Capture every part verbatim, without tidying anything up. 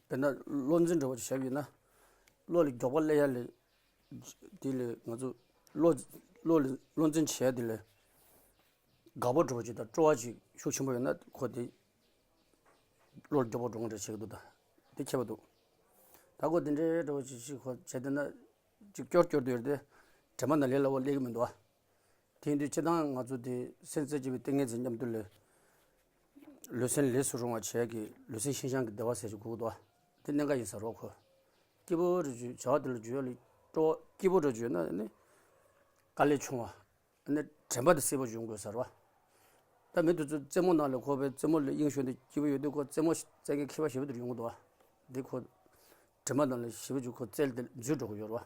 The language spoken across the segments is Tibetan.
དཔེར་ན་བློ་འཛིན་འདྲ་བོ་ཞིག་བཞག་པ་ཡིན་ན། བློ་ལ་མགྱོགས་པ་སླེབས་ཡ་ལས། དེ་ལས་ང་ཚོ་བློ་བློ་ལ་བློ་འཛིན་བྱེད་ཡ་དེ་ལས། དགའ་པོ་འདྲ་བོ་ཅིག་དང་སྤྲོ་བ་ཅིག་ཤུགས་ཆེན་པོ་ཡོད་ན་ཁོ་དེ་བློ་ལ་མགྱོགས་པོ་འགྲོ་གི་འདྲ་བྱེད་ཀྱི་འདུག་ད་དེ་ཁྱད་པར་འདུག་ད་ཁོ་དེ་འདྲའི་འདྲ་བོ་ཅིག་ཅིག་ཁོ་བྱས་བསྡད་ན་ཅིག་སྐྱོར་སྐྱོར་དུ་ཡོད་དེ། དྲན་པ་ནང་ལས་སླ་བོ་སླེབས་ཀྱི་མི་འདུག་ཨ། དེ་ཡིན་དུས་སྤྱིར་བཏང་ང་ཚོ་དེ་སེམས་རྩེ་གཅིག་པའི་ཏིང་ངེ་འཛིན་མཉམ་དུ་ལས། ལུས་སེམས་ལས་སུ་རུང་བ་བྱས་ཀྱི་ལུས་སེམས་ཤིན་སྦྱངས་ཀྱི་བདེ་བ་ཟེར་གྱི་དགོས་ཀྱི་འདུག་ཨ། དེ་གནད་འགག་ཡིན་ས་རེད་ཁོ། སྐྱིད་པོ་རེ་བྱུང་བྱ་བ་དེ་ལ་འཇུག་ཡ་ལ་སྤྲོ་བ་སྐྱིད་པོ་འདྲ་བྱུང་ན་ནི། དཀའ་ལས་ཆུང་བ། ནི་དྲན་པ་དེ་གསལ་པོ་ཡོང་དགོས་ས་རེད་བ། ད་མི་དེ་ཚོ་རྩེད་མོ་ནང་ལ་ཁོ་པའི་རྩེད་མོ་ལ་དབྱིངས་ཞུགས་ནས་སྐྱིད་པོ་ཡོད་དུས་ཁོ་རྩེད་མོ་རྩེད་མཁན་མཁས་པ་ཞེ་པོ་དེ་ཡོང་གི་འདུག་བ། འདི་ཁོ། དྲན་པ་ནང་ལ་ཞེ་པོ་ཅིག་ཁོ་རྩལ་དེ་འཛུལ་འགྲོ་གི་ཡོད་རེད་བ།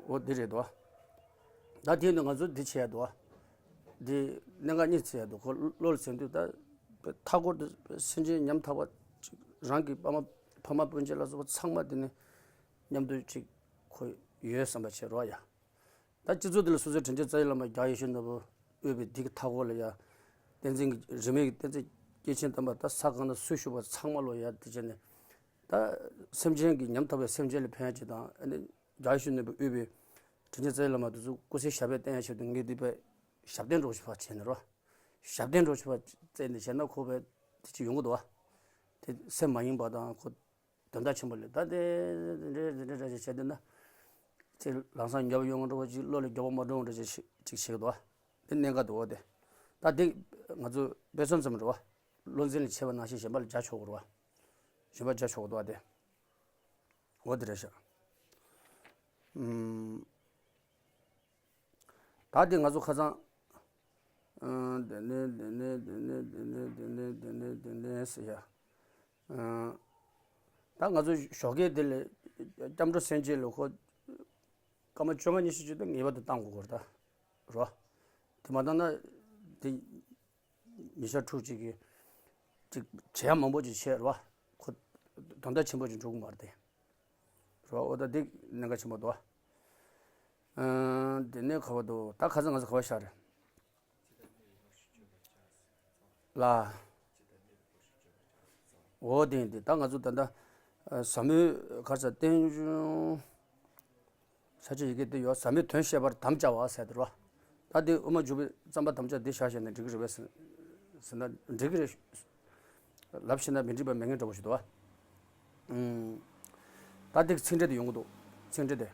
འོ་འདི་རེད་དོ། ད་དེ་ནི་ང་ཚོ་འདི་བྱེད་ཡ་དོ། འདི་གནད་འགག་གཉིས་བརྩི་ཡ་དོ་ཁོ་བློ་ལ་ཟིན་དུས་ད། མཐའ་འཁོར་དུ་སེམས་ཅན་ཉམ་ཐག་པ་ཅིག་རང་གི་ཕ་མ་ཕ་མ་སྤུན་མཆེད་ལ་སོགས་པ་ཚང་མ་འདི་ནི་མཉམ་དུ་ཅིག་ཁོ་ཡོད་བསམ་པ་བྱེད་རོགས་ཡ། ད་སྤྱི་ཚོགས་འདི་ལ་སོ་སོའི་དྲིན་ཅན་རྩ་བའི་བླ་མ་རྒྱལ་བ་ཡིད་བཞིན་ནོར་བུ་དབུས་པའི་འདི་གི་མཐའ་འཁོར་ལ་ཡ། བསྟན་འཛིན་གྱི་རིས་མེད་ཀྱི་བསྟན་འཛིན་སྐྱེས་ཆེན་དམ་པ་ད་ས་གང་ན་སུ་བཞུགས་པ་ཚང་མ་ལོ་ཡ་འདི་བྱས་ནས། ད་སེམས་ཅན་གྱི་ཉམ་ཐག་པའི་སེམས་ཅན་ལ་ཕན་ཡ་ཅིག་དང་ཨ་ནི་རྒྱལ་བ་ཡིད་བཞིན་ནོར་བུ་དབུས་པའི་དྲིན་ཅན་རྩ་བའི་བླ་མ་དེ་ཚོ་སྐུ་ཚེ་ཞབས་པད་བརྟན་ཡ་ཆེད་དུ་ངས་འདི་པའི་ཞབས་བརྟན་འགྲོ་ཞིག་ཕར་བྱས་ནས་རོ། ཞབས་བརྟན་འགྲོ་ཞིག་ཕར་བཙལ་ནས་བྱས་ན་ཁོ་པའི་དེ་ཅིག་ཡོང་གི་འདུག་བ། དེ་སེམས་མ་ཡེངས་པ་དང་ཁོ། དོན་དག་ཆེན་པོ་ལས་ད་དེ་འདྲ་འདྲ་འདྲ་ཞིག་བྱས་བསྡད་ན། ཚེ་ལམ་སང་འགྱོད་པ་ཡོང་འགྲོ་བ་ཅིག་བློ་ལ་འགྱོད་པ་མ་འགྲོ་འགྲོ་ཅིག་ཅིག་བྱེད་ཀྱི་འདུག་བ། དེ་གནད་འགག་འདུག་བ་དེ། ད་དེ་ང་ཚོ་དཔེ་མཚོན་ཙམ་རེད་བ། བློ་འཛིན་ལ་བྱས་པ་ནང་བཞིན་གཞན་པ་ལ་བྱ་ཆོག་གི་རེད་བ། གཞན་པ་བྱ་ཆོག་གི་འདུག་བ་དེ། འོ་དེ་རེད་ཤག་ཨུམ། ད་དེ་ང་ཚོ་ཁ་སང་། ཨ། དེ་ནས་དེ་ནས་དེ་ནས་དེ་ནས་དེ་ནས་དེ་ནས་དེ་ནས་ཟེར་ཡ། ཨ། ད་ང་ཚོ་ཞོགས་ཀས་དེ་ལ་སྐྱབས་འགྲོ་སེམས་བསྐྱེད་ལ་ཁོ། སྐར་མ་བཅོ་ལྔ་ཉི་ཤུ་ཅིག་ད་ངེས་པར་དུ་བཏང་དགོས་ཀྱི་རེད་ད། རོ། དེ་མ་བཏང་ན། དེ། ཉི་ཤར་ཕྲུགས་གཅིག་གིས་ཅིག་བྱེད་ཡ་མང་པོ་ཅིག་བྱས་རེད་བ། ཁོ་དོན་དག་ཆེན་པོ་ཅིག་འགྲོ་གི་མ་རེད་དེ། རེད་བ། འོ་ད་འདི་གནད་འགག་ཆེན་པོ་འདུག་བ། ཨ། དེ་ནས་ག་བ་འདུག་ད་ཁ་སང་ང་ཚོ་ག་བ་བཞག་རེད། ལ། འོ་དེ་ཡིན་དེ་ད་ང་ཚོ་ད་ལྟ། ཨ། ཟབ་མོའི་ག་རེ་ཟེར་བསྟན་འབྱུང་། ས་བཅད་ཡི་གེ་འདི་ཡོད། ཟབ་མོའི་དོན་བཤད་པར་དམ་བཅའ་བ་ཟེར་དེ་རོ། ད་འདི་དབུ་མ་འཇུག་པའི་རྩོམ་པ་དམ་བཅའ་འདི་བཞག་བཞག་ན་འགྲིག་གི་རེད་པས་ཟེར་ན་འགྲིག་གི་རེད། ལབ་ཤེས་ན་མི་འགྲིག་པ་མེད་མཁན་འདྲ་པོ་ཞིག་འདུག་བ། ཨུམ། ད་འདི་ཚིག་འགྲེལ་དེ་ཡོང་གི་འདུག་ཚིག་འགྲེལ་དེ།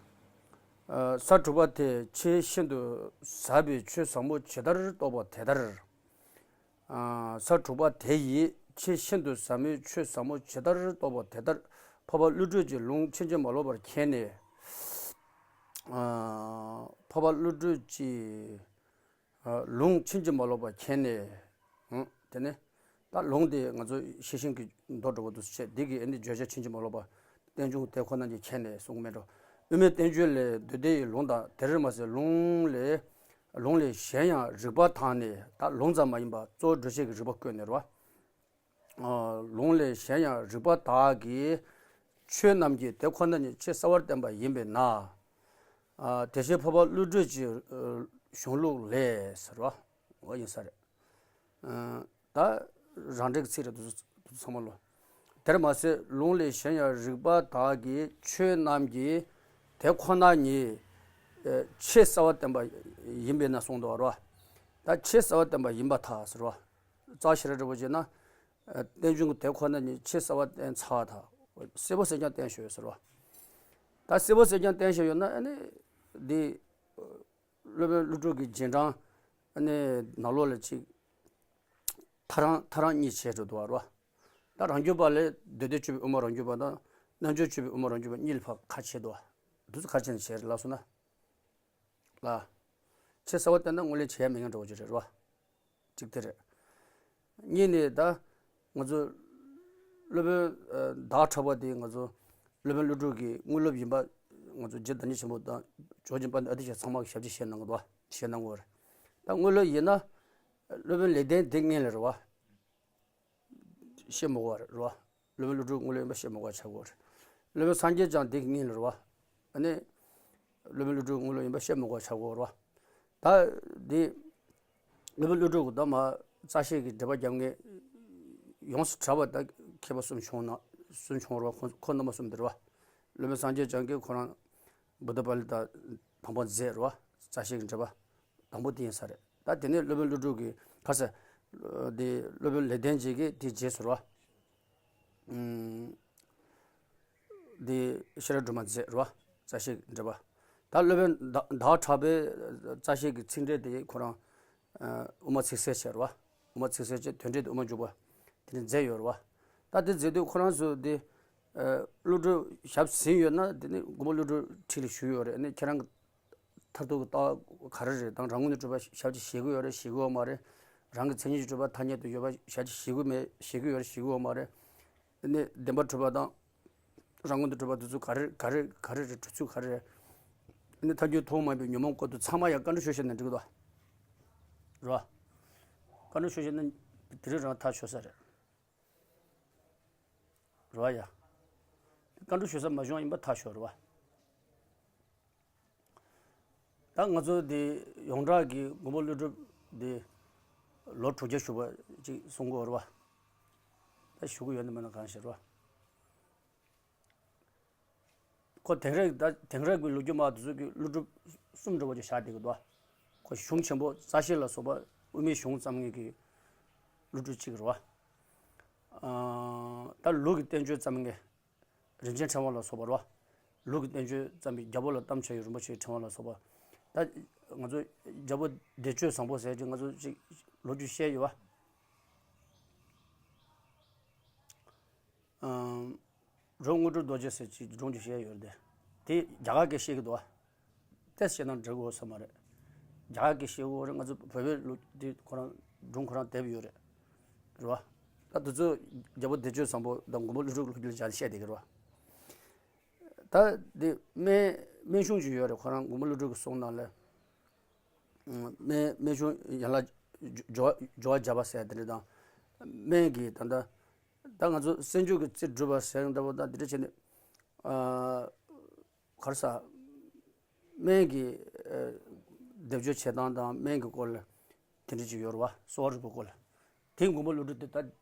ཨ། ས་དྲུག་པ་དེས་ཆེས་ཤིན་ཏུ་ཟབ་པའི་ཆོས་ཟབ་མོ་ཇི་ལྟར་རྟོགས་པ་དེ་ལྟར། ཨ། ས་དྲུག་པ་དེ་ཡིས་ཆེས་ཤིན་ཏུ་ཟབ་མོའི་ཆོས་ཟབ་མོ་ཇི་ལྟར་རྟོགས་པ་དེ་ལྟར་འཕགས་པ་ཀླུ་སྒྲུབ་ཀྱི་ལུང་ཕྱིན་ཅི་མ་ལོག་པར་མཁྱེན་ནས། ཨ། འཕགས་པ་ཀླུ་སྒྲུབ་ཀྱི། ཨ། ལུང་ཕྱིན་ཅི་མ་ལོག་པར་མཁྱེན་ནས། ཨ། དེ་ནས་ད་ལུང་དེ་ང་ཚོ་ཤེས་བཞིན་གྱི་མདོ་འདྲ་པོ་དུ་བཤད། འདི་གི་ཨ་ནི་བརྗོད་བྱ་ཕྱིན་ཅི་མ་ལོག་པ། རྟེན་འབྱུང་དེ་ཁོ་ན་ཉིད་མཁྱེན་ནས་གསུངས་མེད་འགྲོ། དབུ་མའི་བསྟན་བཅོས་ལས་མདོ་སྡེ་ཡི་ལུང་དང་དེར་མ་ཟད་ལུང་ལས། ལུང་ལས་གཞན་ཡང་རིགས་པ་དག་ནས། ད་ལུང་ཙམ་མ་ཡིན་པ་གཙོ་བོ་འགྲེལ་བཤད་ཀྱི་རིགས་པ་བཀོད་ནས་རེད་བ། ཨ། ལུང་ལས་གཞན་ཡང་རིགས་པ་དག་གིས་ཆོས་རྣམས་ཀྱི་དེ་ཁོ་ན་ཉིད་ཆེས་གསལ་བར་བསྟན་པ་ཡིན་པས་ན། ཨ། དེ་བཞིན་འཕགས་པ་ཀླུ་སྒྲུབ་ཀྱི་གཞུང་ལུགས་ལས་ཟེར་བ། འོ་ཡིན་ས་རེད། ཨ། ད་རང་འགྲེལ་གྱི་ཚིག་རེད་འདུག་འདུག་ཚང་མ་ལོ། དེར་མ་ཟད་ལུང་ལས་གཞན་ཡང་རིགས་པ་དག་གིས་ཆོས་རྣམས་ཀྱི་དེ་ཁོ་ན་ཉིད་ཆེས་གསལ་བར་བསྟན་པ་ཡིན་པས་ན་གསུངས་འདུག་བ། ད་ཆེས་གསལ་བར་བསྟན་པ་ཡིན་པར་ཐལ་ཟེར་བ། རྩ་ཞེ་དྲག་འདྲ་པོ་བྱས་ན། རྟེན་འབྱུང་གི་དེ་ཁོ་ན་ཉིད་ཆེས་གསལ་བར་བསྟན་ཚར་བ་དང་། གསལ་པོ་གསལ་རྐྱང་བསྟན་བཞག་ཡོད་ཟེར་བ། ད་གསལ་པོ་གསལ་རྐྱང་བསྟན་བཞག་ཡོད་ན་ཨ་ནི། འདི། སློབ་དཔོན་ཀླུ་སྒྲུབ་ཀྱི་རྗེས་འབྲང་། ཨ་ནི་ནང་ལོགས་ལ་ཅིག་ཐ་རང་ཐ་རང་གཉིས་བྱས་འགྲོ་འདུག་བ་རོ། ད་རང་རྒྱུད་པ་ལས་མདོ་སྡེ་སྤྱོད་པའི་དབུ་མ་རང་རྒྱུད་པ་དང་རྣལ་འབྱོར་སྤྱོད་པའི་དབུ་མ་རང་རྒྱུད་པ་གཉིས་ལ་ཕར་ཁ་ཕྱེ་འདུག་བ། འདུག་ཁ་ཕྱེ་ནས་བྱས་རེད་ལབ་སོང་ན། ལ། ཆེས་གསལ་བར་བསྟན་ན་དངོས་ལས་བྱེད་ཡ་མེད་མཁན་འདྲ་བོ་ཅིག་རེད་རོ། གཅིག་དེ་རེད། གཉིས་ནས་ད། ང་ཚོ། སློབ་དཔོན། ཨ། ཟླ་བ་གྲགས་པ་དེ་ང་ཚོ། སློབ་དཔོན་ཀླུ་སྒྲུབ་ཀྱི་དངོས་སློབ་ཡིན་པ། ང་ཚོ་རྗེ་བདག་ཉིད་ཆེན་པོ་དང་ཇོ་བོ་རྗེ་དཔལ་ལྡན་ཨ་ཏི་ཤ་ཚང་མ་གི་ཞབས་ཕྱི་བཞེས་གནང་གི་འདུག་བ། བཞེས་གནང་གི་ཡོད་རེད། ད་དངོས་སློབ་ཡིན་ན། སློབ་དཔོན་ལེགས་ལྡན་འདི་སྔོན་ལ་རེད་བ། བཤད་མི་དགོས་པ་རེད་བ། སློབ་དཔོན་ཀླུ་སྒྲུབ་དངོས་སློབ་ཡིན་པ་བཤད་མི་དགོས་པ་ཆགས་ཀྱི་ཡོད་རེད། སློབ་དཔོན་སངས་རྒྱས་བསྐྱངས་འདི་སྔོན་ལ་རེད་བ། ཨ་ནི། སློབ་དཔོན་ཀླུ་སྒྲུབ་དངོས་སློབ་ཡིན་པ་བཤད་མི་དགོས་པ་ཆགས་ཀྱི་ཡོད་རེད་བ། ད་འདི། སློབ་དཔོན་ཀླུ་སྒྲུབ་ཀྱི་ད་མ་རྩ་ཤེས་ཀྱི་འགྲེལ་པ་རྒྱབ་མཁན་ཡོངས་སུ་གྲགས་པ་ད་མཁས་པ་གསུམ་བྱུང་ན་ གསུམ་བྱུང་བ་རེད་བ། ཁོ་ཁོ་རྣམ་པ་གསུམ་དེ་རེད་བ། སློབ་དཔོན་སངས་རྒྱས་བསྐྱངས་ཀྱིས་ཁོ་རང་བུདྡྷ་པཱ་ལི་ཏ་དང་པོ་མཛད་རེད་བ། རྩ་ཤེ་གི་འགྲེལ་པ་དང་པོ་དེ་ཡིན་ས་རེད། ད་དེ་ནས་སློབ་དཔོན་ཀླུ་སྒྲུབ་ཀྱིས་ག་རེ་ཟེར། དེ་སློབ་དཔོན་ལེགས་ལྡན་འབྱེད་ཀྱིས་དེ་རྗེས་སུ་རེད་བ། ཨུམ། འདི་ཤེས་རབ་སྒྲོན་མ་མཛད་རེད་བ། རྩ་ཤེ་གི་འགྲེལ་པ། ད་སློབ་དཔོན་ཟླ་ཟླ་བ་གྲགས་པའི་རྩ་ཤེ་གི་ཚིག་འགྲེལ་དེ་ཁོ་རང་ཨ་དབུ་མ་ཚིག་གསལ་བྱས་རེད་བ། དབུ་མ་ཚིག་གསལ་བྱས་དོན་འགྲེལ་དེ་དབུ་མ་འཇུག་པ་དེ་ནས་མཛད་ཡོད་རེད་བ། ད་དེ་མཛད་དུས་ཁོ་རང་ཚོ་འདི་ཨ་ཀླུ་སྒྲུབ་ཞབས་ཟིན་ཡོད་ན། དེ་ནི་མགོན་པོ་ཀླུ་སྒྲུབ་འཁྲིས་ལ་བཞུགས་ཡོད་རེད། ཨ་ནི་ཁྱེད་རང་གི་མཐར་ཐུག་གི་ལྟ་བ་ག་རེ་རེད། དང་རང་ངོས་ནས་གྲུབ་པ་ཞབས་ཀྱིས་ཞེད་ཀྱི་ཡོད་རེད། ཞེད་ཀྱི་ཡོད་མ་རེད། རང་གི་མཚན་ཉིད་ཀྱིས་གྲུབ་པ་ཐ་སྙད་དུ་ཡོད་པ་ཞབས་ཀྱིས་ཞེད་ཀྱི་མེད། ཞེད་ཀྱི་ཡོད་རེད། ཞེད་ཀྱི་ཡོད་མ་རེད། ཨ་ནི་བདེན་པར་གྲུབ་པ་དང་རང་ངོས་ནས་གྲུབ་པ་དེ་ཚོ་ག་རེ་ག་རེ་ག་རེ་རེད། གྲུབ་ཚུལ་ག་རེ་རེད། ཨ་ནི་ཐལ་འགྱུར་ཐོག་མ་ཡིན་པའི་ཉོན་མོངས་སྐོར་དུ་ཚང་མ་ཡང་བཀའ་འདྲི་ཞུས་བྱས་ན་འགྲིག་གི་འདུག་རེད་བ། བཀའ་འདྲི་ཞུས་བྱས་ན་དེ་རིང་རང་ཐག་ཆོད་ས་རེད། རེད་བ་ཡ། བཀའ་འདྲི་ཞུ་ས་མ་བྱུང་ཡིན་པ་ཐག་ཆོད་རེད་བ། ད་ང་ཚོ་འདི་ཡོངས་གྲགས་ཀྱི་མགོན་པོ་ཀླུ་སྒྲུབ་འདི་ལོ་དྲུག་བརྒྱ་བཞུགས་པ་ཅིག་གསུང་གི་ཡོད་རེད་བ། ད་བཞུགས་ཀྱི་ཡོད་ན་མེད་ན་གང་ཤེས་རེད་བ། ཁོ་དེང་རབས་ད་དེང་རབས་ཀྱི་ལོ་རྒྱུས་མང་དེ་ཚོ་གི་ཀླུ་སྒྲུབ་གསུམ་འདྲ་བོ་ཅིག་བཞག་བསྡད་ཀྱི་འདུག་ཁོ་གཞུང་ཆེན་པོ་རྩ་ཤེ་ལ་སོགས་པ་དབུ་མའི་གཞུང་བརྩམས་མཁན་གྱི་ཀླུ་སྒྲུབ་གཅིག་རེད་བ། ཨ་ད་ལུགས་ཀྱི་བསྟན་བཅོས་བརྩམས་མཁན་རིན་ཆེན་ཕྲེང་བ་ལ་སོགས་པ་རེད་བ། ལུགས་ཀྱི་བསྟན་བཅོས་བརྩམས་པའི་རྒྱལ་པོ་ལ་གཏམ་བྱ་ཡི་རིན་པོ་ཆེའི་ཕྲེང་བ་ལ་སོགས་པ། ད་ང་ཚོ་རྒྱལ་པོ་བདེ་སྤྱོད་བཟང་པོ་ཟེར་གྱི་ང་ཚོ་ཅིག་ལོ་རྒྱུས་བཤད་ཡོད་བ། ཨམ། རོང་དངོས་གྲུབ་རྡོ་རྗེ་ཟེར་གྱི་སྒྲུང་ཅིག་བཤད་ཡོད་རེད་དེ། དེ་རྒྱ་གར་སྐད་བཤད་ཀྱི་འདུག་བ། ཏོག་ཙམ་བཤད་ན་འགྲིག་གོ་ས་མ་རེད། རྒྱ་གར་སྐད་བཤད་གོ་རེད། ང་ཚོ་བོད་པའི་ལོ་དེ་ཁོ་རང་སྒྲུང་ཁོ་རང་དེབ་ཡོད་རེད། རེད་བ། ད་དེ་ཚོ་རྒྱལ་པོ་བདེ་སྤྱོད་བཟང་པོ་དང་མགོན་པོ་ཀླུ་སྒྲུབ་ཀྱི་ལོ་རྒྱུས་ལ་སྦྱར་ནས་བཤད་བསྡད་ཀྱི་རེད་བ། ད་དེ་སྨན་སྨན་གཞུང་ཅིག་ཡོད་རེད། ཁོ་རང་མགོན་པོ་ཀླུ་སྒྲུབ་ཀྱི་གསུང་ནང་ལ། སྨན་སྨན་གཞུང་ཡན་ལག་སྦྱོར་བ་སྦྱོར་བ་བརྒྱ་པ་ཟེར་དེ་འདྲ་དང་། སྨན་གྱི་ད་ལྟ་ད་ང་ཚོ་སེམས་བྱུང་གི་རྩིས་སྒྲུབ་པ་ཟེར་འདྲ་བོ་དང་དེ་འདྲ་བྱས་ནས། ཨ་ག་རེ་ཟ། སྨན་གྱི་ཨ་སྡེབ་སྦྱོར་བྱེད་སྟངས་དང་སྨན་གྱི་སྐོར་ལ་དེ་འདྲ་ཅིག་ཡོད་རེད་བ། གསོ་བ་རིག་པའི་སྐོར་ལ། དེ་མགོན་པོ་ཀླུ་སྒྲུབ་དེ་ད་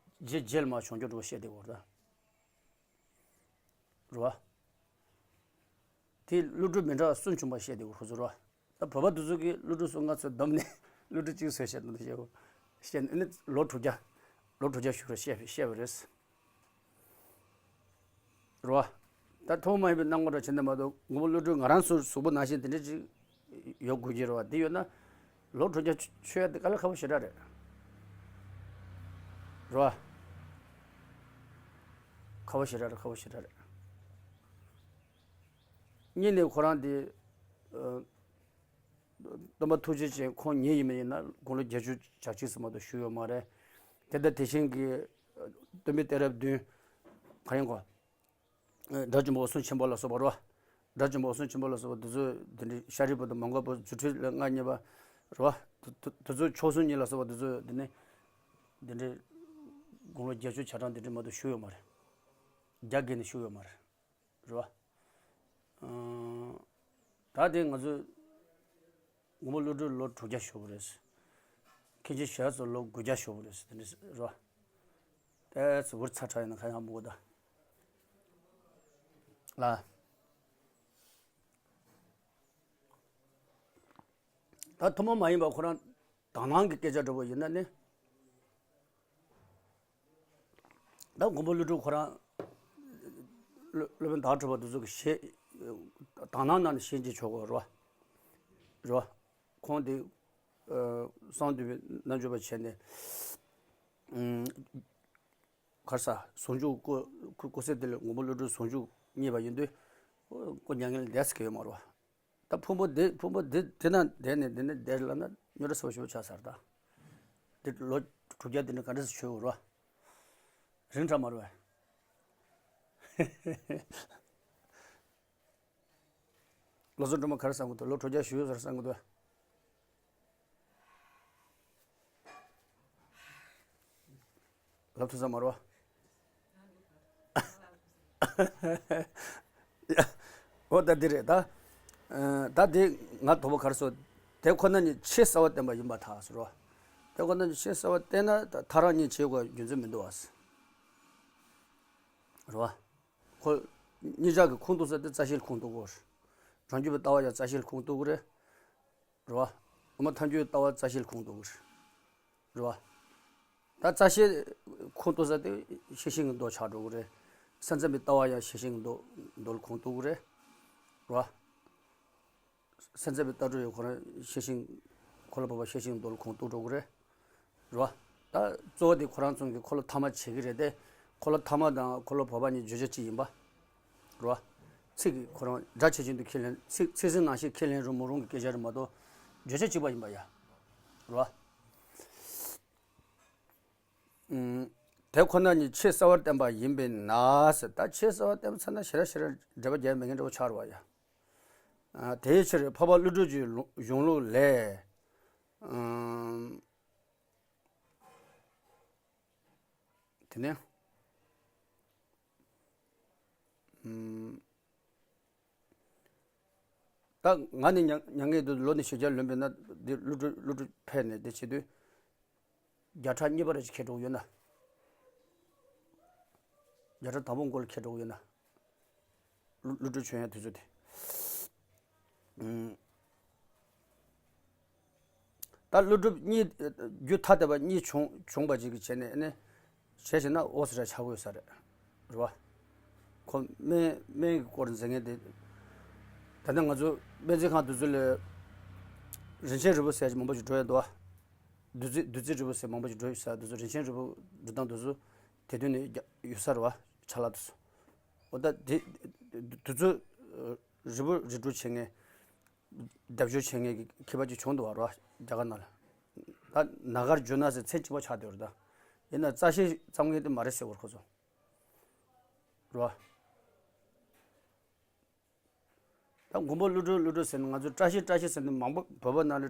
རྗེས་རྗེས་ལ་མར་བྱུང་ཆོག་འགྲོ་བཤད་བསྡད་ཡོད་རེད་ད། རེད་བ། དེ་ཀླུ་སྒྲུབ་མི་འདྲ་བ་གསུམ་བྱུང་བ་བཤད་དེ་ཁོ་ཚོ་རེད་བ། ད་བོད་པ་དེ་ཚོ་གིས་ཀླུ་སྒྲུབ་གསུམ་ང་ཚོས་བསྡོམས་ནས་ཀླུ་སྒྲུབ་གཅིག་བཟོས་བཤད་དོན་དུ་བཤད་གོ། བཤད་ནས་ལོ་དྲུག་བརྒྱ། ལོ་དྲུག་བརྒྱ་བཞུགས་རེད་བཤད་བཤད་པ་རེད། རེད་བ། ད་ཐོག་མ་ཡིན་པའི་སྣང་ངོ་འདྲ་བྱེད་འདི་མ་གཏོགས་མགོན་པོ་ཀླུ་སྒྲུབ་ང་རང་ཚོ་གཟུགས་པོ་ནང་བཞིན་དེ་འདྲ་ཅིག་ཡོད་དགོས་ཀྱི་རེད་བ། དེ་ཡོད་ན་ལོ་དྲུག་བརྒྱ་ཆོད་ཡ་དེ་དཀའ་ལས་ཁག་པོ་ཞེ་དྲག་རེད། རེད་བ། ཁག་པོ་ཞེ་དྲག་རེད། ཁག་པོ་ཞེ་དྲག་རེད། གཉིས་ནས་ཁོ་རང་དེ་ཨ་སྟོན་པ་ཐུགས་རྗེ་ཅན་ཁོང་ཉིད་ཡིན་མིན་ཡིན་ན་དགུང་ལོ་བརྒྱད་ཅུ་གྱ་གཅིག་ཙམ་མ་གཏོགས་བཞུགས་ཡོད་མ་རེད། དེ་ལྟར་དེ་བཞིན་གྱི་ཨ་སྟོན་པའི་གཏད་རབས་བདུན་ག་ཡིན་གོ། དགྲ་བཅོམ་པ་འོད་སྲུང་ཆེན་པོ་ལ་སོགས་པ་རེད་བ། དགྲ་བཅོམ་པ་འོད་སྲུང་ཆེན་པོ་ལ་སོགས་པ་འདི་ཚོ་འདི་འདྲའི་ཤཱ་རིའི་བུ་དང་མོའུ་འགལ་བུ་རྫུ་འཕྲུལ་ལ་མངའ་བརྙེས་པ་རེད་བ། དེ་དེ་དེ་ཚོ་མཆོག་ཟུང་གཉིས་ལ་སོགས་པ་འདི་ཚོ་འདི་ནི་འདི་འདྲའི་དགུང་ལོ་བརྒྱད་ཅུ་གྱ་གྲངས་འདི་འདྲའི་མ་གཏོགས་བཞུགས་ཡོད་མ་རེད། བརྒྱ་བརྒལ་ནས་བཞུགས་ཡོད་མ་རེད། རེད་བ། ཨང་། ད་དེ་ང་ཚོས་མགོན་པོ་ཀླུ་སྒྲུབ་ལོ་དྲུག་བརྒྱ་བཞུགས་པ་རེད། མཁན་ཆེན་ཞལ་ཚོ་ལོ་དགུ་བརྒྱ་བཞུགས་པ་རེད། དེ་འདྲ་རེད་བ། ཏེ་ཚོ་བུར་ཚ་ཁྲ་ཡིན་ན་ཁ་ཡང་མི་གོ་ད། ལ། ད་ཐུན་མོང་མ་ཡིན་པ་ཁོ་རང་དག་སྣང་གི་སྐད་ཆ་འདྲ་པོ་ཡིན་ན་ནི། ད་མགོན་པོ་ཀླུ་སྒྲུབ་ཁོ་རང་སློབ་སློབ་དཔོན་ཟླ་བ་གྲགས་པ་འདི་ཚོ་གི་ཞལ་དག་སྣང་ནང་ནས་ཤེས་ཀྱི་ཆོག་གོ་རོ། རོ། ཁོང་དེ་གསང་འདུས་པའི་རྣལ་འབྱོར་པ་བྱས་ནས་གར་ས་ཟུང་འཇུག་སྐུ་སྐུ་སྐུ་ཚེ་འདི་ལ་མགོན་པོ་ཀླུ་སྒྲུབ་ཟུང་འཇུག་བརྙེས་པ་ཡིན་དུས་སྐུ་མྱ་ངན་ལས་འདས་ཟེར་གི་ཡོད་མ་རོ། ད་ཕུང་པོ་འདི་ཕུང་པོ་འདི་འདི་ན་བསྡད་ནས་འདི་ནས་བསྡད་ལབ་ན་རྙོག་དྲ་ཚ་པོ་ཞེ་པོ་ཆགས་ཚར་ད། འདི་ལོ་དྲུག་བརྒྱ་འདི་ནས་ག་འདྲ་སེ་ཆོད་འོ་རོ། རིང་དྲགས་མ་རེད་པས། ལོ་ཚོད་སྒྲོལ་མ་ག་རེ་བསམ་གི་འདུག་ལོ་དྲུག་བརྒྱ་བཞུགས་ཡོད་ཟེར་བསམ་གི་འདུག་ལབ་ཐུབ་ས་མ་རེད་པ། ཡ། འོ་ད་འདི་རེད་ད། ཨ་ད་འདི་ང་དོགས་པ་ག་རེ་སོང་། དེ་ཁོ་ན་ཉིད་ཆེས་གསལ་བ་བསྟན་པ་ཡིན་པར་ཐལ་ཟེར་རོ། དེ་ཁོ་ན་ཉིད་ཆེས་གསལ་བ་བསྟན་ན་ད་ཐག་རང་གཉིས་བྱེད་དགོས་རྒྱུ་མཚན་མི་འདུག་པ། རེད་པ། ཁོ་གཉིས་ཆར་གྱི་ཁུངས་གཏུགས་ས་དེ་རྩ་ཤེས་ཁུངས་གཏུགས་དགོས་རེད། རང་རྒྱུད་པའི་ལྟ་བ་ཡང་རྩ་ཤེས་ཁུངས་གཏུགས་དགོས་རེད། རེད་བ། དབུ་མ་ཐལ་འགྱུར་ལྟ་བ་རྩ་ཤེས་ཁུངས་གཏུགས་དགོས་རེད། རེད་བ། ད་རྩ་ཤེས་ཁུངས་གཏུགས་ས་དེ་ཤེས་བཞིན་གྱི་མདོ་ཆགས་འགྲོ་གི་རེད། སེམས་ཙམ་པའི་ལྟ་བ་ཡང་ཤེས་བཞིན་གྱི་མདོ་མདོ་ལ་ཁུངས་གཏུགས་གི་རེད། རེད་བ། སེམས་ཙམ་པའི་ལྟ་གྲུབ་ཡང་ཁོ་རང་ཤེས་བཞིན། འཁོར་ལོ་བར་པ་ཤེས་བཞིན་མདོ་ལ་ཁུངས་གཏུགས་འགྲོ་གི་རེད། རེད་བ། ད་གཙོ་བོ་དེ་ཁོ་རང་ཚོ་གི་འཁོར་ལོ་ཐ་མ་བྱེད་ཀྱི་རེད་དེ། འཁོར་ལོ་ཐ་མ་དང་འཁོར་ལོ་བར་པ་གཉིས་བརྗོད་བྱ་གཅིག་ཡིན་པ། རེད་བ། ཚིག་གི་ཁོ་རང་སྒྲ་ཇི་བཞིན་དུ་ཁས་ལེན། ཚིག་ཚིག་ཟིན་ནང་བཞིན་ཁས་ལེན་རུང་མི་རུང་གི་སྐད་ཆ་རེད་མ་གཏོགས། བརྗོད་བྱ་གཅིག་པ་ཡིན་པ་ཡ། རེད་བ། ཨུམ། དེ་ཁོ་ན་ཉིད་ཆེས་གསལ་བར་བསྟན་པ་ཡིན་པས་ན་ཟེར། ད་ཆེས་གསལ་བར་བསྟན་པ་ཚར་ན་ཞེ་དྲག་ཞེ་དྲག་འགྲེལ་པ་རྒྱག་མེད་མཁན་འདྲ་བོ་ཆགས་རེད་བ་ཡ། ཨ། དེའི་ཕྱིར་འཕགས་པ་ཀླུ་སྒྲུབ་ཀྱི་ལུ་གཞུང་ལུགས་ལས། ཨུམ། དེ་ནས། ཨུམ། ད་ང་ནི་མྱ་མྱ་ངན་དུ་ལོ་ནི་བཞི་བརྒྱ་ལོན་པས་ན། འདི་ཀླུ་སྒྲུབ་ཀླུ་སྒྲུབ་ཕེབས་ནས་འདི་བྱེད་དུས། བརྒྱ་ཕྲག་གཉིས་པ་རེ་ཅིག་འཁེལ་འགྲོ་གི་ཡོད་ན། བརྒྱ་ཕྲག་དང་པོ་མགོ་ལ་འཁེལ་འགྲོ་གི་ཡོད་ན། ཀླུ་ཀླུ་སྒྲུབ་བྱོན་ཡ་དུས་ཚོད་དེ། ཨུམ། ད་ཀླུ་སྒྲུབ་གཉིས། རྒྱུད་ཐ་དད་པ་གཉིས་བྱུང་བྱུང་བ་ཅིག་གིས་བྱས་ནས་ནི། བྱས་ཟིན་ན་འོ་ཙི་ར་ཆགས་དགོས་ས་རེད། རེད་བ། ཁོ་སྨན་སྨན་གྱི་སྐོར་འཛིན་མཁན་དེ། ད་ལྟ་ང་ཚོ་སྨན་རྩིས་ཁང་དུས་ཚོད་ལ། རིན་ཆེན་རིལ་བུ་ཟེར་ཅིག་མང་པོ་ཞིག་འགྲོ་ཡ་འདུག་བ། བདུད་རྩི་བདུད་རྩི་རིལ་བུ་ཟེར་མང་པོ་ཞིག་འགྲོ་ཡོད་ས། དུས་ཚོད་རིན་ཆེན་རིལ་བུ་འགྲོ་སྟངས་དུས་ཚོད་དེ་དུས་ནས་རྒྱ་ཡོད་ས་རེད་བ། ཆ་ལག་དུས་ཚོད། འོ་ད་དེ་དུས་ཚོད་རིལ་བུ་རིལ་སྒྲུབ་བྱེད་མཁན། རྒྱབ་སྐྱོར་བྱེད་མཁན་གྱི་མཁས་པ་ཅིག་བྱུང་འདུག་བ་རེད་བ། རྒྱ་གར་ནང་ལ། ད་ན་གར་ཇོ་ན་ཟེར་མཚན་གཅིག་པ་ཆགས་བསྡད་ཡོད་རེད་ད། ཡིན་ན་རྩ་ཤེས་ཙམ་མཁན་དེ་མ་རེད་ཟེར་བ་རེད་ཁོ་ཚོ། རེད་བ། ད་མགོན་པོ་ཀླུ་སྒྲུབ་ཀླུ་སྒྲུབ་ཟེར་ནས་ང་ཚོས་བཀྲ་ཤིས་བཀྲ་ཤིས་ཟེར་ནས་མང་པོ། བོད་པ་ནང་ལ་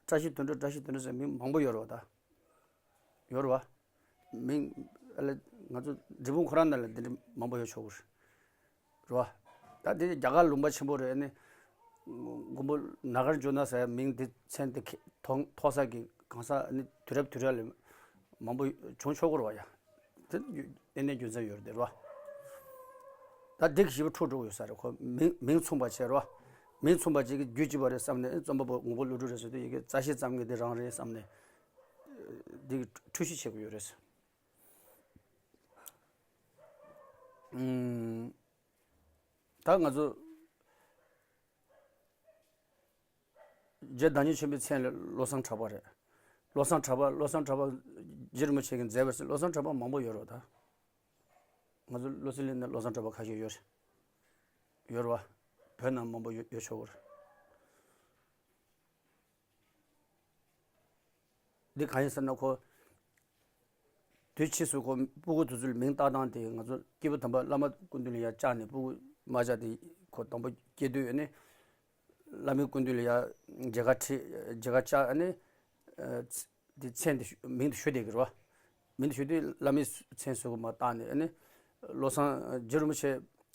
བཀྲ་ཤིས་དོན་གྲུབ་བཀྲ་ཤིས་དོན་གྲུབ་ཟེར་མི་མང་པོ་ཡོད་རེད་བ་ད། ཡོད་རེད་བ། མིང་ཨ་ལ་ང་ཚོ་འབྲས་སྤུངས་ཁོ་རང་ནང་ལ་འདི་འདྲ་མང་པོ་ཡོད་ཆོག་གི་རེད། རེད་བ། ད་དེ་རྒྱ་གར་ལུང་པ་ཆེན་པོ་རེད། ཨ་ནི་མགོན་པོ་ན་གར་ཇོ་ན་ཟེར་མིང་འདི་མཚན་འདི་ཁེ་ཐོགས་ཐོགས་ས་གི་གང་ཟག་ཨ་ནི་དུས་རབས་དུས་རབས་ལ་མང་པོ་བྱུང་ཆོག་གི་རེད་བ་ཡ། དེ་ཡོད་ཏན་ཏན་རྒྱུ་མཚན་ཡོད་རེད་དེ་རེད་བ། ད་འདི་གི་ཞིབ་པ་འཕྲོ་འགྲོ་གི་ཡོད་ས་རེད། ཁོ་མིང་མིང་མཚུངས་པ་བྱས་རེད་བ། མིང་མཚུངས་པ་ཅིག་གི་རྒྱུད་གཅིག་པ་རེད་བསམ་ནས་རྩོམ་པ་པོ་མགོན་པོ་ཀླུ་སྒྲུབ་རེད་ཟེར་དུས་ཡི་གེ་རྩ་ཤེས་ཙམ་གྱི་འདི་རང་རེད་བསམ་ནས། འདི་གི་འཁྲུལ་གཞི་བྱེད་ཀྱི་ཡོད་རེད། ཨུམ། ད་ང་ཚོ་རྗེ་བདག་ཉིད་ཆེན་པོའི་མཚན་ལ་བློ་བཟང་གྲགས་པ་རེད། བློ་བཟང་གྲགས་པ། བློ་བཟང་གྲགས་པ་རྗེ་རིན་པོ་ཆེ་གིས་མཛད་པ་ཟེར། བློ་བཟང་གྲགས་པ་མང་པོ་ཡོད་རེད་ད། ང་ཚོ་བློ་གསལ་གླིང་ནས་བློ་བཟང་གྲགས་པ་ཁ་ཤས་ཡོད་རེད། ཡོད་རེད་བ། བོད་ནང་མང་པོ་ཡོད་ཡོད་ཆོག་གི་རེད། འདི་གང་ཡིན་ཟེར་ན་ཁོ། དུས་ཕྱིས་སུ་ཁོ་སྤུ་གུ་དེ་ཚོ་ལ་མིང་བཏགས་སྟངས་དེ་ང་ཚོ་སྐྱེས་བུ་དམ་པ་བླ་མ་སྐུ་མདུན་ལ་ཡར་བཅར་ནས། སྤུ་གུ་རྨ་བྱ་དེ་ཁོ་དང་པོ་སྐྱེས་དུས་ནི། བླ་མའི་སྐུ་མདུན་ལ་ཡར་མཇལ་ཁ་ཁྲིད། མཇལ་ཁ་བཅར་ནས། ཨ་ནི་དེ་མཚན་དེ་ཞུ་མིང་དེ་ཞུ་བསྡད་ཀྱི་རེད་བ། མིང་དེ་ཞུ་དུས་བླ་མའི་མཚན་ཟུར་མར་བཏགས་ནས། ཨ་ནི་བློ་བཟང་རྗེ་རིན་པོ་ཆེ་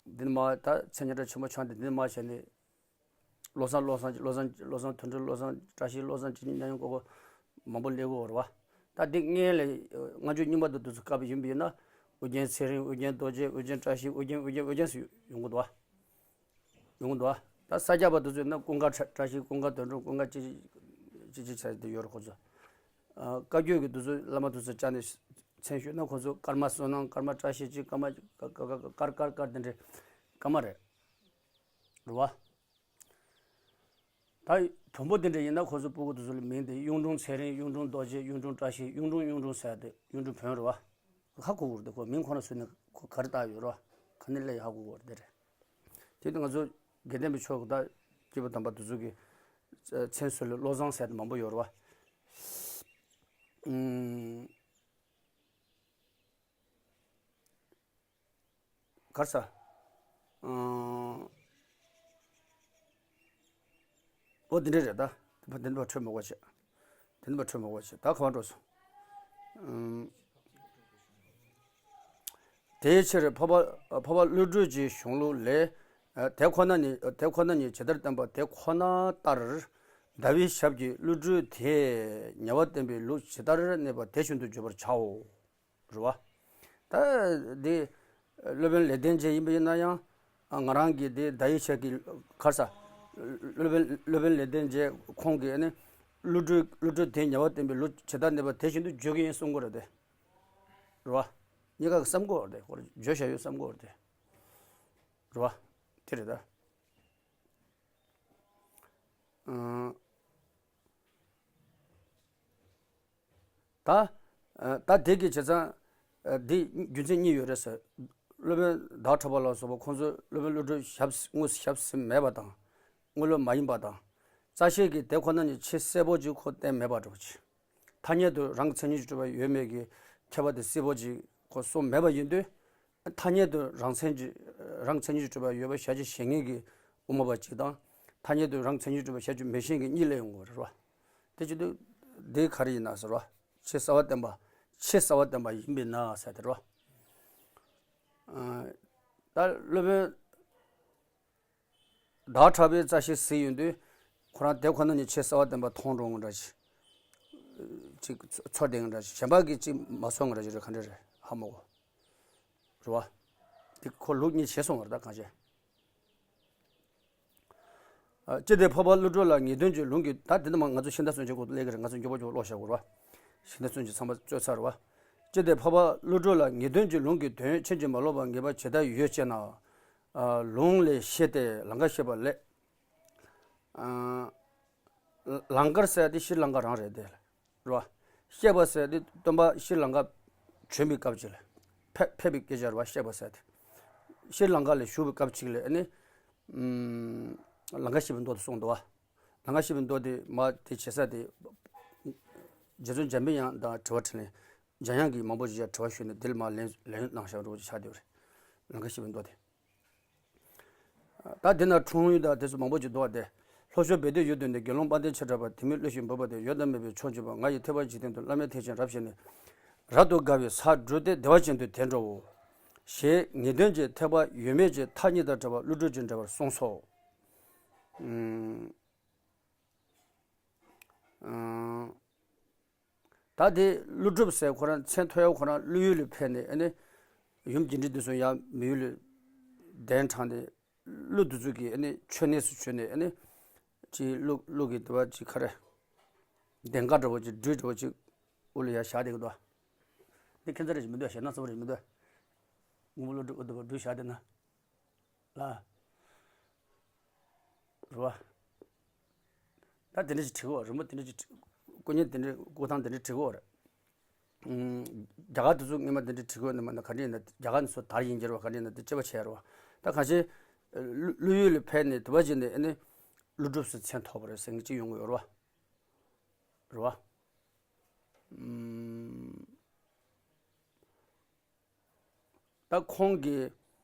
འདི་ནས་མར་ད་མཚན་སྙན་གྲགས་ཆེན་པོ་ཆགས་འདི་འདི་ནས་མར་བྱས་ནས། བློ་བཟང་བློ་བཟང་བློ་བཟང་བློ་བཟང་དོན་གྲུབ། བློ་བཟང་བཀྲ་ཤིས། བློ་བཟང་ཅི་ཉམས་ཉམས་ཀོ་ཀོ་མང་པོ་སླེབས་ཀྱི་ཡོད་རེད་བ། ད་འདི་སྔོན་ལ་སྔ་འགྱུར་རྙིང་པ་དེ་དུས་སུ་བཀབ་པ་ཡིན་པ་ཡིན་ན། ཨོ་རྒྱན་ཚེ་རིང་། ཨོ་རྒྱན་རྡོ་རྗེ། ཨོ་རྒྱན་བཀྲ་ཤིས། ཨོ་རྒྱན་ཨོ་རྒྱན་ཨོ་རྒྱན་ཟེར་ཡོང་གི་འདུག་བ། ཡོང་གི་འདུག་བ། ད་ས་སྐྱ་པ་དེ་ཚོས་ན་ཀུན་དགའ་བཀྲ་ཤིས། ཀུན་དགའ་དོན་གྲུབ། ཀུན་དགའ་ཅི་ཅི་ཅི་ཅི་བྱས་དེ་ཡོད་རེད་ཁོ་ཚོ། ཨ། བཀའ་བརྒྱུད་ཀྱི་དེ་ཚོ་བླ་མ་དེ་ཚོ་བཅར་ནས་མཚན་ཞུས་ན་ཁོ་ཚོ་ཀརྨ་བསོད་ནམས། ཀརྨ་བཀྲ་ཤིས་ཅི། ཀརྨ་ཀ་ཀ་ཀ་ཀར་ཀར་ཀར་དེ་འདྲའི་ཀརྨ་རེད། རེད་བ། ད་བོན་པོ་དེ་འདྲ་ཡིན་ན་ཁོ་ཚོ་སྤུ་གུ་དེ་ཚོ་ལ་མིང་དེ་གཡུང་དྲུང་ཚེ་རིང་། གཡུང་དྲུང་རྡོ་རྗེ། གཡུང་དྲུང་བཀྲ་ཤིས། གཡུང་དྲུང་གཡུང་དྲུང་ཟེར་ཏེ་གཡུང་དྲུང་བོན་རེད་བ། ཧ་གོ་དགོས་རེད་དེ། ཁོ་མིང་ཁོ་ན་སུ་ནས་ཁོ་ག་རེ་བཏགས་ཡོད་རེད་བ། ག་ནས་སླེབས་ཡོད་ཧ་གོ་དགོས་རེད་དེ་རེད། དེ་དུས་ང་ཚོ་དགེ་ལྡན་པའི་ཕྱོགས་ཀྱི་ད་སྐྱེས་བུ་དམ་པ་དེ་ཚོ་གི་མཚན་ཟུར་ལ་བློ་བཟང་ཟེར་ཏེ་མང་པོ་ཡོད་རེད་བ། ཨུམ། ག་རེ་ཟ། ཨང་། ཨོ་དེ་འདྲ་རེད་ད། དེ་འདྲ་བ་འཕྲོད་མོ་གོ་བྱེད། དེ་འདྲ་བ་འཕྲོད་མོ་གོ་བྱེད། ད་ག་བ་འགྲོ་སོང་། ཨང་། དེའི་ཕྱིར་འཕགས་པ་འཕགས་པ་ཀླུ་སྒྲུབ་ཀྱི་གཞུང་ལུགས་ལས། དེ་ཁོ་ན་ཉིད་དེ་ཁོ་ན་ཉིད་ཇི་ལྟར་བསྟན་པ་དེ་ཁོ་ན་ལྟར། ཟླ་བའི་ཞབས་ཀྱིས་ཀླུ་སྒྲུབ་དེས། ཉེ་བར་བསྟན་པའི་ལུགས་ཇི་ལྟར་གནས་པ་དེ་བཞིན་དུ་བརྗོད་པར་བྱའོ། རེད་བ། ད་འདི་ སློབ་དཔོན་ལེགས་ལྡན་འབྱེད་ཡིན་པ་ཡིན་ན་ཡང་། ང་རང་གི་དེ་ཟླ་ཡི་ཆས་ཀྱི་གར་ས། སློབ་དཔོན་སློབ་དཔོན་ལེགས་ལྡན་འབྱེད་ཁོང་གིས་ནི། བསླུ་བྲིད་བསླུ་བྲིད་དེ་ཉེ་བར་བསྟན་པའི་ལུགས་ཇི་ལྟར་གནས་པ་དེ་བཞིན་དུ་བརྗོད་ཀྱི་ཡིན་གསུང་གི་རེད་དེ། རེད་བ། གཉིས་ཀ་གི་བསམ་གྱི་ཡོད་རེད་དེ། ཁོ་བརྗོད་བྱ་ཡོད་བསམ་གྱི་ཡོད་རེད་དེ། རེད་བ། དེ་རེད་ད། ཨང་། ད། ཨ། ད་དེ་གི་བྱས་ཙང་། ཨ། འདི་རྒྱུ་མཚན་གཉིས་ཡོད་རེད་ཟེར། སློབ་དཔོན་ཟླ་བ་གྲགས་པ་ལ་སོགས་པ་ཁོང་ཚོས་སློབ་དཔོན་བསླུ་བྲིད་ཞབས་དངོས་སུ་ཞབས་ཟིན་མེད་པ་དང་། དངོས་སློབ་མ་ཡིན་པ་དང་། རྩ་ཤེས་ཀྱིས་དེ་ཁོ་ན་ཉིད་ཆེས་གསལ་པོ་ཅིག་ཁོ་བསྟན་མེད་པ་འདྲ་བོ་ཅིག། ཐ་སྙད་དུ་རང་གི་མཚན་ཉིད་ཀྱིས་གྲུབ་པ་ཡོད་མེད་ཀྱི་ཁྱད་པར་དེ་གསལ་པོ་ཅིག་ཁོ་གསུངས་མེད་པ་ཡིན་དུས། ཐ་སྙད་དུ་རང་མཚན་གྱི། རང་མཚན་ཉིད་ཀྱིས་གྲུབ་པ་ཡོད་པ་གཞལ་བྱའི་བཤེས་གཉེན་གྱི་དབུ་མ་པ་གཅིག་དང་། ཐ་སྙད་དུ་རང་མཚན་ཉིད་ཀྱིས་གྲུབ་པ་གཞལ་བྱའི་མི་ཤེས་ཀྱི་གཉིས་སླེབས་ཡོང་གི་རེད་བ། དེ་བྱེད་དུས་འདི་ག་རེ་ཡིན་ན་ཟེར་བ། ཆེས་གསལ་བ་བསྟན་པ། ཆེས་གསལ་བ་བསྟན་པ་ཡིན་པས་ན་ཟེར་དེ་རེད་བ། ཨ། ད་སློབ་དཔོན་ཟླ་བ་གྲགས་པས་རྩ་ཤེས་གཟིགས་ཡོང་དུས། ཁོ་རང་དེ་ཁོ་ན་ཉིད་ཆེས་གསལ་བ་བསྟན་པ་མཐོང་འགྲོ་འདྲ་ཅིག། ཅིག་ཚོར་བསྡད་འདྲ་ཅིག། གཞན་པ་གིས་ཅིག་མ་ཚོར་འདྲ་ཅིག་རེད། ག་འདྲ་རེད། ཧ་མ་གོ། རེད་བ། དེ་ཁོ་ལུགས་གཉིས་བྱས་སོང་བ་རེད་ད་གང་བྱས། ཨ། ཅི་སྟེ་འཕགས་པ་ཀླུ་སྒྲུབ་ལ་ངེས་དོན་གྱི་ལུང་གི། ད་འདི་ནི་མ་ང་ཚོ་ཤིང་རྟ་བཙན་གྱི་སྐོར་དུ་སླེབས་ཀྱི་རེད། ང་ཚོ་མགྱོགས་པོ་མགྱོགས་པོ་ཀློག་བཞག་དགོས་རེད་བ། ཤིང་རྟ་བཙན་གྱི་ཚང་མ་རྩོད་ཚར་རེད་བ། ཅི་སྟེ་འཕགས་པ་ཀླུ་སྒྲུབ་ལ་ངེས་དོན་གྱི་ལུང་གི་དོན་ཕྱིན་ཅི་མ་ལོག་པར་ངེས་པ་ཇི་ལྟར་ཡོད་ཅེ་ན། ཨ། ལུང་ལས་ཤེས་ཏེ་ལང་ཀར་གཤེགས་པ་ལས། ཨ། ལང་ཀར་ཟེར་དེ་ཤྲི་ལང་ཀ་རང་རེད་དེ། རེད་བ། གཤེགས་པ་ཟེར་དེ་སྟོན་པ་ཤྲི་ལང་ཀ་བྱོན་པའི་སྐབས་ཅིག་ལ། ཕེབས་ཕེབས་པའི་སྐད་ཆ་རེད་བ། གཤེགས་པ་ཟེར་དེ། ཤྲི་ལང་ཀ་ལ་བཞུགས་པའི་སྐབས་ཅིག་ལ་ཨ་ནི། ཨམ། ལང་ཀར་གཤེགས་པའི་མདོ་དེ་གསུངས་འདུག་བ། ལང་ཀར་གཤེགས་པའི་མདོ་དེ་མ་དེ་བྱེད་ས་དེ། རྗེ་བཙུན་འཇམ་པའི་དབྱངས་དང་དྲི་བ་དྲིས་ལན། འཇམ་དབྱངས་ཀྱིས་མང་པོ་ཞིག་ཡར་དྲི་བ་ཞུས་ནས་དེ་ལ་མར་ལན་ལན་གནང་བཞག་འདྲ་བོ་ཅིག་ཆགས་བསྡད་པ་རེད། ལང་ཀར་གཤེགས་པའི་མདོ་དེ། ད་དེ་ན་འཁྲུངས་ཡུལ་དང་དེ་ཚོ་མང་པོ་ཅིག་འདུག་བ་དེ། ལྷོ་ཕྱོགས་བེ་ཏའི་ཡུལ་དུ་ནི། དགེ་སློང་དཔལ་ལྡན་ཆེར་གྲགས་པ། དེ་མིང་ཀླུ་ཞེས་འབོད་པ་དེ། ཡོན་བདག་མེད་པའི་ཕྱོགས་འཇིགས་པ། ང་ཡི་ཐེག་པ་འཇིག་རྟེན་དུ། བླ་མེད་ཐེག་ཆེན་རབ་བཤད་ནས། རབ་ཏུ་དགའ་བའི་ས་བགྲོད་དེ། བདེ་བ་ཅན་དུ་དེར་འགྲོའོ། ཞེས་ངེས་དོན་གྱི་ཐེག་པ་ཡོད་མེད་ཀྱི་མཐའ་གཉིས་དང་བྲལ་བ་ཀླུ་སྒྲུབ་ཀྱིས་འགྲེལ་པར་གསུངས་སོ། ཨུམ། ཨུམ། ད་དེ་ཀླུ་སྒྲུབ་ཟེར་ཁོ་རང་མཚན་ཐོ་ཡག་ཁོ་རང་ཀླུ་ཡུལ་ལ་ཕེབས་ནས་ཨ་ནི། ཡུམ་རྒྱས་འབྲིང་དེ་ཚོ་ཡང་མི་ཡུལ་ལ་གདན་དྲངས་ནས། ཀླུ་དེ་ཚོ་གིས་ཨ་ནི་མཆོད་གནས་སུ་བྱོན་ནས་ཨ་ནི། ཅིག་ཀླུ་ཀླུ་གི་དེ་བ་ཅིག་ག་རེ། གདན་ཁ་འདྲ་བོ་ཅིག་སྦྲུལ་འདྲ་བོ་ཅིག་དབུ་ལ་ཡར་བཞག་བསྡད་ཀྱི་འདུག་འདི་ཁྱད་མཚར་རེ་ཞིག་མི་འདུག་ཞེད་སྣང་ཚ་པོ་རེ་མི་འདུག་དངོས་པོ་ཀླུ་སྒྲུབ་དབུ་དེ་བ་སྦྲུལ་བཞག་བསྡད་ན། ལ། རེད་བ། ད་དེ་འདྲ་ཞིག་བྲིས་གོ། རི་མོ་དེ་འདྲ་ཞིག་བྲིས། སྐུ་བརྙན་དེ་འདྲ་བཀོད་སྟངས་དེ་འདྲ་བྲིས་གོ་རེད། ཨུམ། རྒྱ་གར་དེ་ཚོ་སྔོན་མ་དེ་འདྲ་བྲིས་གོ་ནི་མ་ན་ག་འདྲ་ཡིན་ན། རྒྱ་གར་ནས་སུ་དར་ཡིན་གྱི་རེད་བ། ག་འདྲ་ཡིན་ན་དེ་དཔྱད་པ་བྱས་རེད་བ། ད་གང་ཞིག་ཀླུ་ཀླུ་ཡུལ་ལ་ཕེབས་ནས་དེ་བ་ཅིག་ནས་ཨ་ནི་ཀླུ་སྒྲུབ་ཟེར་མཚན་ཐོགས་པ་རེད་ཟེར་མཁན་ཅིག་ཡོང་གི་ཡོད་རེད་བ། རེད་བ། ཨུམ། ད་ཁོང་གིས།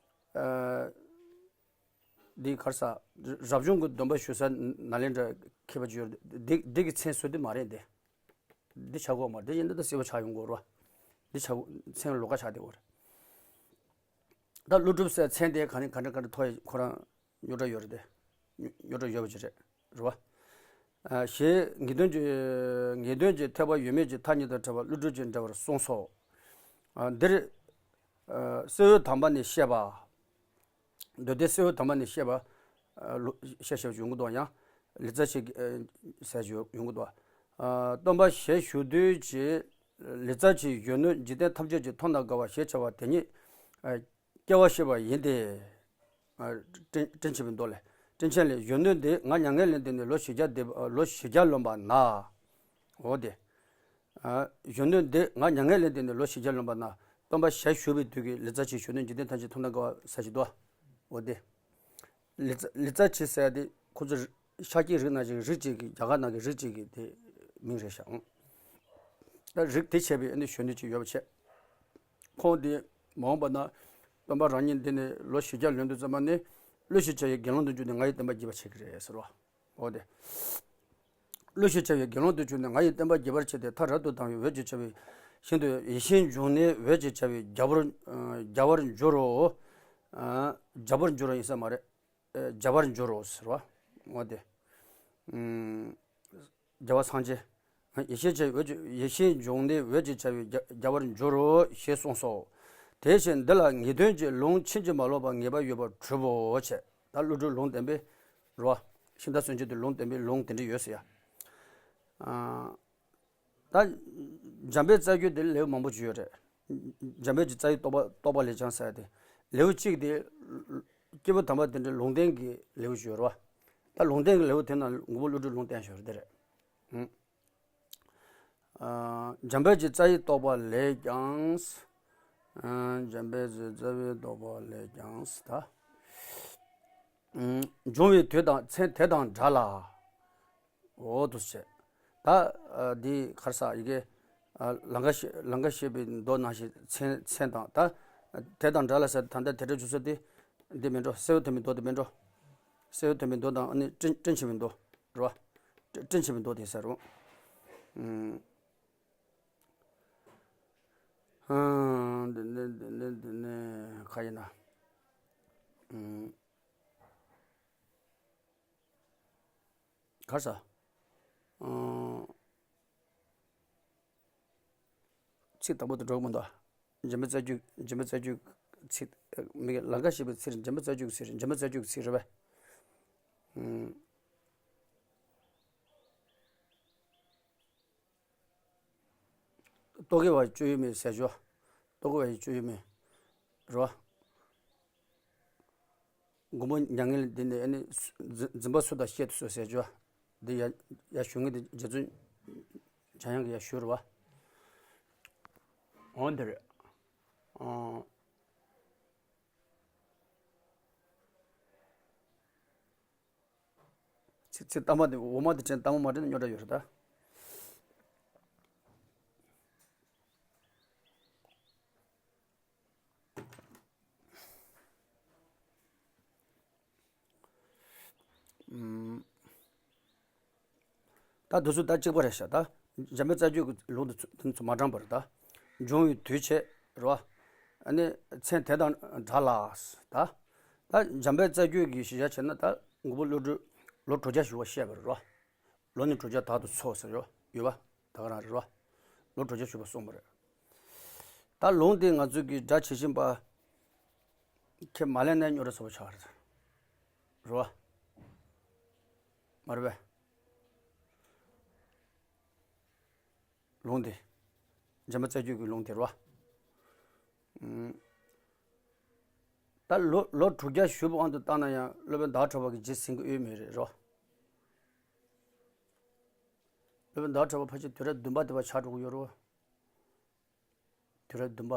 ཨ། འདི་ག་རེ་ཟ། རབ་བྱུང་གི་སྡོམ་པ་ཞུ་ས་ནཱ་ལེནྡྲ་མཁས་པ་ཅིག་ཡོད་རེད། འདི་འདི་གི་མཚན་བཟོས་དེ་མ་རེད་འདི། འདི་ཆགས་ཀྱི་ཡོད་མ་རེད། འདི་ཡིན་ན་ད་གསལ་པོ་ཆགས་ཡོང་གི་ཡོད་རེད་བ། འདི་ཆགས་མཚན་ལོགས་ཀ་ཆགས་བསྡད་ཡོད་རེད། ད་ཀླུ་སྒྲུབ་ཟེར་མཚན་དེ་ག་ནས་ག་འདྲ་ག་འདྲ་ཐོགས་ཡ་ཁོ་རང་རྙོག་དྲ་ཡོད་རེད་དེ། རྙོག་དྲ་ཡོད་པ་ཅིག་རེད། རེད་བ། ཨ། ཞེས་ངེས་དོན་གྱི་ངེས་དོན་གྱི་ཐེག་པ་ཡོད་མེད་ཀྱི་མཐའ་གཉིས་དང་བྲལ་བ་ཀླུ་སྒྲུབ་ཀྱིས་འགྲེལ་པར་གསུངས་སོ། ཨ། འདིར། ཨ། གསེར་འོད་དམ་པ་ནས་བཤད་པ། མདོ་སྡེ་གསེར་འོད་དམ་པ་ནས་བཤད་པ། ཨ། ལོ་བཤད་བཤད་ཡོང་གི་འདུག་ཡང་། ལི་ཙ་བྱི། ཨ། ཟེར་ཞིག་ཡོང་གི་འདུག་ཨ། སྟོན་པ་ཞལ་བཞུགས་དུས་ཀྱི་ལི་ཙ་བྱིའི་གཞོན་ནུ་འཇིག་རྟེན་ཐམས་ཅད་ཀྱིས་མཐོང་དང་དགའ་བ་ཞེས་བྱ་བ་དེ་ཉིད། ཨ། སྐྱེ་བ་ཤེས་པ་ཡིན་ཏེ། ཨ། བཀྲིན་བཀྲིན་ཆེ་བའི་མདོ་ལས། བཀྲིན་ཆེན་ལས། གཞོན་ནུ་འདི་ང་མྱ་ངན་ལས་འདས་ནས་ལོ་བཞི་བརྒྱ་འདས། ལོ་བཞི་བརྒྱ་ལོན་པ་ན། འོ་དེ། ཨ། གཞོན་ནུ་འདི་ང་མྱ་ངན་ལས་འདས་ནས་ལོ་བཞི་བརྒྱ་ལོན་པ་ན། སྟོན་པ་ཞལ་བཞུགས་པའི་དུས་ཀྱི་ལི་ཙ་བྱིའི་གཞོན་ནུ་འཇིག་རྟེན་ཐམས་ཅད་མཐོང་དང་དགའ་བ་ཟེར་ཞིག་འདུག་འོ་དེ། ལི་ཙ་ལི་ཙ་བྱི་ཟེར་དེ་ཁོ་ཚོ་ཤཱཀྱའི་རིགས་ནང་བཞིན་རིགས་གཅིག་གི། རྒྱ་གར་ནང་གི་རིགས་གཅིག་གི་དེ་མིང་རེད་ཤག་ད་རིགས་དེ་བྱས་པའི་ཨ་ནི་གཞོན་ནུ་ཅིག་ཡོད་པ་བྱས། ཁོང་དེ་མ་འོངས་པ་ན་སྟོན་པ་རང་ཉིད་འདི་ནས་ལོ་བཞི་བརྒྱ་ལོན་དུས་ཙམ་པ་ནས་ཀླུ་ཞེས་བྱ་བའི་དགེ་སློང་དུ་གྱུར་ནས་ང་ཡི་བསྟན་པ་རྒྱས་པར་བྱེད་ཀྱི་རེད་ཟེར་བ། འོ་དེ། ཀླུ་ཞེས་བྱ་བའི་དགེ་སློང་དུ་གྱུར་ནས་ང་ཡི་བསྟན་པ་རྒྱས་པར་བྱས་ཏེ། མཐར་རབ་ཏུ་དང་བའི་འོད་ཅེས་བྱ་བའི་ཞིང་དུ། ཡེ་ཤེས་འབྱུང་གནས་འོད་ཅེས་བྱ་བའི་རྒྱལ་པོར། རྒྱལ་བར་འགྱུར་རོ། རྒྱལ་བར་འགྱུར་རོ་ཡིན་ས་མ་རེད། རྒྱལ་བར་འགྱུར་རོ་ཟེར་བ། འོ་དེ། རྒྱལ་བ་སངས་རྒྱས། ཡེ་ཤེས་བྱ་བའི་འོད་ཅེས། ཡེ་ཤེས་འབྱུང་གནས་འོད་ཅེས་བྱ་བའི་རྒྱལ་རྒྱལ་བར་འགྱུར་རོ་ཞེས་གསུངས་སོ། དེ་བཞིན་འདི་ལ་ངེས་དོན་གྱི་ལུང་ཕྱིན་ཅི་མ་ལོག་པ་ངེས་པ་ཡོད་པར་གྲུབ་བོ་བྱས། ད་ཀླུ་སྒྲུབ་ལུང་བསྟན་པའི་རོ། ཤིང་རྟ་མཚོན་བྱེད་དུ་ལུང་བསྟན་པའི་ལུང་དེ་འདྲ་ཡོད་ཟེར་ཡ། ཨ། ད་འཇམ་དཔལ་རྩ་རྒྱུད་དེ་ལེའུ་མང་པོ་ཅིག་ཡོད་རེད། འཇམ་དཔལ་གྱི་རྩ་བའི་རྟོགས་པ་རྟོགས་པ་ལས་ཀྱང་ཟེར་ཏེ། ལེའུ་གཅིག་དེ་སྐྱེས་བུ་དམ་པ་དེ་འདྲའི་ལུང་བསྟན་གྱི་ལེའུ་ཞིག་ཡོད་རེད་བ། ད་ལུང་བསྟན་གྱི་ལེའུ་དེ་ནང་མགོན་པོ་ཀླུ་སྒྲུབ་ལུང་བསྟན་ཞིག་ཡོད་རེད་དེ་རེད། ཨ། འཇམ་དཔལ་གྱི་རྩ་བའི་རྟོགས་པ་ལས་ཀྱང་། ཨ། འཇམ་དཔལ་གྱི་རྩ་བའི་རྟོགས་པ་ལས་ཀྱང་ད། ཨ། འབྱུང་བའི་དུས་དང་མཚན་དེ་དང་འདྲ་ལ། འོ་དུ་བྱས། ད། ཨ། འདི་ག་རེ་ཟེར་ཡི་གེ་ཨ། ལང་ཀ་ཤི་ལང་ཀ་ཤི་པའི་མདོ་ནང་བཞིན་མཚན་མཚན་དང་ད། དེ་དང་འདྲ་ལ་ཟེར་ད་ལྟ་དེ་འདྲ་བྱུང་ས་དེ། འདི་མིན་འགྲོ། སེའུ་ཐོན་པའི་མདོ་དེ་མིན་འགྲོ། སེའུ་ཐོན་པའི་མདོ་དང་ཨ་ནི་སྤྲིན་སྤྲིན་ཆེན་པའི་མདོ་རེད་བ། སྤྲིན་སྤྲིན་ཆེན་པའི་མདོ་དེ་ཟེར་རོ། ཨུམ། ཨ། འདི་ནི་འདི་ནི་འདི་ནི་ག་ཡིན་ན། ཨུམ། ག་རེ་ཟེར། ཨ། ཚིག་དང་པོ་དེ་འགྲོ་གི་མི་འདུག་འཇམ་དཔལ་རྩ་རྒྱུད། འཇམ་དཔལ་རྩ་རྒྱུད་ཚིག་མི་གི་ལང་ཀ་ཤི་པའི་ཚིག་འཇམ་དཔལ་རྩ་རྒྱུད་ཀྱི་ཚིག་འཇམ་དཔལ་རྩ་རྒྱུད་ཀྱི་ཚིག་རེད་པས། ཨུམ། རྟོག་གེ་བ་སྤྱོད་ཡུལ་མེད་ཟེར་ཞོ། རྟོག་གེ་བ་ཡི་སྤྱོད་ཡུལ་མེད། རོ། མགོན་པོ་མྱ་ངན་ལས་འདས་ནས་ཨ་ནི་སུ་འཛིན་འཛིན་པ་སུ་དང་བཤད་དུ་གསོལ་ཟེར་ཞོ། འདི་ཡ་ཡ་ཞུ་ངེས་དེ་རྗེ་བཙུན་འཇམ་དབྱངས་ཀྱིས་ཡ་ཞུ་རུ་བ། འོན་ཏེ་རེད། ཨང་། ཚིག་ཚིག་གཏའ་མ་དེ་འོ་མ་དེ་དྲན་གཏའ་མ་མ་དྲན་ན་རྙོག་དྲ་ཡོད་རེད་ད། ཨུམ། ད་དུས་ཚོད་ད་གཅིག་པ་རེད་ཤག་ད། འཇམ་དཔལ་རྩ་རྒྱུད་ཀྱི་ལུང་དེ་ཚོ་དེ་ཚོ་མ་དྲངས་པར་ད། འབྱུང་བའི་དུས་བྱས་རེད་བ། ཨ་ནི་མཚན་དེ་དང་འདྲ་ལ། ད། ད་འཇམ་དཔལ་རྩ་རྒྱུད་ཀྱི་གཞི་བཞག་བྱས་ན་ད་མགོན་པོ་ཀླུ་སྒྲུབ་ལོ་དྲུག་བརྒྱ་བཞུགས་པ་བཤད་པ་རེད་བ། ལོ་ནི་དྲུག་བརྒྱ་དག་ཏུ་ཚོགས་ཟེར་ཡོད་ཡོད་པ། ད་ག་རང་རེད་བ། ལོ་དྲུག་བརྒྱ་བཞུགས་པ་གསུངས་པ་རེད། ད་ལུང་དེ་ང་ཚོས་ཀྱི་སྒྲ་ཇི་བཞིན་པ། ཁས་མ་ལེན་ནས་རྙོག་དྲ་ཚ་པོ་ཆགས་རེད། རེད་བ། མ་རེད་པས། ལུང་དེ། འཇམ་དཔལ་རྩ་རྒྱུད་ཀྱི་ལུང་དེ་རེད་བ། ཨུམ། ད་ལོ་ལོ་དྲུག་བརྒྱ་བཞུགས་པའི་དབང་དུ་བཏང་ན་ཡང་སློབ་དཔོན་ཟླ་བ་གྲགས་པ་གིས་རྗེས་ཟིན་གྱི་ཡོད་མེད་རེད་རོ། སློབ་དཔོན་ཟླ་བ་གྲགས་པ་ཕལ་ཆེར་དུས་རབས་བདུན་པ་དེ་བར་ཆགས་འགྲོ་གི་ཡོད་རོ། དུས་རབས་བདུན་པ།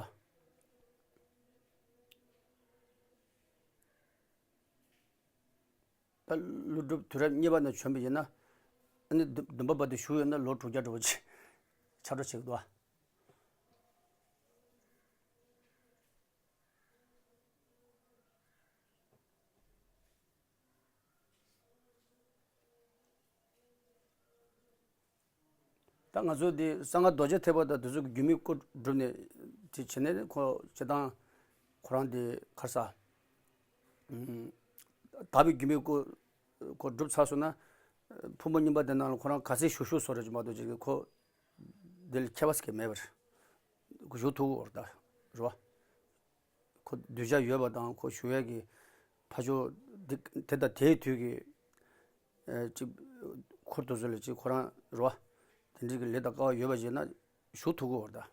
ད་ཀླུ་སྒྲུབ་དུས་རབས་གཉིས་པ་ནས་བྱོན་པ་ཡིན་ན། ཨ་ནི་བདུན་བདུན་པ་བར་དུ་བཞུགས་ཡོད་ན་ལོ་དྲུག་བརྒྱ་འགྲོ་བ་ཅིག་ཆགས་འགྲོ་བྱེད་ཀྱི་འདུག་ཨ། ད་ང་ཚོ་འདི་གསང་སྔགས་རྡོ་རྗེ་ཐེག་པ་དང་དེ་ཚོ་གི་རྒྱུད་སྨིན་སྐོར་བསྒྲུབས་ནས་དེ་བྱས་ནས་ཁོ་སྤྱིར་བཏང་ཁོ་རང་དེ་ག་རེ་ཟེར། ཨུམ། དག་པའི་རྒྱུད་སྨིན་སྐོར་ཁོ་བསྒྲུབས་ཚར་སོང་ན། ཕུང་པོ་རྙིང་པ་དེ་ནང་ལ་ཁོ་རང་ག་ཚད་བཞུགས་བཞུགས་སོང་རེད་ཅེས་མ་གཏོགས་ཅིག་ཁོ་དེ་ལ་ཁྱད་པར་ཟེར་མཁན་མེད་པ་རེད། ཁོ་བཞུགས་ཐུབ་ཀྱི་ཡོད་རེད་ད། རེད་བ། ཁོ་གདུལ་བྱ་ཡོད་པ་དང་ཁོ་བཞུགས་ཡས་ཀྱི་ཕ་ཕྱོགས་འདི་དེ་དང་དེའི་དུས་ཀྱི་ཨ་ཅིག་ཁུར་དུ་བཟོས་ལ་ཅིག་ཁོ་རང་རེད་བ། དེ་འདྲའི་གི་ལས་དང་སྐལ་བ་ཡོད་པ་ཡིན་ན་བཞུགས་ཐུབ་ཀྱི་ཡོད་རེད་ད།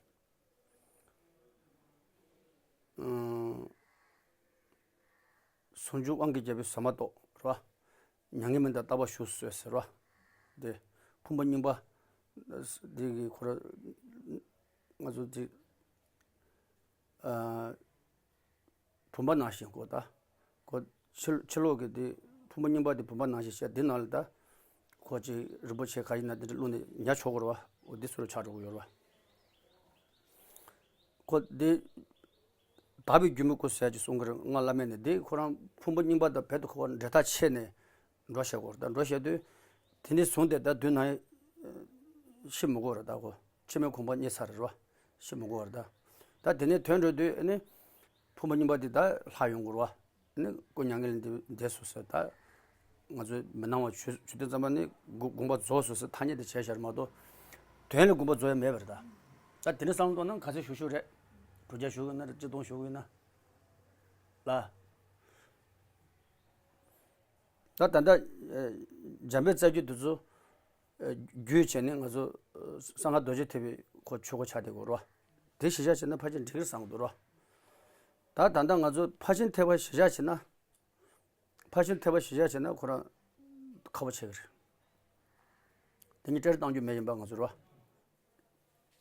ཨང་། ཟུང་འཇུག་དབང་གིས་རྒྱལ་པོའི་ཟ་མ་ཏོག་རེད་བ། མྱ་ངན་མེད་དང་རྟག་པར་བཞུགས་གསོལ་ཟེར་བ། དེ་ཕུང་པོ་རྙིང་པ་འདི་གི་ཁོ་ར་ང་ཚོ་འདི་ཨ་བུམ་པ་ནང་བཞིན་གོ་ད། ཁོ་ཕྱི་ཕྱི་ལོགས་ཀྱི་དེ་ཕུང་པོ་རྙིང་པ་དེ་བུམ་པ་ནང་བཞིན་བཤད་དེ་ནང་ལ་ད། ཁོ་ཅིག་རིན་པོ་ཆེ་ག་ཡིན་ན་དེ་འདྲ་བླུགས་ནས་ཉར་ཆོག་གི་རེད་བ། འོ་འདི་ཚུར་ཆགས་འགྲོ་གི་ཡོད་རེད་བ། ཁོ་དེ། དག་པའི་རྒྱུད་སྨིན་སྐོར་ཟེར་གྱི་གསུང་གི་རེད་སྔགས་བླ་མེད་ནས་དེ་ཁོ་རང་ཕུང་པོ་རྙིང་པ་དང་བོད་དུ་ཁོ་འབྲེལ་ཐག་ཆད་ནས་འགྲོ་བྱེད་སྐོར་དང་འགྲོ་བྱེད་དུས། དེ་ནས་བཟུང་སྟེ་ད་དུས་ནང་ཤི་མི་དགོས་རེད་ད་ཁོ། འཆི་མེད་གོ་འཕང་རྙེད་ཚར་རེད་བ། ཤི་མི་དགོས་རེད་ད། ད་དེ་ནས་ཐོན་འགྲོ་དུས་ཨ་ནི། ཕུང་པོ་རྙིང་པ་དེ་ད་ལྷག་ཡོང་གི་རེད་བ། ནི་སྐུ་མྱ་ངན་ལས་འདས་སོང་ཟེར་ད། ང་ཚོས་མི་སྣང་བ་ཆོས་ཆོས་དོན་ཙམ་པ་ནི་དགོངས་དགོངས་པ་རྫོགས་སོང་ཟེར་ཐ་སྙད་དེ་བྱས་བཞག་མ་གཏོགས། དོན་ལ་དགོངས་པ་རྫོགས་ཡ་མེད་པ་རེད་ད། ད་དེ་འདྲ་བསམ་བློ་གཏོང་ན་ག་ཚོད་ཞུ་ཞུ་རེད། དྲུག་བརྒྱ་ཞུ་གི་ན་རེད། གཅིག་སྟོང་ཞུ་གི་ན་ལ། ད་ད་ལྟ་འཇམ་དཔལ་རྩ་རྒྱུད་དེ་ཚོ་བརྒྱུད་བྱས་ནས་ང་ཚོ་གསང་སྔགས་རྡོ་རྗེ་ཐེག་པའི་ཁོ་ཆོས་སྒོ་ཆགས་བསྡད་ཡོད་རེད་བ། དེ་གཞི་བཞག་བྱས་ན་ཕལ་ཆེར་འགྲིག་གི་རེད་བསམ་གྱི་འདུག་རེད་བ། ད་ད་ལྟ་ང་ཚོ་ཕར་ཕྱིན་ཐེག་པ་གཞི་བཞག་བྱས་ན། ཕར་ཕྱིན་ཐེག་པ་གཞི་བཞག་བྱས་ན་ཁོ་རང་ཁག་པོ་ཆགས་ཀྱི་རེད། དེ་གཉིས་བྲལ་བཏང་རྒྱུ་མེད་ཡིན་པ་ང་ཚོ་རེད་བ།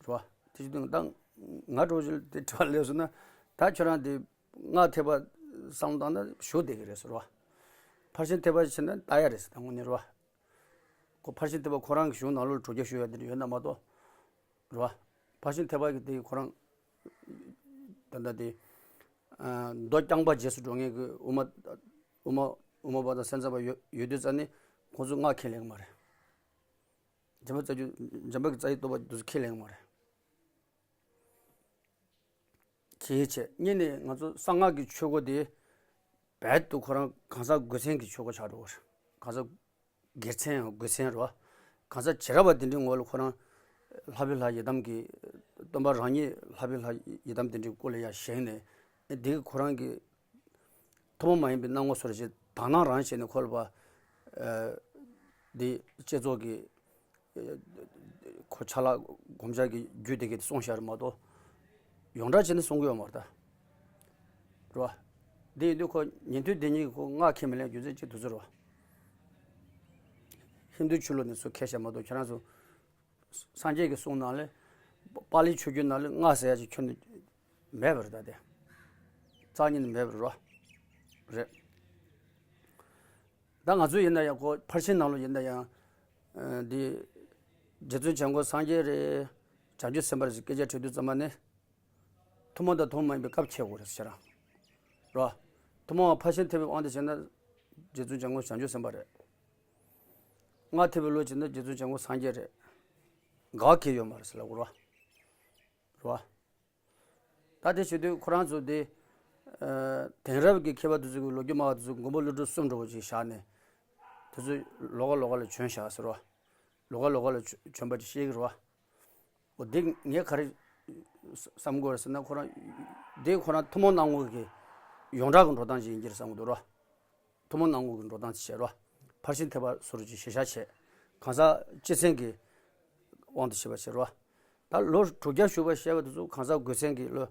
རེད་བ། དེ་བཞིན་དུ་ད་ང་འདྲ་བོ་ཞིག་དེ་དྲི་བ་སླེབས་སོང་ན། ད་ཁྱོད་རང་དེ་སྔགས་ཐེག་པ་བསམ་བློ་བཏང་ན་ཞུ་བསྡད་ཀྱི་རེད་ཟེར་བ། ཕར་ཕྱིན་ཐེག་པ་བྱས་ན་ལྟ་ཡ་རེད་ཟེར། ད་དངོས་གནས་རེད་བ། ཁོ་ཕར་ཕྱིན་ཐེག་པ་ཁོ་རང་གི་གཞུང་ནང་ལོགས་ལ་དྲུག་བརྒྱ་ཞུ་ཡ་དེ་འདྲ་ཡོད་ན་མ་གཏོགས། རེད་བ། ཕར་ཕྱིན་ཐེག་པ་གི་དེ་ཁོ་རང་ད་ལྟ་དེ་མདོ་རྐྱང་པ་རྗེས་སུ་འགྲོ་མཁན་གྱི་དབུ་མ་དབུ་མ་དབུ་མ་པ་དང་སེམས་ཙམ་པ་ཡོད་ཡོད་དུས་ཙ་ནས་ཁོང་ཚོས་སྔགས་ཁས་ལེན་གྱི་མ་རེད། འཇམ་དཔལ་རྩ་རྒྱུད། འཇམ་དཔལ་གྱི་རྩ་བའི་རྟོགས་པ་དེ་ཚོ་ཁས་ལེན་གྱི་མ་རེད། གལ་ཆེ། གཉིས་ནས་ང་ཚོ་གསང་སྔགས་ཀྱི་ཆོས་སྒོ་དེ་རྦད་དུ་ཁོ་རང་གང་ཟག་དགོས་མཚན་གྱི་ཆོས་སྒོ་ཆགས་འགྲོ་བ་རེད། གང་ཟག་སྒེར་མཚན་ཡང་དགོས་མཚན་རེད་བ། གང་ཟག་བྱེ་བྲག་པ་དེ་འདྲའི་ངོ་ལ་ཁོ་རང་ལྷ་བུ་ལྷ་ཡི་དམ་གྱི་སྟོན་པ་རང་ཉིད་ལྷ་བུ་ལྷ་ཡི་དམ་དེ་འདྲའི་སྐོར་ལ་ཡང་བཞེངས་ནས་དེ་གི་ཁོ་རང་གི་ཐུན་མོང་མ་ཡིན་པའི་སྣང་ངོ་སོར་བྱེད་དག་སྣང་རང་བྱས་ནས་ཁོ་ལ་བ། འདི་བསྐྱེད་རྫོགས་ཀྱི་ཁོ་ཆ་ལག་སྒོམ་བྱ་གི་རྒྱུད་དེ་གི་གསུངས་བཞག་རེད་མ་གཏོགས། ཡོངས་གྲགས་བྱས་ནས་གསུང་གི་ཡོད་མ་རེད་ད། རེད་བ། འདི་ཡིན་དུས་ཁོ་ཉན་ཐོས་སྡེ་གཉིས་ཀྱི་ཁོ་སྔགས་ཁས་མི་ལེན་རྒྱུ་མཚན་གཅིག་དེ་ཚོ་རེད་བ། ཧིན་རྡུ་ཆོས་ལུགས་ནས་ཚུར་ཁས་བཞག་མ་གཏོགས་ཁྱེད་རང་ཚོ་སངས་རྒྱས་ཀྱི་གསུང་ནང་ལ་པཱ་ལིའི་ཆོས་བརྒྱུད་ནང་ལ་སྔགས་ཟེར་ཡ་ཅིག་ཁྱོན་ནས་མེད་པ་རེད་ད་དེ། རྩ་བ་ཉིད་ནས་མེད་པ་རེད་བ། རེད། ད་ང་ཚོ་ཡིན་ན་ཡང་ཁོ་ཕར་ཕྱིན་ནང་ལོགས་ཡིན་ན་ཡང་། ཨ། འདི་རྗེ་བཙུན་བྱམས་མགོན་སངས་རྒྱས་རེད། བྱང་ཆུབ་སེམས་དཔའ་རེད་ཟེར་སྐད་ཆ་དྲིས་དུས་ཙམ་པ་ནི། ཐུན་མོང་དང་ཐུན་མོང་མ་ཡིན་པའི་སྐབས་ཁྱད་དགོས་རེད་ཟེར་ར། རོ། ཐུན་མོང་བ་ཕར་ཕྱིན་ཐེག་པའི་དབང་དུ་བྱས་ན་རྗེ་བཙུན་བྱམས་མགོན་བྱང་ཆུབ་སེམས་དཔའ་རེད། སྔགས་ཐེག་པའི་ལུགས་བྱས་ན་རྗེ་བཙུན་བྱམས་མགོན་སངས་རྒྱས་རེད། འགལ་བ་གང་ཡང་ཡོད་མ་རེད་ཟེར་ལབ་དགོས་རེད་བ། རེད་བ། ད་དེ་བྱེད་དུས་ཁོ་རང་ཚོ་དེ། ཨ། དེང་རབས་ཀྱི་མཁས་པ་དེ་ཚོ་གི་ལོ་རྒྱུས་སྨྲ་བ་དེ་ཚོ་མགོན་པོ་ཀླུ་སྒྲུབ་གསུམ་འདྲ་བོ་ཅིག་བཞག་ནས། དེ་ཚོ་ལོགས་ཀ་ལོགས་ཀ་ལ་བྱོན་བཞག་ཟེར་བ། ལོགས་ཀ་ལོགས་ཀ་ལ་བྱོན་པ་ཅིག་བཤད་ཀྱི་རེད་བ། འོ་དེ་ངས་ག་རེ་བསམ་དགོས་རེད་ཟེར་ན་ཁོ་རང་། དེ་ཁོ་རང་ཐུན་མོང་སྣང་ངོ་གི་ཡོངས་གྲགས་ཀྱི་འགྲོ་སྟངས་ཅིག་ཡིན་གྱི་རེད་བསམ་གྱི་འདུག་རོ། ཐུན་མོང་སྣང་ངོ་གི་འགྲོ་སྟངས་ཅིག་བྱས་རོ། ཕར་ཕྱིན་ཐེག་པ་སོ་རུ་ཅིག་གཞི་བཞག་བྱས། གང་ཟག་སྤྱི་མཚན་གྱི་དབང་དུ་བྱས་པ་བྱས་རོ། ད་ལོ་དྲུག་བརྒྱ་བཞུགས་པ་བཤད་པ་དེ་ཚོ་གང་ཟག་དགོས་མཚན་གྱི་སློབ་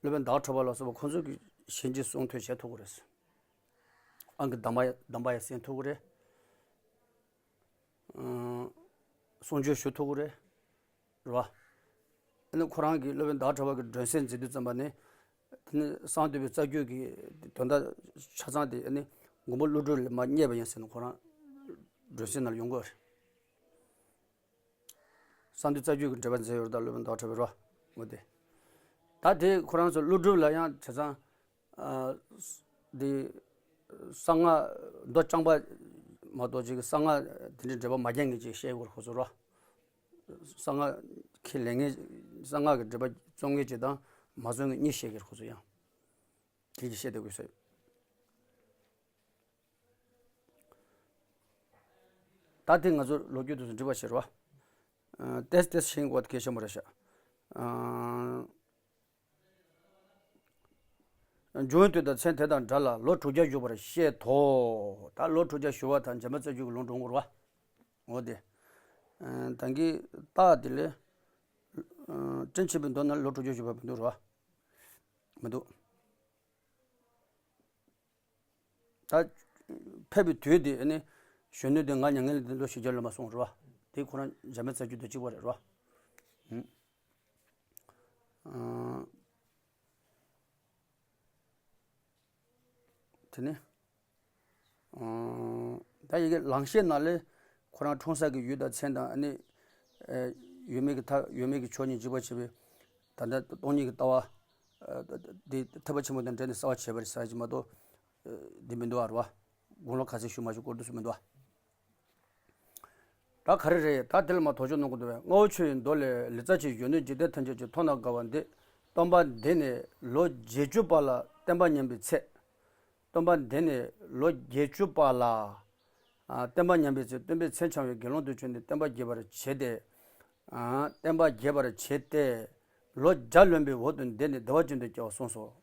སློབ་དཔོན་ཟླ་བ་གྲགས་པ་ལ་སོགས་པ་ཁོང་ཚོ་གི་ཞལ་གྱིས་གསུང་ཐོས་བྱས་ཐུབ་ཀྱི་རེད། ཨང་ཀི་གདམས་པ་ཡ་གདམས་པ་ཡང་གསན་ཐུབ་ཀྱི་རེད། ཨང་། གསུང་ཆོས་ཞུ་ཐུབ་ཀྱི་རེད། རེད་བ། ཨ་ནི་ཁོ་རང་གིས་སློབ་དཔོན་ཟླ་བ་གྲགས་པ་གི་སྒྲོན་གསལ་མཛད་དུས་ཙམ་པ་ནི། དེ་ནི་གསང་འདུས་པའི་རྩ་རྒྱུད་ཀྱི་དོན་དག་ཆ་ཚང་དེ་ཨ་ནི་མགོན་པོ་ཀླུ་སྒྲུབ་ལས་མར་བརྙེས་པ་ཡིན་ཟེར་ནས་ཁོ་རང་སྒྲོན་གསལ་ནང་ལ་ཡོང་གི་རེད། གསང་འདུས་རྩ་རྒྱུད་ཀྱི་འགྲེལ་པ་མཛད་ཡོད་རེད་ད་སློབ་དཔོན་ཟླ་བ་གྲགས་པས་རེད་བ། འོ་དེ། ད་དེ་ཁོ་རང་ཚོ་ཀླུ་སྒྲུབ་ལ་ཡང་བྱས་ཙང་། ཨ། འདི་གསང་སྔགས་མདོ་རྐྱང་པ་མ་གཏོགས་ཅིག་གསང་སྔགས་དེ་འདྲའི་འགྲེལ་པ་མ་རྒྱག་མཁན་ཅིག་བཤད་དགོས་རེད་ཁོ་ཚོ་རོ། གསང་སྔགས་ཁས་ལེན་མཁན། གསང་སྔགས་ཀྱི་འགྲེལ་པ་རྩོམ་མཁན་ཅིག་དང་མ་རྩོམ་མཁན་གཉིས་བཤད་ཀྱི་རེད་ཁོ་ཚོ་ཡང་། དེ་ཅིག་བཤད་བསྡད་དགོས་ཟེར། ད་དེ་ང་ཚོ་ལོ་རྒྱུས་དེ་ཚོ་འབྲི་བ་བྱེད་རོ། ཨ། ཏེས་ཏེས་ཤིང་བ་གེ་ཤ་མོ་ར་ཤ། ཨ། འབྱུང་བའི་དུས་དང་མཚན་དེ་དང་འདྲ་ལ་ལོ་དྲུག་བརྒྱ་བཞུགས་པར་བཤད་དོ། ད་ལོ་དྲུག་བརྒྱ་བཞུགས་པ་དང་འཇམ་དཔལ་རྩ་རྒྱུད་ཀྱི་ལུང་འགྲོ་འོང་རོ། འོ་དེ། ཨ། ད་གིན་རྟགས་དེ་ལས། ཨ། སྤྲིན་ཆེན་པོའི་མདོ་ན་ལོ་དྲུག་བརྒྱ་བཞུགས་པ་མི་འདུག་རོ། མི་འདུག་ད་ཕེབས་པའི་དུས་དེ་ནི་གཞོན་ནུ་དེ་ང་མྱ་ངན་ལས་འདས་ལོ་བཞི་བརྒྱ་ལོན་པ་སོང་རེད་བ། དེ་ཁོ་རང་འཇམ་དཔལ་རྩ་རྒྱུད་དང་གཅིག་པ་རེད་རོ། ཨ། དེ་ནི། ཨ། ད་ཡི་གེ་ལང་གཤེགས་ནང་ལས་ཁོ་རང་འཁྲུངས་ས་གི་ཡུལ་དང་མཚན་དང་ཨ་ནི། ཨ། ཡོད་མེད་ཀྱི་མཐའ་ཡོད་མེད་ཀྱི་ཕྱོགས་གཉིས་འཇིག་པར་བྱེད་པའི་ད་ལྟ་སྟོང་ཉིད་ཀྱི་ལྟ་བ། ཨ། དེ་ཐེག་པ་ཆེན་པོ་དང་འབྲེལ་ནས་གསལ་བར་བྱེད་པ་རེད་ཟེར་གྱི་མ་གཏོགས། ཨ། འདི་མི་འདུག་ཨ་རེད་བ། དགུང་ལོ་ག་ཚོད་བཞུགས་མ་བཞུགས་སྐོར་དུ་སུ་མི་འདུག་ཨ། ད་ག་རེ་རེད། ད་དེ་ལ་མ་དོགས་གཅོད་གནང་དགོས་འདུག་པས། རྔ་བོ་ཆོས་ཀྱི་མདོ་ལས། ལི་ཙཱ་བཅས་གཞོན་ནུ་འཇིག་རྟེན་ཐམས་ཅད་ཀྱི། མཐོང་ན་དགའ་བ་འདི། སྟོན་པ་འདི་ནི་ལོ་བརྒྱད་ཅུ་པ་ལ་བསྟན་པ་ཉམས་པའི་ཚེ། སྟོན་པ་འདི་ནི་ལོ་བརྒྱད་ཅུ་པ་ལ། ཨ། བསྟན་པ་ཉམས་པའི་ཚེ་སྟོན་པའི་མཚན་འཆང་བའི་དགེ་སློང་དུ་བྱོན་ཏེ་བསྟན་པ་རྒྱས་པར་བྱས་ཏེ། ཨ། བསྟན་པ་རྒྱས་པར་བྱས་ཏེ། ལོ་བརྒྱ་ལོན་པའི་འོག་ཏུ་འདས་ནས་བདེ་བ་ཅན་དུ་སྐྱེ་བར་གསུངས་སོ།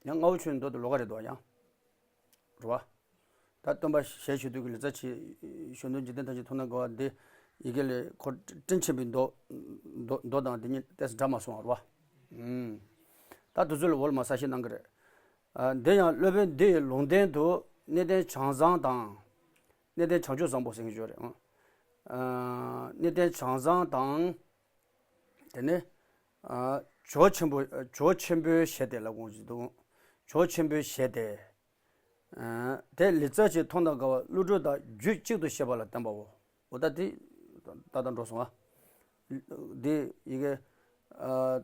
ཡང་རྔ་བོ་ཆེ་མདོ་དེ་ལོགས་ཀ་རེད་དོ་ཡང་། རེད་བ། ད་སྟོན་པ་ཞལ་བཞུགས་དུས་ཀྱི་ལི་ཙཱ་བྱིའི་གཞོན་ནུ་འཇིག་རྟེན་ཐམས་ཅད་མཐོང་ནས་དགའ་བ་འདི་ཡི་གེ་ལས་ཁོ་སྤྲིན་ཆེན་པོའི་མདོ། མདོ་མདོ་དང་འདི་གཉིས་ཏོག་ཙམ་འདྲ་མ་སོང་བ་རེད་བ། ཨུམ། ད་དུས་ཚོད་ལ་འོ་ལ་མ་གསལ་བཤད་གནང་གི་རེད། ཨ། འདི་ཡང་སློབ་དཔོན་འདི་ཡི་ལུང་བསྟན་དུ་གནས་བརྟན་བྱང་བཟང་དང་། གནས་བརྟན་བྱང་ཆུབ་བཟང་པོ་ཟེར་གྱི་ཡོད་རེད། ཨ། གནས་བརྟན་བྱང་བཟང་དང་། དེ་ནས། ཨ། ཇོ་ཆེན་པོ། ཇོ་ཆེན་པོའི་ཞལ་ཏེ་ལབ་དགོངས་ཀྱི་འདུག་ཇོ་ཆེན་པོའི་ཞལ་ཏེ། ཨ། དེ་ལི་ཙཱ་བྱིས་མཐོང་དང་དགའ་བ་བློ་གྲོས་དང་རྒྱུད་གཅིག་ཏུ་བཤད་པ་ལ་བརྟེན་པའོ། འོ་ད་དེ་ད་ལྟ་འགྲོ་སོང་ཨ། དེ་ཡི་གེ་ཨ།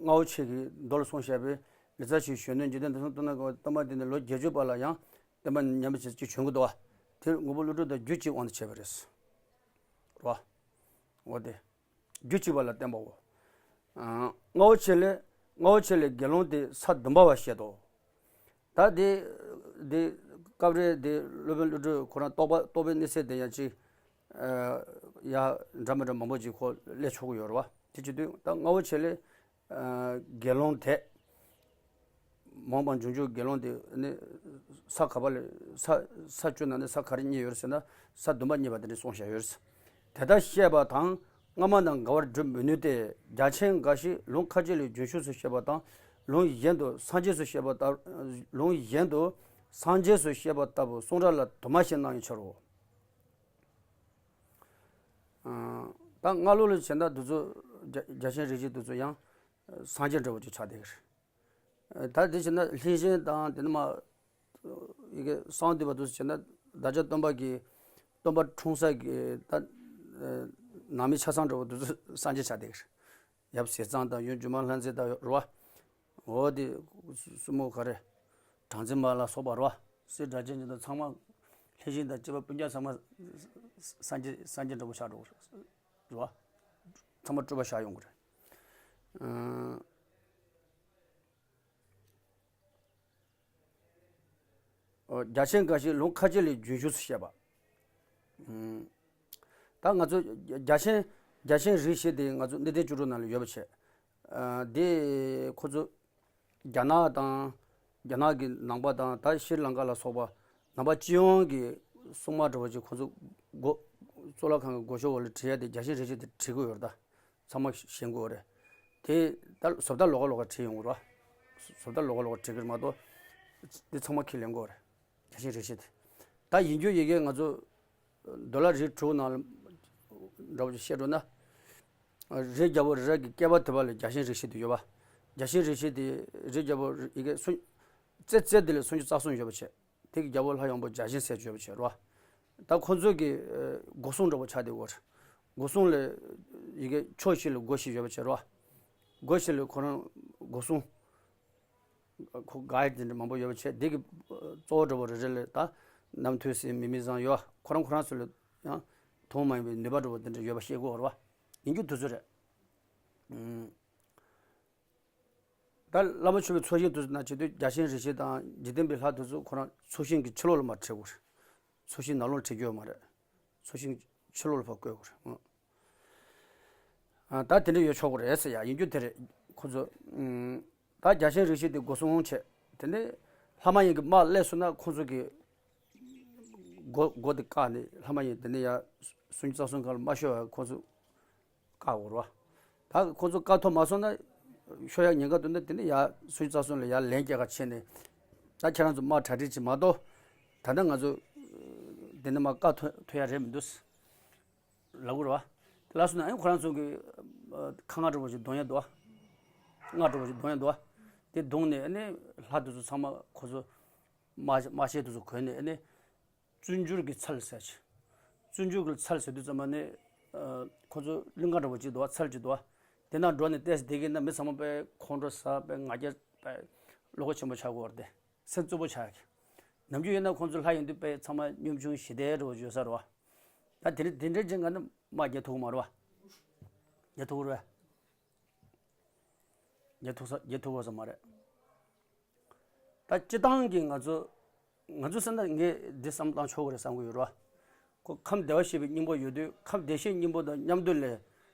རྔ་བོ་ཆེ་གི་མདོ་ལ་གསུངས་བཞག་པའི་ལི་ཙཱ་བྱིའི་གཞོན་ནུ་འཇིག་རྟེན་འདི་གསུམ་མཐོང་དང་དགའ་བ་སྟོན་པ་འདི་ནི་ལོ་བརྒྱད་ཅུ་པ་ལ་ཡང་བསྟན་པ་ཉམས་པ་ཅིག་བྱོན་གྱི་འདུག་བ། དེར་ངོ་བོ་བློ་གྲོས་དང་རྒྱུད་གཅིག་དབང་དུ་བྱས་པ་རེད། རོ། འོ་དེ། རྒྱུད་གཅིག་པ་ལ་བརྟེན་པའོ། ཨ། རྔ་བོ་ཆེ་ལས། རྔ་བོ་ཆེ་ལས་དགེ་སློང་དེ་ས་བདུན་པ་བ་བཤད་དོ། ད་དེ། དེ། སྐབས་རེ་དེ་སློབ་དཔོན་བློ་གྲོས་ཁོ་རང་རྟོགས་པ་རྟོགས་པའི་གནས་ཚད་དེ་ཡང་ཅིག་ཨ། ཡ། འདྲ་མི་འདྲ་མང་པོ་ཅིག་ཁོ་སླེབས་ཆོག་གི་ཡོད་རེད་བ། དེ་བྱེད་དུས་ད་རྔ་བོ་ཆེ་ལས། ཨ། དགེ་སློང་དེ། མོངས་པ་འབྱུང་འགྱུར་དགེ་སློང་དེ་ནི་ས་ག་པ་ལས་ས་ས་བཅུ་ནང་ནས་ས་ག་རེ་རྙེད་ཡོད་ཟེར་ན་ས་བདུན་པ་རྙེད་པ་དེ་འདྲ་གསུངས་བཞག་ཡོད། དེ་ལྟར་བཤད་པ་དང་སྔ་མ་རྣམས་འགལ་བར་སྒྲུབ་མི་ནུས་ཏེ། རྒྱ་ཆེན་འགའ་ཞིག་ལུང་ཁ་ཅིག་ལས་རྒྱུན་ཞུགས་སུ་བཤད་པ་དང་ལུང་གཞན་དུ་སངས་རྒྱས་སུ་བཤད་པ་ལྟ། ལུང་གཞན་དུ་སངས་རྒྱས་སུ་བཤད་པ་ལྟ་བུ་གསུང་སྒྲ་ལ་དུ་མ་ཞིག་སྣང་བའི་ཕྱིར་རོ། ཨ། ད་སྔ་ལོགས་ལ་བྱས་ན་འདི་ཚོ་རྒྱ་རྒྱ་ཆེན་རིགས་བཞི་འདི་ཚོ་ཡང་སངས་རྒྱས་འདྲ་བོ་ཅིག་ཆགས་བསྡད་ཀྱི་རེད། ད་དེ་བྱས་ན་ལྷས་བྱིན་དང་དེ་ནས་མ། ཡི་གེ་གསང་འདུས་པ་དེ་ཚོ་བྱས་ན་བདག་ཅག་སྟོན་པ་གི་སྟོན་པ་འཁྲུངས་ས་གི་ད་ནང་མི་ཆ་ཚང་འདྲ་བོ་དེ་ཚོ་སངས་རྒྱས་ཆགས་བསྡད་ཀྱི་རེད། ཡབ་ཟས་གཙང་དང་ཡུམ་སྒྱུ་མ་ལྷ་མཛེས་དང་རེད་བ། འོ་དེ་སྲུ་མོ་ག་རེ། སྲོང་བཙན་མ་ལ་སོགས་པ་རེད་བ། སྲས་སྒྲ་གཅན་འཛིན་དང་ཚང་མ། ལྷས་བྱིན་དང་བཅས་པ་སྤུན་ཀྱག་ཚང་མ་སངས་རྒྱས་སངས་རྒྱས་འདྲ་བོ་ཆགས་འགྲོ་གི་རེད་བ། ཚང་མ་སྤྲུལ་པ་ཆགས་ཡོང་གི་རེད། ཨང་། ཨོ། རྒྱ་ཆེན་འགའ་ཞིག་ལུང་ཁ་ཅིག་ལས་རྒྱུན་ཞུགས་སུ་བཤད་པ། ཨང་། ད་ང་ཚོ་རྒྱ་ཆེན་རྒྱ་ཆེན་རིགས་བཞི་དེ་ང་ཚོ་གནས་བརྟན་བཅུ་དྲུག་ནང་ལ་ཡོད་པ་བྱས། ཨ། དེ་ཁོ་ཚོ་རྒྱ་ནག་དང་། རྒྱ་ནག་གི་ནང་པ་དང་ད་ཤྲི་ལང་ཀ་ལ་སོགས་པ་ནང་པ་སྤྱི་ཡོངས་ཀྱི་སྲུང་མ་འདྲ་བོ་ཅིག་ཁོ་ཚོ་སྒོ། གཙུག་ལག་ཁང་གི་སྒོ་ཕྱོགས་འོག་ལ་བྲིས་ཡ་དེ་རྒྱ་ཆེན་རིགས་བཞི་དེ་བྲིས་དགོས་ཡོད་རེད་ད། ཚང་མ་ཤེས་དགོས་རེད། དེ་ད་བཟོ་ལྟ་ལོགས་ཀ་ལོགས་ཀ་བྲིས་ཡོང་གི་རེད་བ། བཟོ་ལྟ་ལོགས་ཀ་ལོགས་ཀ་བྲིས་ཀྱི་རེད་མ་གཏོགས། དེ་ཚང་མ་ཁས་ལེན་དགོས་རེད། རྒྱ་ཆེན་རིགས་བཞི་དེ། ད་ཡིན་རྒྱུ་ཡི་གེ་ང་ཚོ་མདོ་ལ་རིགས་དྲུག་ནང་ལ་འདྲ་བོ་ཅིག་བཤད་འགྲོ་ན། རིའི་རྒྱལ་པོ་རི་རབ་ཀྱི་བསྐལ་པ་ཐེག་པ་ལ་རྒྱ་ཆེན་རིགས་བཞི་དེ་ཡོད་པ། རྒྱ་ཆེན་རིགས་བཞི་དེ་རིའི་རྒྱལ་པོ་ཡི་གེ་སུམ། རྩེ་རྩེ་དེ་ལས་སུམ་ཅུ་རྩ་གསུམ་ཡོད་པ་བྱས། དེ་གི་རྒྱལ་པོ་ལྷ་ཡང་པོ་བརྒྱ་བྱིན་ཟེར་བརྗོད་པ་བྱེད་རོ། ད་ཁོ་ཚོ་གི་སྒོ་སྲུང་འདྲ་པོ་ཆགས་བསྡད་ཡོད་རེད། སྒོ་སྲུང་ལས་ཡི་གེ་ཕྱོགས་བཞི་ལ་སྒོ་བཞི་ཡོད་པ་བྱེད་རོ། སྒོ་བཞི་ལས་ཁོ་རང་སྒོ་སྲུང་། ཁོ་ག་ཡི་དེ་འདྲ་མང་པོ་ཡོད་པ་བྱེད་དེ་གི་གཙོ་བོ་འདྲ་པོ་རེ་རེ་ལས་ད་རྣམ་ཐོས་སྲས་མིག་མི་བཟང་ཡོད་ཁོ་རང་ཁོ་རང་ཚོ་ལ་ཡང་དུ་མ་ཡིན་པའི་ནུས་པ་འདྲ་པོ་དེ་འདྲ་ཡོད་པ་ཤེས་དགོས་རེད་བ། ཡིན་རྒྱུ་དེ་ཚོ་རེད། ད་བླ་མ་མཆོད་པའི་ཚོགས་ཞིང་དུ་ན་བྱེད་དུས་རྒྱ་ཆེན་རིགས་བཞི་དང་འཇིག་རྟེན་པའི་ལྷ་དེ་ཚོ་ཁོ་རང་ཚོགས་ཞིང་གི་ཕྱི་ལོགས་ལ་མར་ཁྲིད་དགོས་རེད། ཚོགས་ཞིང་ནང་ལོགས་ཁྲིད་རྒྱུ་ཡོད་མ་རེད། ཚོགས་ཞིང་ཕྱི་ལོགས་ལ་ཕར་བཀོད་དགོས་རེད། ཨ། ད་དེ་འདྲ་ཡོད་ཆོག་གི་རེད་ཟེར་ཡ་ཡིན་རྒྱུ་དེ་རེད། ཁོ་ཚོ། ཨུམ། ད་རྒྱ་ཆེན་རིགས་བཞི་དེ་སྒོ་སྲུང་བྱས། དེ་ནས་ལྷ་མ་ཡིན་གྱི་དམག་སླེབས་སོང་ན་ཁོ་ཚོ་གི་སྒོ་སྒོ་དེ་བཀག་ནས་ལྷ་མ་ཡིན་དེ་ནས་ཡ་སུམ་ཅུ་རྩ་གསུམ་སྒང་ལ་མ་ཤོར་བ་ཁོ་ཚོ་བཀག་དགོས་རེད་བ། ད་ཁོ་ཚོ་བཀག་ཐུབ་མ་སོང་ན་ཤོར་ཡག་ཉེན་ཁ་འདུག་ན་དེ་ནས་ཡ་སུམ་ཅུ་རྩ་གསུམ་ལ་ཡ་ལན་སྐྱེལ་ག་ཕྱིན་ནས་ད་ཁྱེད་རང་ཚོ་དམག་གྲ་སྒྲིག་བྱེད་མ་གཏོགས་ད་ལྟ་ང་ཚོ་དེ་ནས་མར་བཀག་ཐུབ་ཐུབ་ཡག་རེད་མི་འདུག་ལབ་དགོས་རེད་བ། དེ་ལབ་སོང་ན་ཨ་ནི་ཁོ་རང་ཚོ་གི་ཁ་རྔ་འདྲ་པོ་ཞིག་གདོང་ཡག་འདུག་བ། རྔ་འདྲ་པོ་ཞིག་གདོང་ཡག་འདུག་བ། དེ་བརྡུངས་ནས་ཨ་ནི་ལྷ་དེ་ཚོ་ཚང་མ་ཁོ་ཚོ་དམག་དམག་ཤེད་དེ་ཚོ་གོན་ནས་ཨ་ནི། བཙུན་འགྱུར་གྱི་ཚལ་ཟེར་ཅིག་བཙུན་འགྱུར་གྱི་ཚལ་ཟེར་དུས་ཙམ་པ་ནི། ཨ། ཁོ་ཚོ་གླིང་ག་འདྲ་པོ་ཅིག་འདུག་བ་ཚལ་ཅིག་འདུག་བ། དེ་ན་འགྲོ་ནས་ཏོག་ཙམ་བསྡད་ཀྱི་ན་མི་ཚང་མ་དཔེ་ཁོང་ཁྲོ་ཟ་དཔེ་ང་རྒྱལ་དཔེ་བློ་ཁོག་ཆེན་པོ་ཆགས་ཀྱི་ཡོད་རེད་དེ། སེམས་རྩུབ་པོ་ཆགས་ཀྱི། ནམ་རྒྱུན་ཡིན་ན་ཁོང་ཚོ་ལྷ་ཡིན་དུས་དཔེ་ཚང་མ་གཉོམ་ཆུང་ཞི་བདེ་འདྲ་པོ་ཡོད་ས་རེད་བ། ད་དེ་འདྲ་དེ་འདྲ་ཅིག་ང་ནི་དམག་རྒྱག་ཐུབ་ཀྱི་མ་རེད་བ། རྒྱག་ཐུབ་ཀྱི་རེད་བས། རྒྱག་ཐུབ་ས་རྒྱག་ཐུབ་དགོས་ས་མ་རེད། ད་སྤྱིར་བཏང་གི་ང་ཚོ་ང་ཚོ་བསམ་ན་ངས་འདི་བསམ་བློ་བཏང་ཆོག་གི་རེད་བསམ་གི་ཡོད་རེད་བ། ཁོ་ཁམས་བདེ་བར་གཤེགས་པའི་སྙིང་པོ་ཡོད་དུས་ཁམས་བདེ་གཤེགས་སྙིང་པོ་དང་མཉམ་དུ་ལས།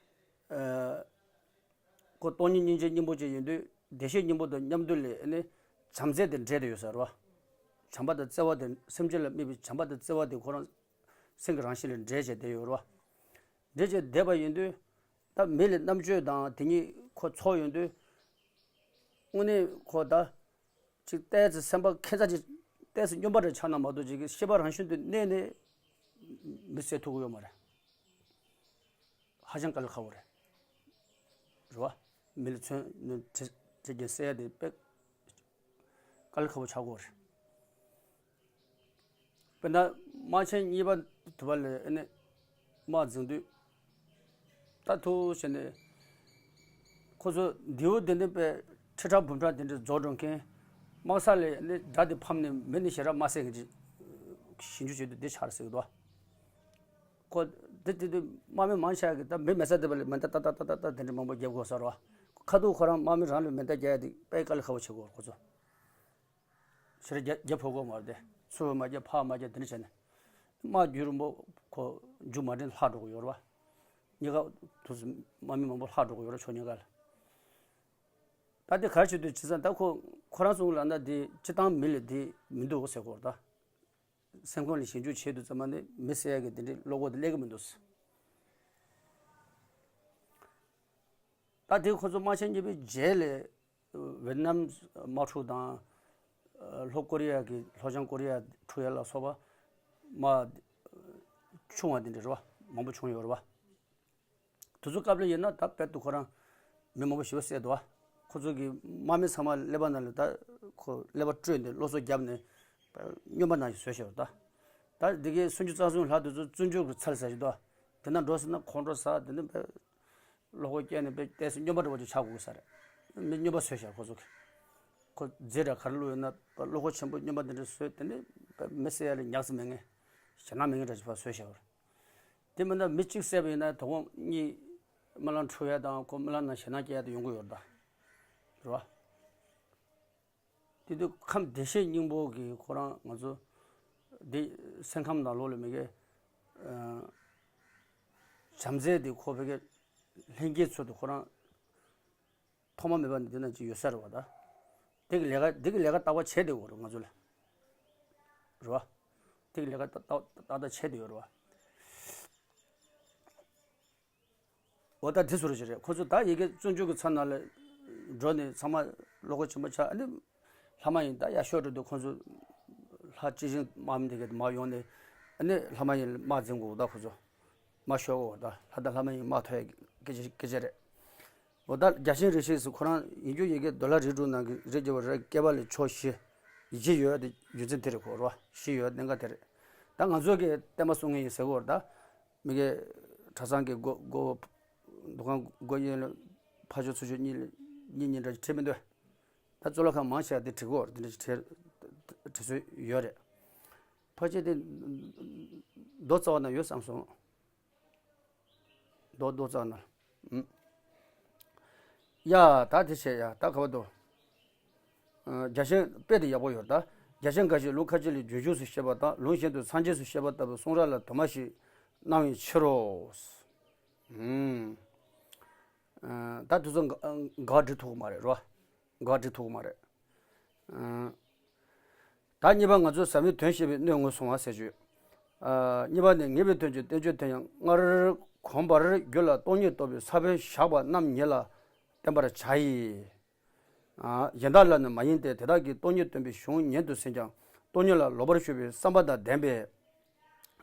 ཨ། ཁོ་སྟོང་ཉིད་སྙིང་རྗེ་སྙིང་པོ་ཅིག་ཡིན་དུས་བདེ་གཤེགས་སྙིང་པོ་དང་མཉམ་འདུས་ལས་ཨ་ནི་བྱམས་བརྩེ་དེ་འདྲེས་ཏེ་ཡོད་ས་རེད་བ། བྱམས་པ་དང་བརྩེ་བ་དེ་སེམས་ཅན་ལ་དམིགས་པའི་བྱམས་པ་དང་བརྩེ་བ་དེ་ཁོ་རང་སེམས་ཀྱི་རང་བཞིན་ལ་འདྲེས་བྱས་བསྡད་ཡོད་རེད་བ། འདྲེས་བྱས་བསྡད་པ་ཡིན་དུས་ད་མི་ལ་རྣམ་དཔྱོད་དང་དེ་ཉིད་ཁོ་ཚོར་ཡོང་དུས། དངོས་གནས་ཁོ་ད་ཅིག་ཏོག་ཙམ་སེམས་པ་ཁེ་ཚ་ཅིག་ཏོག་ཙམ་སྨྱོན་པ་འདྲ་ཆགས་ན་མ་གཏོགས་ཅིག་གི་ཤེས་པ་རང་བཞིན་དུ་གནས་ནས་མི་བསད་ཐུབ་ཀྱི་ཡོད་མ་རེད། ཧ་ཅང་དཀའ་ལས་ཁག་པོ་རེད། རེད་བ། མི་ལ་མཚོན་ནས་བྲེལ་བྲེལ་གྱིན་བསད་ཡ་དེ་དཔེ་དཀའ་ལས་ཁག་པོ་ཆགས་ཀྱི་ཡོད་རེད། དཔེར་ན་དམག་ཆེན་གཉིས་པ་དུས་བ་ལ་ཨ་ནི་དམག་འཛིང་དུས་ད་ཐུག་བྱས་ནས་ཁོ་ཚོ་མདེའུ་དེ་འདྲ་དཔེ་ཁྲི་ཕྲག་འབུམ་ཕྲག་དེ་འདྲ་རྫོགས་འགྲོ་མཁན་དམག་ས་ལ་ཨ་ནི་དགྲ་དེ་ཕམ་ནས་མི་ནི་ཞེ་དྲག་མ་བསད་མཁན་ཅིག་ཞིབ་འཇུག་བྱེད་དུས་དེ་ཆགས་ཟེར་གི་འདུག་ཁོ་དེ་དེ་དུས་དམག་མི་མང་ཆེ་བ་གིས་ད་མི་མེད་ས་དེ་བ་ལ་མེ་མདའ་ཏག་ཏག་ཏག་ཏག་ཏག་དེ་འདྲ་མང་པོ་རྒྱབ་དགོས་ས་རེད་བ། ཁ་ཐུག་ཁོ་རང་དམག་མི་རང་ལ་མེ་མདའ་རྒྱག་ཡ་དེ་དཔེ་དཀའ་ལས་ཁག་པོ་བྱེད་དགོས་རེད་ཁོ་ཚོ། ཕྱིར་རྒྱ་རྒྱ་ཕོ་གོ་མར་དེ་ཚུར་མ་རྒྱ་ཕར་མ་རྒྱ་དེ་འདྲ་བྱས་ནས་དམག་རྒྱུན་རིང་པོ་ཁོ་རྒྱུ་མ་འདྲེན་ལྷག་འགྲོ་གི་ཡོད་རེད་བ། གཉིས་ཀ་དུས་སུ་དམག་མི་མང་པོ་ལྷག་འགྲོ་གི་ཡོད་རེད་ཕྱོགས་གཉིས་ཀ་ལ། ད་དེ་ག་རེ་བྱེད་དུས་བྱས་ཙང་ད་ཁོ་ཁོ་རང་ཚོ་ལ་ན་དེ་སྤྱི་བཏང་མི་ལ་དེ་མི་འདུག་ཟེར་གོ་རེད་ད། སེམས་ཁམས་ལ་ཞིབ་འཇུག་བྱེད་དུས་ཙམ་པ་ནི་མི་ཟེར་ཡ་གི་དེ་འདྲའི་བློ་ཁོག་དེ་སླེབས་ཀྱི་མི་འདུག་ད་དེ་ཁོ་ཚོ་དམག་ཆེན་གཉིས་པའི་རྗེས་ལ་ཝེ་ཏི་ནམ་དམག་འཁྲུག་དང་། ལྷོ་ཀོ་རི་ཡ་གི་ལྷོ་བྱང་ཀོ་རི་ཡ་འཁྲུག་ཡ་ལ་སོགས་པ་དམག་ཆུང་བ་དེ་འདྲ་རེད་བ། མང་པོ་བྱུང་ཡོད་རེད་བ། དེ་ཚོ་སྐབས་ལ་ཡིན་ན་ད་དཔལ་དུ་ཁོ་རང་མི་མང་པོ་ཞེ་པོ་བསད་འདུག་བ། ཁོ་ཚོ་གི་དམག་མི་ཚང་མ་ཀླད་པ་ནང་ལ་ད་ཁོ་ཀླད་པ་སྤྲོད་ནས་བློ་གསོ་བརྒྱབ་ནས་སྨྱོན་པ་ནང་བཞིན་བཟོས་བཞག་ད། ད་འདི་གའི་སུམ་ཅུ་རྩ་གསུམ་ལྷག་དེ་ཚོ་བཙོན་འཇུག་གི་ཚར་ཟ་བཞིན་འདུག་དེ་ན་འགྲོ་ཟེར་ན་ཁོང་ཁྲོ་ཟ། དེ་ནས་བློ་ཁོག་སྐྱེས་ནས་དཔེ་ཏོག་ཙམ་སྨྱོན་པ་འདྲ་བོ་ཅིག་ཆགས་དགོས་ས་རེད། མི་སྨྱོན་པ་བཟོས་བཞག་ཁོ་ཚོ་གི། ཁོ་རྫས་འདྲ་ག་རེ་བླུགས་ཡོད་ན་བློ་ཁོག་ཆེན་པོ་སྨྱོན་པ་འདི་འདྲ་བཟོས། དེ་ནས་མི་བསད་ཡ་ལ་ཉག་ཙམ་མེད་མཁན། ཞེད་སྣང་མེད་མཁན་འདྲ་ཅིག་ཕར་བཟོས་བཞག་པ་རེད། དེ་མིན་ན་མི་གཅིག་བསད་པ་ཡིན་ན་དོ་དགོང་གཉིས་རྨི་ལམ་འཁྲུག་ཡ་དང་ཁོ་རྨི་ལམ་ནང་ཞེད་སྣང་སྐྱེ་ཡ་དེ་ཡོང་གི་ཡོད་རེད་ད། རེད་བ། དེ་དུས་ཁམས་བདེ་གཤེགས་སྙིང་པོ་གིས་ཁོ་རང་ང་ཚོ་འདི་སེམས་ཁམས་ནང་ལོགས་ལ་མི་དགེ་བྱམས་བརྩེ་དེ་ཁོ་ཕ་གི་ལྷན་སྐྱེས་ཚོ་དེ་ཁོ་རང་ཐོག་མ་མེད་པ་ནས་འདི་ན་ཅིག་ཡོད་ས་རེད་བ་ད། དེ་གི་ལས་ཀ་དེ་གི་ལས་ཀ་རྟག་པར་བྱས་བསྡད་ཡོད་རེད་ང་ཚོ་ལ། རེད་བ། དེ་གི་ལས་ཀ་ཏག་ཏག་ཏག་ཏག་བྱས་བསྡད་ཡོད་རེད་བ། འོ་ད་དེ་ཚོ་རེད་ཅིག་རེད། ཁོ་ཚོ་ད་ཡ་གི་བཙོན་འཇུག་གི་ཚབ་ནང་ལ་འགྲོ་ནས་ཚང་མ་བློ་ཁོག་ཆེན་པོ་ཆགས། ཨ་ནི་ལྷ་མ་ཡིན་ད་ཡར་ཤོག་འགྲོ་དུས་ཁོ་ཚོ་ལྷ་སྐྱེས་ཆེན་དམག་མི་དེ་ག་དེ་མར་ཡོང་ནས་ཨ་ནི་ལྷ་མ་ཡིན་དམག་འཛིང་དགོས་ད་ཁོ་ཚོ། དམག་ཤོར་གོ་ད་ལྷ་དང་ལྷ་མ་ཡིན་དམག་ཐོབ་ཡ་སྐད་ཆ་སྐད་ཆ་རེད། འོ་ད་རྒྱལ་ཆེན་རིགས་བཞི་ཟེར་ཁོ་རང་ཡིན་རྒྱུ་ཡི་གེ་འདོད་ལྷ་རིགས་དྲུག་ནང་གི་རིགས་རྒྱལ་བ་རིགས་བསྐལ་པ་ལས་ཕྱོགས་བཞི། བཞི་ཡོད་དེ་རྒྱུ་མཚན་དེ་རེད་གོ་རོ། བཞི་ཡོད་གནད་འགག་དེ་རེད། ད་ང་ཚོ་གི་བསྟན་པ་སྲུང་མཁན་ཡིན་ཟེར་གོ་ད། མི་གེ་གྲྭ་ཚང་གི་སྒོ་སྒོ་འདུ་ཁང་སྒོ་གཡོན་ལ་ཕར་ཕྱོགས་ཚུར་ཕྱོགས་གཉིས་ལ་གཉིས་གཉིས་འདྲ་ཞིག་བྲིས་མི་འདུག་ད་གཙུག་ལག་ཁང་མང་ཆེ་བ་དེ་བྲིས་གོ་དེ་འདྲ་ཞིག་བྲིས་བྲིས་སྲོལ་ཡོད་རེད། ཕལ་ཆེར་དེ་རྡོ་རྩ་བ་ན་ཡོད་བསམ་སོང་། རྡོ་རྡོ་རྩ་ན། ཨུམ། ཡ་ད་དེ་བྱས་ཡ་ད་ག་བ་དོ། ཨ། རྒྱ་ཆེན་དཔེ་དེ་ཡག་པོ་ཡོད་ད། རྒྱ་ཆེན་འགའ་ཞིག་ལུང་ཁ་ཅིག་ལས་རྒྱུན་འཇུག་སུ་བཤད་པ་དང་ལུང་གཞན་དུ་སངས་རྒྱས་སུ་བཤད་པ་ལྟ་བུ་གསུང་རབ་ལ་དུ་མ་ཞིག་སྣང་བའི་ཕྱིར་རོ། ཨུམ། ཨ། ད་དེ་ཚོ་འགའ་འགའ་འགྲིག་ཐུབ་ཀྱི་མ་རེད་རོ། འགའ་འགྲིག་ཐུབ་ཀྱི་མ་རེད། ཨ། ད་གཉིས་པ་ང་ཚོས་ཟབ་མོའི་དོན་བཤད་པའི་སྣོད་ངོས་བཟུང་བ་ཟེར་རྒྱུ། ཨ། གཉིས་པ་ནི་ངེས་པའི་དོན་གྱི་བསྟན་བཅོས་དེ་ཡང་སྔར་གོམས་པར་རྒྱུད་ལ་སྟོང་ཉིད་རྟོགས་པའི་ས་བོན་བཞག་པ་རྣམས་ཉིད་ལ་བསྟན་པར་བྱ་ཡི། ཨ། གཞན་དག་ལ་ནི་མ་ཡིན་ཏེ་དེ་དག་གིས་སྟོང་ཉིད་སྟོན་པའི་གཞུང་ཉན་དུ་ཟིན་ཀྱང་སྟོང་ཉིད་ལ་ལོག་པར་ཞུགས་པའི་བསམ་པ་དང་ལྡན་པས་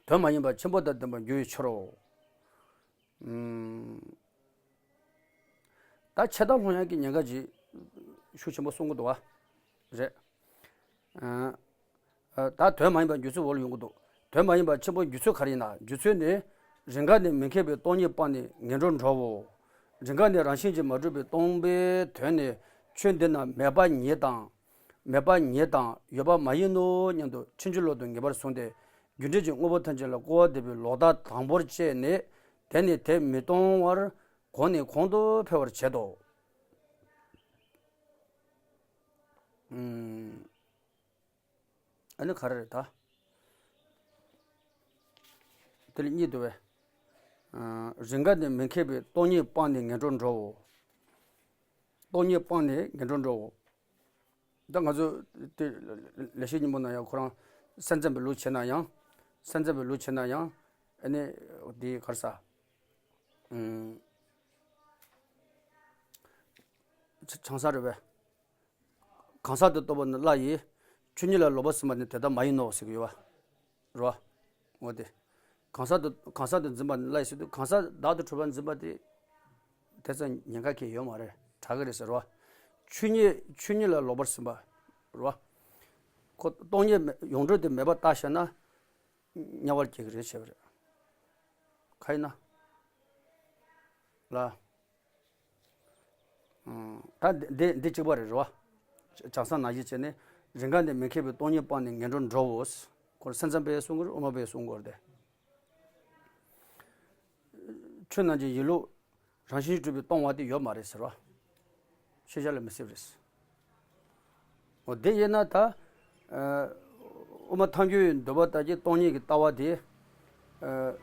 དོན་མ་ཡིན་པ་ཆེན་པོ་དང་ལྡན་པར་འགྱུར་བའི་ཕྱིར་རོ། ཨུམ། ད་ཆད་ལྟ་སློང་ཡག་གི་ཉེན་ཁ་ཅིག་ཤུགས་ཆེན་པོ་གསུང་གི་འདུག་བ། རེད། ཨ། ཨ། ད་དོན་མ་ཡིན་པ་འགྱུར་ཚུལ་འོག་ལ་ཡོང་གི་འདུག་དོན་མ་ཡིན་པ་ཆེན་པོ་འགྱུར་ཚུལ་ག་རེ་ཡིན་ན། འགྱུར་ཚུལ་ནི། རིགས་འགའ་ནི་མི་མཁས་པའི་སྟོང་ཉིད་སྤངས་ནས་ངན་འགྲོར་འགྲོའོ། རིགས་འགའ་ནི་རང་བཞིན་གྱིས་མ་གྲུབ་པའི་སྟོང་པའི་དོན་ནི་ཆོས་འདི་ན་མེད་པ་ཉིད་དང་། མེད་པ་ཉིད་དང་ཡོད་པ་མ་ཡིན་ནོ་སྙམ་དུ་ཕྱིན་ཅི་ལོག་ཏུ་ངེས་པར་བཟུང་སྟེ། རྒྱུ་འབྲས་ཀྱི་དངོས་པོ་ཐམས་ཅད་ལ་སྐུར་བ་འདེབས་པའི་ལོག་ལྟ་དང་པོར་སྐྱེས་ནས། དེ་ནི་དེ་མི་གཏོང་བར་གོང་ནས་གོང་དུ་འཕེལ་བར་བྱེད་དོ། ཨུམ། ཨ་ནི་ག་རེ་རེད་ད། དེ་ལ་གཉིས་འདུག་བས། ཨ། རིགས་འགའ་ནི་མི་མཁས་པའི་སྟོང་ཉིད་སྤངས་ནས་ངན་འགྲོར་འགྲོའོ། སྟོང་ཉིད་སྤངས་ནས་ངན་འགྲོར་འགྲོའོ། ད་ང་ཚོ་དེ་ལེགས་བཤད་སྙིང་པོ་ནང་ཡང་ཁོ་རང་སེམས་ཙམ་པའི་ལུགས་བྱས་ན་ཡང་། སེམས་ཙམ་པའི་ལུགས་བྱས་ན་ཡང་། ཨ་ནི་དེ་ག་རེ་ཟ། ཨུམ། ཆ་ཆང་ས་རེད་པས། གང་ཟག་ཏུ་རྟོག་པ་ནི་སླ་ཡི། ཆོས་ཉིད་ལ་ལོག་པར་ཟིན་པ་ནི་དེ་ལྟར་མ་ཡིན་ནོ་ཟེར་གྱི་ཡོད་པ། རེད་པ། འོ་དེ། གང་ཟག་ཏུ་གང་ཟག་ཏུ་འཛིན་པ་ནི་སླ་ཡི་ཟེར་དུས་གང་ཟག་བདག་ཏུ་གྲུབ་པ་འཛིན་པ་དེ། དེ་ཙམ་ཉེན་ཁ་གང་ཡང་ཡོད་མ་རེད། དྲག་གི་རེད་ཟེར་བ། ཆོས་ཉིད་ཆོས་ཉིད་ལ་ལོག་པར་ཟིན་པ། རེད་པ། ཁོ་སྟོང་ཉིད་མེད་ཡོངས་གྲོལ་དེ་མེད་པར་བརྟགས་བཞག་ན། དམྱལ་བར་སྐྱེ་གི་རེད་བྱས་པ་རེད། ག་ཡིན་ན། ལ། ཨང་། ད་འདི་འདི་འདི་གཅིག་པ་རེད། རེད་པ། བྱང་སེམས་ནང་བཞིན་བྱས་ནས། རིགས་འགའ་ནི་མི་མཁས་པའི་སྟོང་ཉིད་སྤངས་ནས་ངན་འགྲོར་འགྲོའོ། ཁོ་སེམས་ཙམ་པས་གསུང་གི་རེད། དབུ་མ་པས་གསུང་གི་རེད། ཆོས་རྣམས་ཀྱི་ཡིན་ལུགས་རང་བཞིན་གྱིས་གྲུབ་པའི་སྟོང་པ་དེ་ཡོད་མ་རེད་ཟེར་བ། ཤེས་བྱ་ལ་མི་སྲིད་པ་རེད། འོ་དེ་ཡིན་ན་ད། ཨ། དབུ་མ་ཐལ་འགྱུར་བའི་འདོད་པ་ལྟར་གྱི་སྟོང་ཉིད་ཀྱི་ལྟ་བ་དེ། ཨ།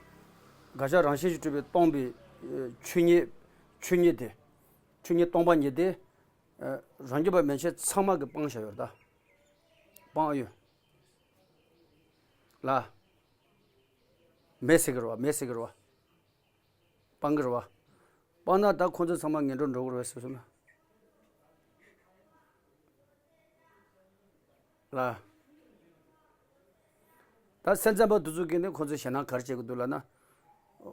དགག་བྱ་རང་བཞིན་གྱིས་གྲུབ་པའི་སྟོང་པའི། ཨ། ཆོས་ཉིད། ཆོས་ཉིད་དེ། ཆོས་ཉིད་སྟོང་པ་ཉིད་དེ། ཨ། རང་རྒྱུད་པ་མན་ཆད་ཚང་མ་གིས་སྤངས་བཞག་ཡོད་རེད་ད། སྤངས་ཡོད། ལ། མེད་ཟེར་གི་རེད་པ། མེད་ཟེར་གི་རེད་པ། སྤང་གི་རེད་པ། སྤངས་ན་ད་ཁོ་ཚོ་ཚང་མ་ངན་འགྲོར་འགྲོ་གི་རེད་པས་ཟེར་སོང་ན། ལ། ད་སེམས་ཙམ་པ་དེ་ཚོ་གིས་ནི་ཁོ་ཚོས་ཞེད་སྣང་ག་རེ་བྱེད་ཀྱི་འདུག་ལབ་ན།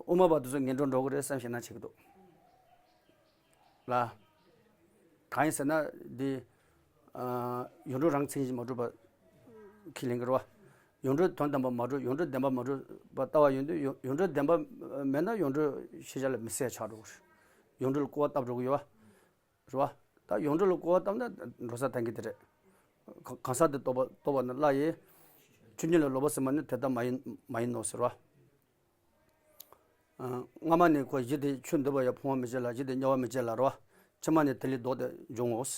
དབུ་མ་པ་དེ་ཚོ་ངན་འགྲོར་འགྲོ་གི་རེད་བསམ་ཞེད་སྣང་བྱེད་ཀྱི་འདུག་ལ། གང་ཡིན་ཟེར་ན་འདི། ཨ། ཡོངས་གྲུབ་རང་མཚན་གཞི་མ་གྲུབ་པ་ཁས་ལེན་གྱི་རེད་པ། ཡོངས་གྲུབ་དོན་དམ་པ་མ་གྲུབ། ཡོངས་གྲུབ་བདེན་པ་མ་གྲུབ་པ་ལྟ་བ་ཡོང་དུས་ཡོངས་ཡོངས་གྲུབ་བདེན་པ་མེད་ན་ཡོངས་གྲུབ་ཤེས་བྱ་ལ་མི་གསལ་ཆགས་འགྲོ་གི་རེད། ཡོངས་གྲུབ་ལ་སྐུར་བ་བཏབ་འགྲོ་གི་ཡོད་པ། རེད་པ། ད་ཡོངས་གྲུབ་ལ་སྐུར་བ་བཏབ་ན་འགྲོ་ས་བསྟན་གྱི་དེ་རེད། ག་གང་ཟག་ཏུ་རྟོག་པ་རྟོག་པ་ནི་སླ་ཡི། ཆོས་ཉིད་ལ་ལོག་པར་ཟིན་པ་ནི་དེ་ལྟར་མ་ཡིན་མ་ཡིན་ནོ་ཟེར་བ། ཨ། སྔ་མ་ནས་ཁོ་གཞི་དེ་ཆོས་འདོད་པ་ཡང་ཕུང་བ་མི་བྱེད་ལ། གཞི་དེ་དམྱལ་བ་མི་བྱེད་ལ། རེད་པ། ཕྱི་མ་ནས་དེ་ལས་ལྡོག་སྟེ་འབྱུང་ངོ་།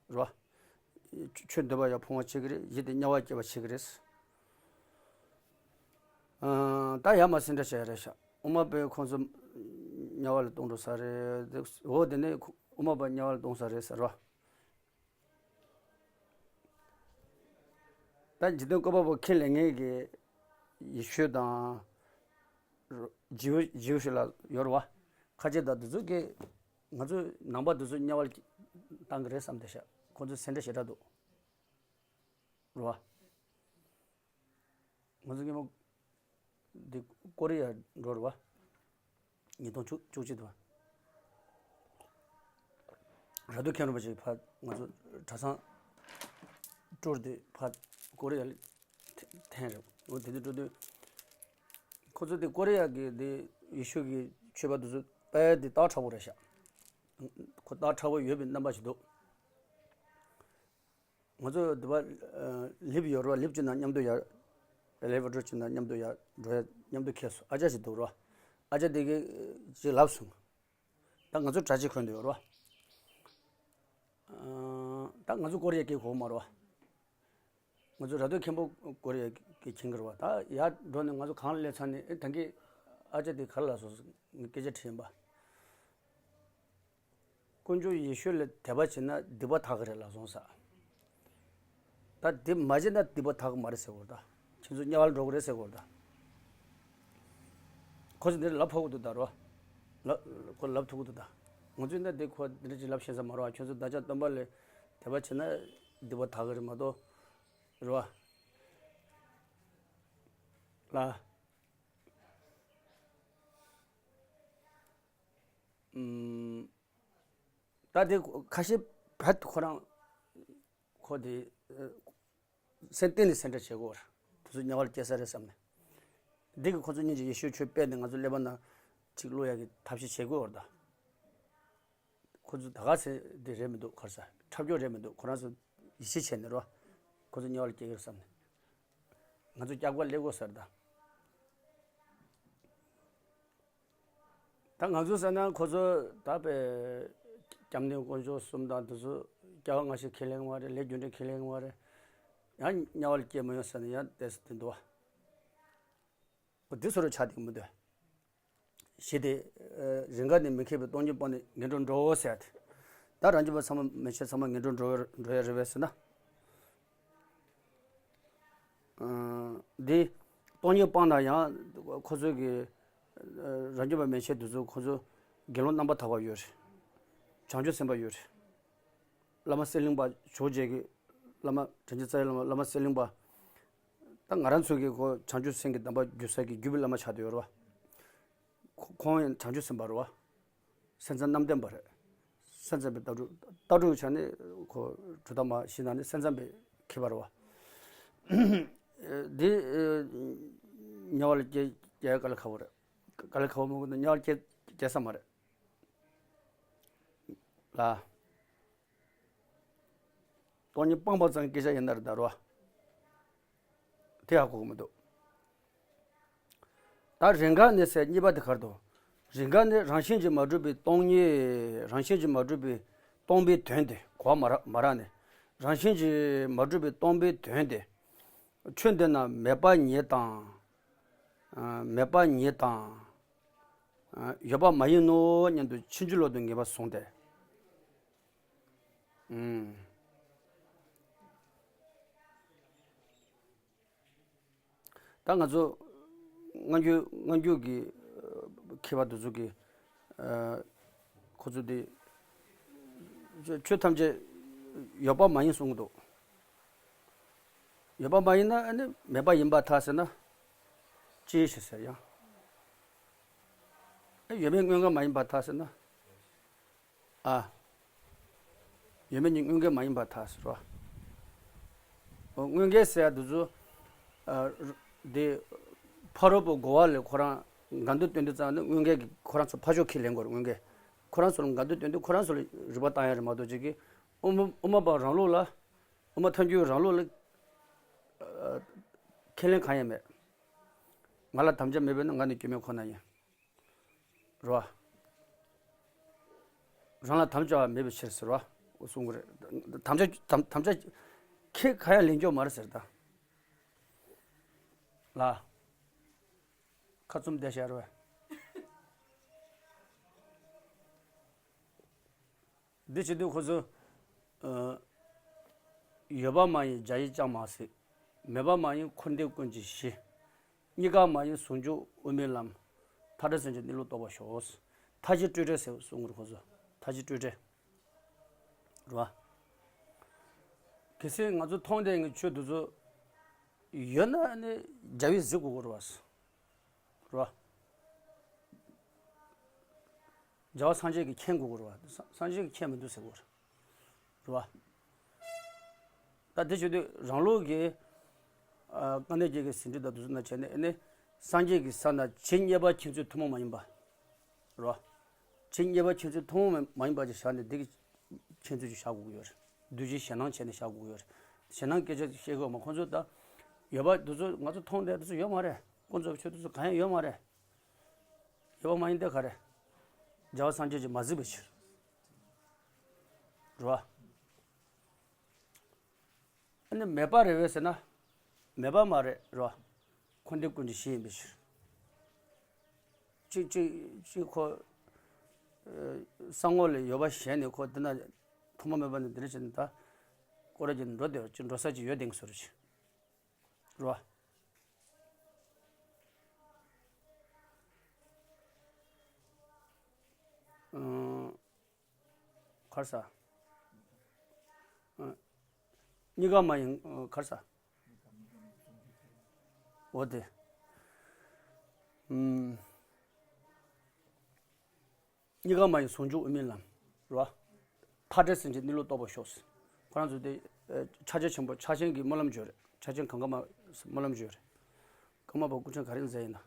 རེད་པ། ཆོས་འདོད་པ་ཡང་ཕུང་བ་བྱེད་ཀྱི་རེད། གཞི་དེ་དམྱལ་བ་སྐྱེ་བ་བྱེད་ཀྱི་རེད། ཨ། ད་ཡར་མར་ཟིན་གྲངས་བྱས་རེད་ཤག་དབུ་མ་པས་ཁོང་ཚོ་དམྱལ་བ་ལ་ལྟུང་འགྲོ་ས་རེད། འོ་དེ་ནས་དབུ་མ་པ་དམྱལ་བ་ལ་ལྟུང་ས་རེད་ཟེར་བ། ད་འཇིག་རྟེན་བཀོད་པ་པོ་ཁས་ལེན་མཁན་གྱི་ཡེ་ཤུ་དང་། ཇིའུ་ཇིའུ་ཞིག་ལ་ཡོད་རེད་པ། ཁ་ཆེ་དང་དེ་ཚོ་གིས་ང་ཚོ་ནང་པ་དེ་ཚོ་དམྱལ་བ་ལ་བཏང་གི་རེད་བསམ་བསྡད་ཤག་ཁོ་ཚོ་སེམས་ཁྲལ་ཞེ་དྲག་འདུག་རེད་པ། ང་ཚོ་སྔོན་མ་འདི་ཀོ་རི་ཡ་འགྲོ་རེད་པ། ཉིས་སྟོང་བཅུ་བཅུ་གཅིག་དུ་བ། ར་སྟོད་མཁན་རིན་པོ་ཆེ་ཕར་ང་ཚོ་གྲྭ་ཚང་སྤྲུལ་ཏེ་ཕར་ཀོ་རི་ཡ་ལ་འཐེན་རེད། འོ་དེ་དུས་འགྲོ་དུས་ཁོ་ཚོ་དེ་ཀོ་རི་ཡ་གི་དེ་ཡེ་ཤུ་གི་ཆོས་པ་དེ་ཚོ་དཔེ་དེ་སྟག་ཕྲ་བོ་རེད་ཤག་ཁོ་སྟག་ཕྲ་བོ་ཡོད་པའི་རྣམ་པ་ཞིག་འདུག་ང་ཚོ་འདི་པ། ཨ། ལིབ་ཡོད་རེད་པ། ལིབ་ཅིག་ནང་མཉམ་དུ་ཡར། ཨེ་ལེ་ཝེ་ཊར་ཅིག་ནང་མཉམ་དུ་ཡར་འགྲོ་ཡ་མཉམ་དུ་འཁྱེར་སོང་། ཨ་ཅག་ཅིག་འདུག་རེད་པ། ཨ་ཅག་དེ་གིས་ཅིག་ལབ་སོང་། ད་ང་ཚོ་གྲྭ་ཆས་གོན་དུ་ཡོད་རེད་པ། ཨ། ད་ང་ཚོ་ཀོ་རི་ཡ་སྐད་གོ་གི་མ་རེད་པ། ང་ཚོ་ར་སྟོད་མཁན་པོ་ཀོ་རི་ཡ་སྐད་མཁྱེན་གྱི་རེད་པ། ད་ཡར་འགྲོ་ནས་ང་ཚོ་གང་ལ་སླེབས་ཚར་ནས་ཨེ་ད་གིན་ཨ་ཅག་དེ་ག་རེ་ལབ་སོང་ཟེར་ངས་སྐད་ཆ་དྲིས་ཡིན་པ། དཀོན་མཆོག་ཡེ་ཤུ་ལ་དད་པ་བྱེད་ན་སྡིག་པ་དག་གི་རེད་ལབ་སོང་ཟེར། ད་དེ་མ་བྱེད་ན་སྡིག་པ་དག་གི་མ་རེད་ཟེར་གོ་རེད་ད། ཁྱེད་ཚོ་དམྱལ་བ་ལ་འགྲོ་གི་རེད་ཟེར་གོ་རེད་ད། ཁོ་ཚོ་འདིར་ལབ་ཕོད་གི་འདུག་ད་རོ། ལབ་ཁོ་ལབ་ཐུབ་གི་འདུག་ད། ང་ཚོས་ད་དེ་ཁོ་འདི་འདྲ་ཅིག་ལབ་ཤེས་ས་མ་རེད་པ། ཁྱེད་ཚོ་བདག་ཅག་སྟོན་པ་ལ་དད་པ་བྱེད་ན་སྡིག་པ་དག་གི་རེད་མ་གཏོགས། རེད་པ། ལ། ཨུམ། ད་དེ་ཁ་ཤས་བད་ཁོ་རང་ཁོ་དེ་སེམས་གཏིང་ནས་སེམས་ཁྲལ་བྱེད་ཀྱི་ཡོད་རེད། དེ་ཚོ་དམྱལ་བ་ལ་སྐྱེ་ས་རེད་བསམ་ནས། འདི་གི་ཁོ་ཚོ་སྙིང་རྗེ་ཡེ་ཤུ་ཆོས་སྤེལ་ནས་ང་ཚོ་ཀླད་པ་ནང་ཅིག་བླུག་ཡག་གི་ཐབས་ཤེས་བྱེད་ཀྱི་ཡོད་རེད་ད། ཁོ་ཚོ་ད་ག་ཚོད་འདི་རེད་མི་འདུག་ག་རེ་ཟ། འཁྲབ་སྦྱོང་རེད་མི་འདུག་ཁོ་རང་ཚོ་ཡིད་ཆེས་བྱས་ནས་རོ། ཁོ་ཚོ་དམྱལ་བ་ལ་སྐྱེ་གི་རེད་བསམ་ནས། ང་ཚོ་སྐྱག་པ་ཀླད་ཀོར་ཟེར་ད། ད་ང་ཚོ་ཟེར་ན་ཁོ་ཚོ་ད་དཔེ་སྐྱབས་གནས་དཀོན་མཆོག་གསུམ་དང་དེ་ཚོ་སྐྱེ་བ་སྔ་ཕྱི་ཁས་ལེན་གྱི་མ་རེད། ལས་རྒྱུ་འབྲས་ཁས་ལེན་གྱི་མ་རེད། ཡང་དམྱལ་བ་ལ་སྐྱེ་མི་ཡོང་ཟེར་ནས་ཡང་བལྟས་ས་དེ་འདུག་བ། འོ་འདི་ཚོ་རུ་ཆགས་བསྡད་ཀྱི་མི་འདུག་གཞི་དེ། ཨ། རིགས་འགའ་ནི་མི་མཁས་པའི་སྟོང་ཉིད་སྤངས་ནས་ངན་འགྲོར་འགྲོའོ་ཟེར་ཏེ། ད་རང་རྒྱུད་པ་ཚང་མ་མན་ཆད་ཚང་མ་ངན་འགྲོར་འགྲོ་བའི་འགྲོ་ཡ་རེད་པས་ཟེར་ན། ཨ། འདི་སྟོང་ཉིད་སྤངས་ན་ཡང་ཁོ་ཚོས་ཀྱི་རང་རྒྱུད་པ་མན་ཆད་དེ་ཚོ་ཁོ་ཚོ་དགེ་སློང་རྣམ་པར་དག་པ་ཡོད་རེད། བྱང་ཆུབ་སེམས་དཔའ་ཡོད་རེད། བླ་མ་གསེར་གླིང་པ་ཇོ་བོ་རྗེ་གི་བླ་མ་དྲིན་ཅན་རྩ་བའི་བླ་མ་བླ་མ་གསེར་གླིང་པ། ད་ང་རང་ཚོ་གི་ཁོ་བྱང་ཆུབ་སེམས་ཀྱི་གདམས་པ་རྒྱུད་ས་གི་རྒྱུད་པའི་བླ་མ་ཆགས་བསྡད་ཡོད་རེད་བ། ཁོ་ཁོང་ཡང་བྱང་ཆུབ་སེམས་དཔའ་རེད་བ། སེམས་ཙམ་རྣམ་བདེན་པ་རེད། སེམས་ཙམ་པའི་ལྟ་གྲུབ་ལྟ་གྲུབ་ཆ་ནས་ཁོ་གྲུབ་མཐའ་མ་ཤེས་ན་ནི་སེམས་ཙམ་པའི་མཁས་པ་རེད་བ། འདི་དམྱལ་བ་ལ་སྐྱེ་སྐྱེ་དཀའ་ལས་ཁག་པོ་རེད། དཀའ་ལས་ཁག་པོ་མ་གོ་ན་དམྱལ་བ་སྐྱེ་སྐྱེ་ས་མ་རེད། ལ། སྟོང་ཉིད་སྤངས་པ་ཙམ་སྐད་ཆ་ཡིན་ན་རེད་ད་རོ། དེ་ཧ་གོ་གི་མི་འདུག་ད་རེས་འགའ་ནི་ཟེར་གཉིས་པ་དེ་གར་དུ། རེས་འགའ་ནི་རང་བཞིན་གྱིས་མ་གྲུབ་པའི་སྟོང་ཉིད། རང་བཞིན་གྱིས་མ་གྲུབ་པའི་སྟོང་པའི་དོན་དེ་གོ་བ་མ་རག་མ་རག་ནས། རང་བཞིན་གྱིས་མ་གྲུབ་པའི་སྟོང་པའི་དོན་དེ། ཆོས་འདི་ན་མེད་པ་ཉིད་དང་། ཨ། མེད་པ་ཉིད་དང་། ཨ། ཡོད་པ་མ་ཡིན་ནོ་སྙམ་དུ་ཕྱིན་ཅི་ལོག་ཏུ་ངེས་པར་བཟུང་སྟེ། ཨུམ། ད་ང་ཚོ་སྔ་འགྱུར་སྔ་འགྱུར་གྱི་མཁས་པ་དེ་ཚོ་གི་ཁོ་ཚོ་དེ་ཆོས་ཐམས་ཅད་ཡོད་པ་མ་ཡིན་གསུང་གི་འདུག་ཡོད་པ་མ་ཡིན་ན་ཨ་ནི་མེད་པ་ཡིན་པར་ཐལ་ཟེར་ན་ཅི་ཞིག་ཟེར་ཡང་། ཨ། ཡོད་མེད་དངོས་འགལ་མ་ཡིན་པར་ཐལ་ཟེར་ན། ཨ། ཡོད་མེད་གཉིས་དངོས་འགལ་མ་ཡིན་པར་ཐལ་ཟེར་བ། འོ། དངོས་འགལ་ཟེར་ཡ་འདི་ཚོ། ཨ། དེ་ཕ་རོལ་པོ་རྒོལ་བ་ལས་ཁོ་རང་འགལ་འདུ་སྟོན་དུས་ཙང་ནི་དངོས་འགལ་གྱི་ཁོ་རང་ཚོ་ཕར་ཕྱོགས་ཁས་ལེན་དགོས་རེད། དངོས་འགལ་ཁོ་རང་ཚོ་ལ་འགལ་འདུ་སྟོན་དུས་ཁོ་རང་ཚོ་ལ་རིགས་པ་བཏང་ཡ་རེད་མ་གཏོགས་ཅིག་གིས་དབུ་མ་དབུ་མ་པ་རང་ལུགས་ལ། དབུ་མ་ཐལ་འགྱུར་རང་ལུགས་ལ། ཨ། ཁས་ལེན་གང་ཡང་མེད། ང་ལ་དམ་བཅའ་མེད་པས་ན་ང་ནི་སྐྱོན་མེད་ཁོ་ན་ཡིན། རོ། རང་ལ་དམ་བཅའ་བ་མེད་པའི་ཕྱིར་ཟེར་རོ། གསུང་གི་རེད། དམ་བཅའ་དམ་དམ་བཅའ་ཁས་གང་ཡང་ལེན་རྒྱུ་མ་རེད་ཟེར་ད། ལ། ཁ་བཙུམ་བསྡད་བཞག་རོ། འདི་བྱེད་དུས་ཁོ་ཚོ། ཨ། ཡོད་པ་མ་ཡིན་རྒྱ་ཡིས་ཅང་མ་གཟིགས། མེད་པ་མ་ཡིན་འཁོར་འདས་ཀུན་གྱི་གཞི། གཉིས་ཀ་མ་ཡིན་ཟུང་འཇུག་དབུ་མའི་ལམ། མཐའ་བྲལ་སེམས་ཀྱི་གནས་ལུགས་རྟོགས་པར་ཤོག་མཐའ་བཞི་སྤྲོས་བྲལ་ཟེར་གསུང་གི་རེད་ཁོ་ཚོ། མཐའ་བཞི་སྤྲོས་བྲལ། རེད་བ། གལ་སྲིད་ང་ཚོ་མཐོང་ལྡན་གྱི་ཆོས་འདི་ཚོ་ཡོད་ན་ནི་རྒྱ་ཡིས་གཟིགས་དགོས་ཀྱི་རེད་བ། རེད་བ། རྒྱལ་བ་སངས་རྒྱས་ཀྱིས་མཁྱེན་དགོས་ཀྱི་རེད་བ། སངས་རྒྱས་ཀྱིས་མཁྱེན་མི་འདུག་ཟེར་དགོས་རེད་བ། ད་དེ་བྱེད་དུས་རང་ལུགས་ཀྱི། ཨ། དཀའ་གནད་བརྒྱད་ཀྱི་ཟིན་བྲིས་དང་དེ་ཚོ་ནང་བྱས་ནས་ཨ་ནི་སངས་རྒྱས་ཀྱི་ས་ན་ཇི་སྙེད་པ་མཁྱེན་ཚུལ་ཐུན་མོང་མ་ཡིན་པ། རེད་བ། ཇི་སྙེད་པ་མཁྱེན་ཚུལ་ཐུན་མོང་མ་ཡིན་པ་ཅིག་བཞག་ནས་འདི་གི་མཁྱེན་ཚུལ་ཅིག་བཞག་དགོས་ཀྱི་ཡོད་རེད། བསྡུས་བཞིའི་ཞེད་སྣང་བྱས་ནས་བཞག་དགོས་ཀྱི་ཡོད་རེད། ཞེད་སྣང་སྐད་ཆ་བཤད་དགོས་མ་ཁོང་ཚོ་ད། ཡོད་པ་དེ་ཚོ་ང་ཚོ་མཐོང་བསྡད་དེ་ཚོ་ཡོད་མ་རེད། ཀུན་རྫོབ་ཆོས་དེ་ཚོ་གང་ཡང་ཡོད་མ་རེད། ཡོད་པ་མ་ཡིན་ཏེ་ག་རེ། རྒྱལ་བ་སངས་རྒྱས་ཀྱིས་མ་གཟིགས་པའི་ཕྱིར། རེད་བ། ཨ་ནི་མེད་པ་རེད་བས་ཟེར་ན། མེད་པ་མ་རེད་རེད་བ། འཁོར་འདས་ཀུན་གྱི་གཞི་ཡིན་པའི་ཕྱིར། གཅིག་གཅིག་གཅིག་ཁོ། ཨ། ས་ངོ་ལ་ཡོད་པ་གཞན་ནས་ཁོ་འདི་ན་ཐོག་མ་མེད་པ་ནས་འདི་འདྲ་བྱས་ནས་ད། སྐོར་ར་གྱི་འགྲོ་བསྡད་ཅིག་འགྲོ་ས་ཅིག་ཡོད་དེང་སོ་རེ་ཅིག་རེད་བ། ཨང་། ག་རེ་ཟ། ཨང་། གཉིས་ཀ་མ་ཡིན། ཨང་། ག་རེ་ཟ། འོ་དེ། ཨུམ། གཉིས་ཀ་མ་ཡིན་ཟུང་འཇུག་དབུ་མའི་ལམ། རེད་བ། མཐའ་བྲལ་སེམས་ཀྱི་གནས་ལུགས་རྟོགས་པར་ཤོག་ཁོ་རང་ཚོ་དེ། ཨ། ཕྱག་རྒྱ་ཆེན་པོ་ཕྱག་ཆེན་གྱི་སྨོན་ལམ་བརྗོད་རེད། ཕྱག་ཆེན་གང་ག་མ་སྨོན་ལམ་བརྗོད་རེད། ཀརྨ་པ་སྐུ་ཕྲེང་ག་རེ་མཛད་ཡིན་ན།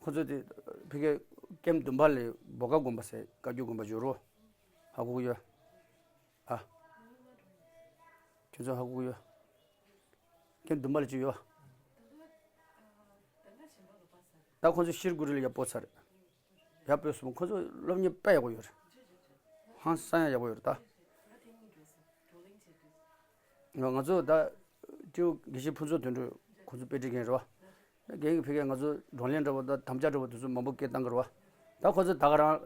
ཁོ་ཚོ་དེ་ཕ་གིའི་ཀེམ་བདུན་པ་ལ་བོ་དཀར་དགོན་པ་ཟེར་བཀའ་བརྒྱུད་དགོན་པ་བརྗོད་རོགས། ཧ་གོ་གི་ཡོད། ཨ། ཁྱོད་ཚོ་ཧ་གོ་གི་ཡོད། ཀེམ་བདུན་པ་ལ་ཅིག་ཡོད། ད་ཁོ་ཚོ་ཤེར་གུ་རི་ལ་ཡར་སྤོས་ཚར་རེད། ཡར་སྤོས་སོང་། ཁོ་ཚོ་སློབ་གཉེར་དཔེ་ཡག་པོ་ཡོད་རེད། ཧང་སང་ཡག་ཡག་པོ་ཡོད་རེད་ད། ང་ང་ཚོ་ད་སྤྲེའུ་དགེ་བཤེས་ཕུན་ཚོགས་དོན་གྲུབ་ཁོ་ཚོ་དཔེ་ཁྲིད་མཁན་རེད་བ། རྒན་གྱིས་ཕ་གིར་ང་ཚོ་བགྲོ་གླེང་འདྲ་བོ་དང་དམ་བཅའ་འདྲ་བོ་དེ་ཚོ་མང་པོ་སྐད་བཏང་གི་རེད་བ། ད་ཁོ་ཚོ་ད་ག་རང་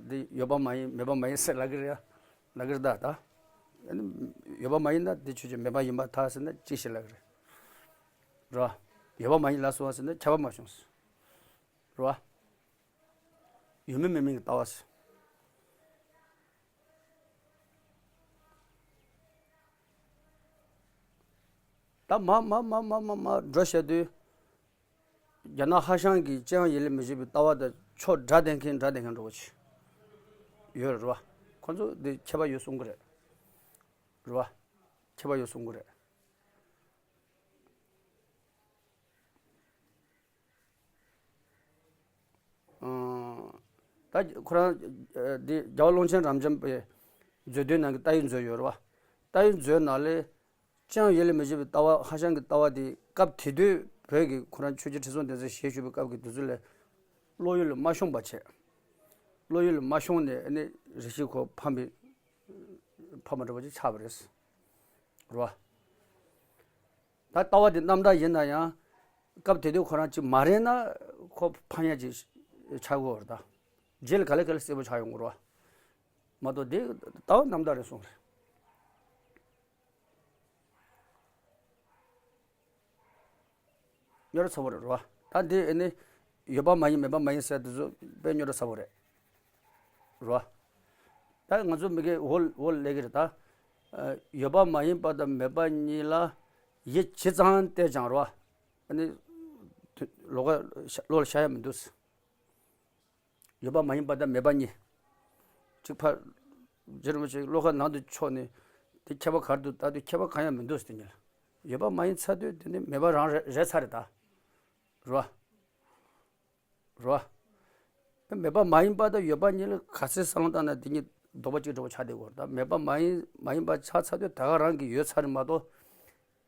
འདི་ཡོད་པ་མ་ཡིན་མེད་པ་མ་ཡིན་ཟེར་ལབ་ཀྱི་རེད་ཡ། ལབ་ཀྱི་རེད་ད་ད། ཨ་ནི་ཡོད་པ་མ་ཡིན་ན་འདི་ཆོས་ཅན། མེད་པ་ཡིན་པར་ཐལ་ཟེར་ན་ཅི་ཞིག་ལབ་ཀྱི་རེད། རེད་བ། ཡོད་པ་མ་ཡིན་ལབ་སོང་བ་ཟེར་ན་ཁྱབ་པ་མ་བྱུང་ཟེར། རེད་བ། ཡོད་མིན་མེད་མིན་གྱི་ལྟ་བ་ཟེར། ད་མ་མ་མ་མ་མ་མ་འགྲོ་བཤད་དུས། རྒྱ་ནག་ཧྭ་ཤང་གི་ཅི་ཡང་ཡིད་ལ་མི་བྱེད་པའི་ལྟ་བ་དང་ཕྱོགས་འདྲ་བསྡད་མཁན་འདྲ་བསྡད་མཁན་འགྲོ་བ་ཅིག་ཡོད་རེད་བ། ཁོ་ཚོ་འདི་ཁྱད་པར་ཡོད་གསུང་གི་རེད། རེད་བ། ཁྱད་པར་ཡོད་གསུང་གི་རེད། ད་ཁོ་རང་འདི་རྒྱལ་བ་ཀློང་ཆེན་རབ་འབྱམས་པའི་མཛོད་བདུན་ནང་གི་ལྟ་བའི་མཛོད་ཡོད་རེད་བ། ལྟ་བའི་མཛོད་ནང་ལས་ཅང་ཡིད་ལ་མི་བྱེད་པའི་ལྟ་བ། ཧྭ་ཤང་གི་ལྟ་བ་དེ་སྐབས་དེ་དུས་བོད་ཀྱི་ཁོ་རང་ཆོས་རྗེ་ཁྲི་སྲོང་ལྡེ་བཙན་ཞལ་བཞུགས་པའི་སྐབས་ཀྱི་དུས་ཚོད་ལ་བློ་ཡུལ་ལ་མ་ཤོང་པ་བྱས། བློ་ཡུལ་ལ་མ་ཤོང་ནས་ཨ་ནི་རེ་ཞིག་ཁོ་ཕམ་པའི་ཕམ་པ་འདྲ་བོ་ཅིག་ཆགས་པ་རེད། རེད་བ། ད་ལྟ་བ་དེ་རྣམ་དག་ཡིན་ན་ཡང་སྐབས་དེ་དུས་ཁོ་རང་ཅིག་མ་རེད་ན་ཁོ་ཕམ་ཡ་ཅིག་ཆགས་ཀྱི་ཡོད་རེད་ད། རྗེས་ལ་ག་ལེ་ག་ལེ་གསལ་པོ་ཆགས་ཡོང་གི་རེད་བ། མ་གཏོགས་དེ་ལྟ་བ་རྣམ་དག་རེད་གསུངས་རེད། རྙོག་དྲ་ཚ་པོ་རེད་རོ། ད་འདི་ཨེ་ནི་ཡོད་པ་མ་ཡིན་མེད་པ་མ་ཡིན་ཟེར་དེ་ཚོ་དཔེ་རྙོག་དྲ་ཚ་པོ་རེད། རོ། ད་ང་ཚོ་མི་སྐད་འོ་འོ་ལས་ཀྱི་རེད་ད། ཡོད་པ་མ་ཡིན་པ་དང་མེད་པ་གཉིས་ལ་ཡིད་ཇི་ཙམ་གཏད་ཀྱང་རོ། ཨ་ནི་ལོགས་ཀ་བློ་ལ་ཤར་ཡ་མི་འདུག་ཡོད་པ་མ་ཡིན་པ་དང་མེད་པ་གཉིས། གཅིག་ཕར། རྗེ་རིན་པོ་ཆེ་བློ་ཁ་ནང་དུ་ཕྱོགས་ནས་དེ་ཁྱད་པར་ག་རེ་འདུག་ལྟ་དུས་ཁྱད་པར་གང་ཡང་མི་འདུག་ཟེར་དེ་ཉིད་ལ། ཡོད་པ་མ་ཡིན་ཚར་དུས་དེ་ནི་མེད་པ་རང་རེད་རེད་ཚར་རེད་ད། རོ། རོ། མེད་པ་མ་ཡིན་པ་དང་ཡོད་པ་གཉིས་ལ་ག་ཚོད་བསམ་བློ་བཏང་ན་དེ་གཉིས་ལྡོག་པ་གཅིག་འདྲ་བོ་ཆགས་བསྡད་ཡོད་རེད་ད། མེད་པ་མ་ཡིན་མ་ཡིན་པ་ཆགས་ཚར་དུས་ད་ག་རང་གི་ཡོད་ཚར་རེད་མ་གཏོགས།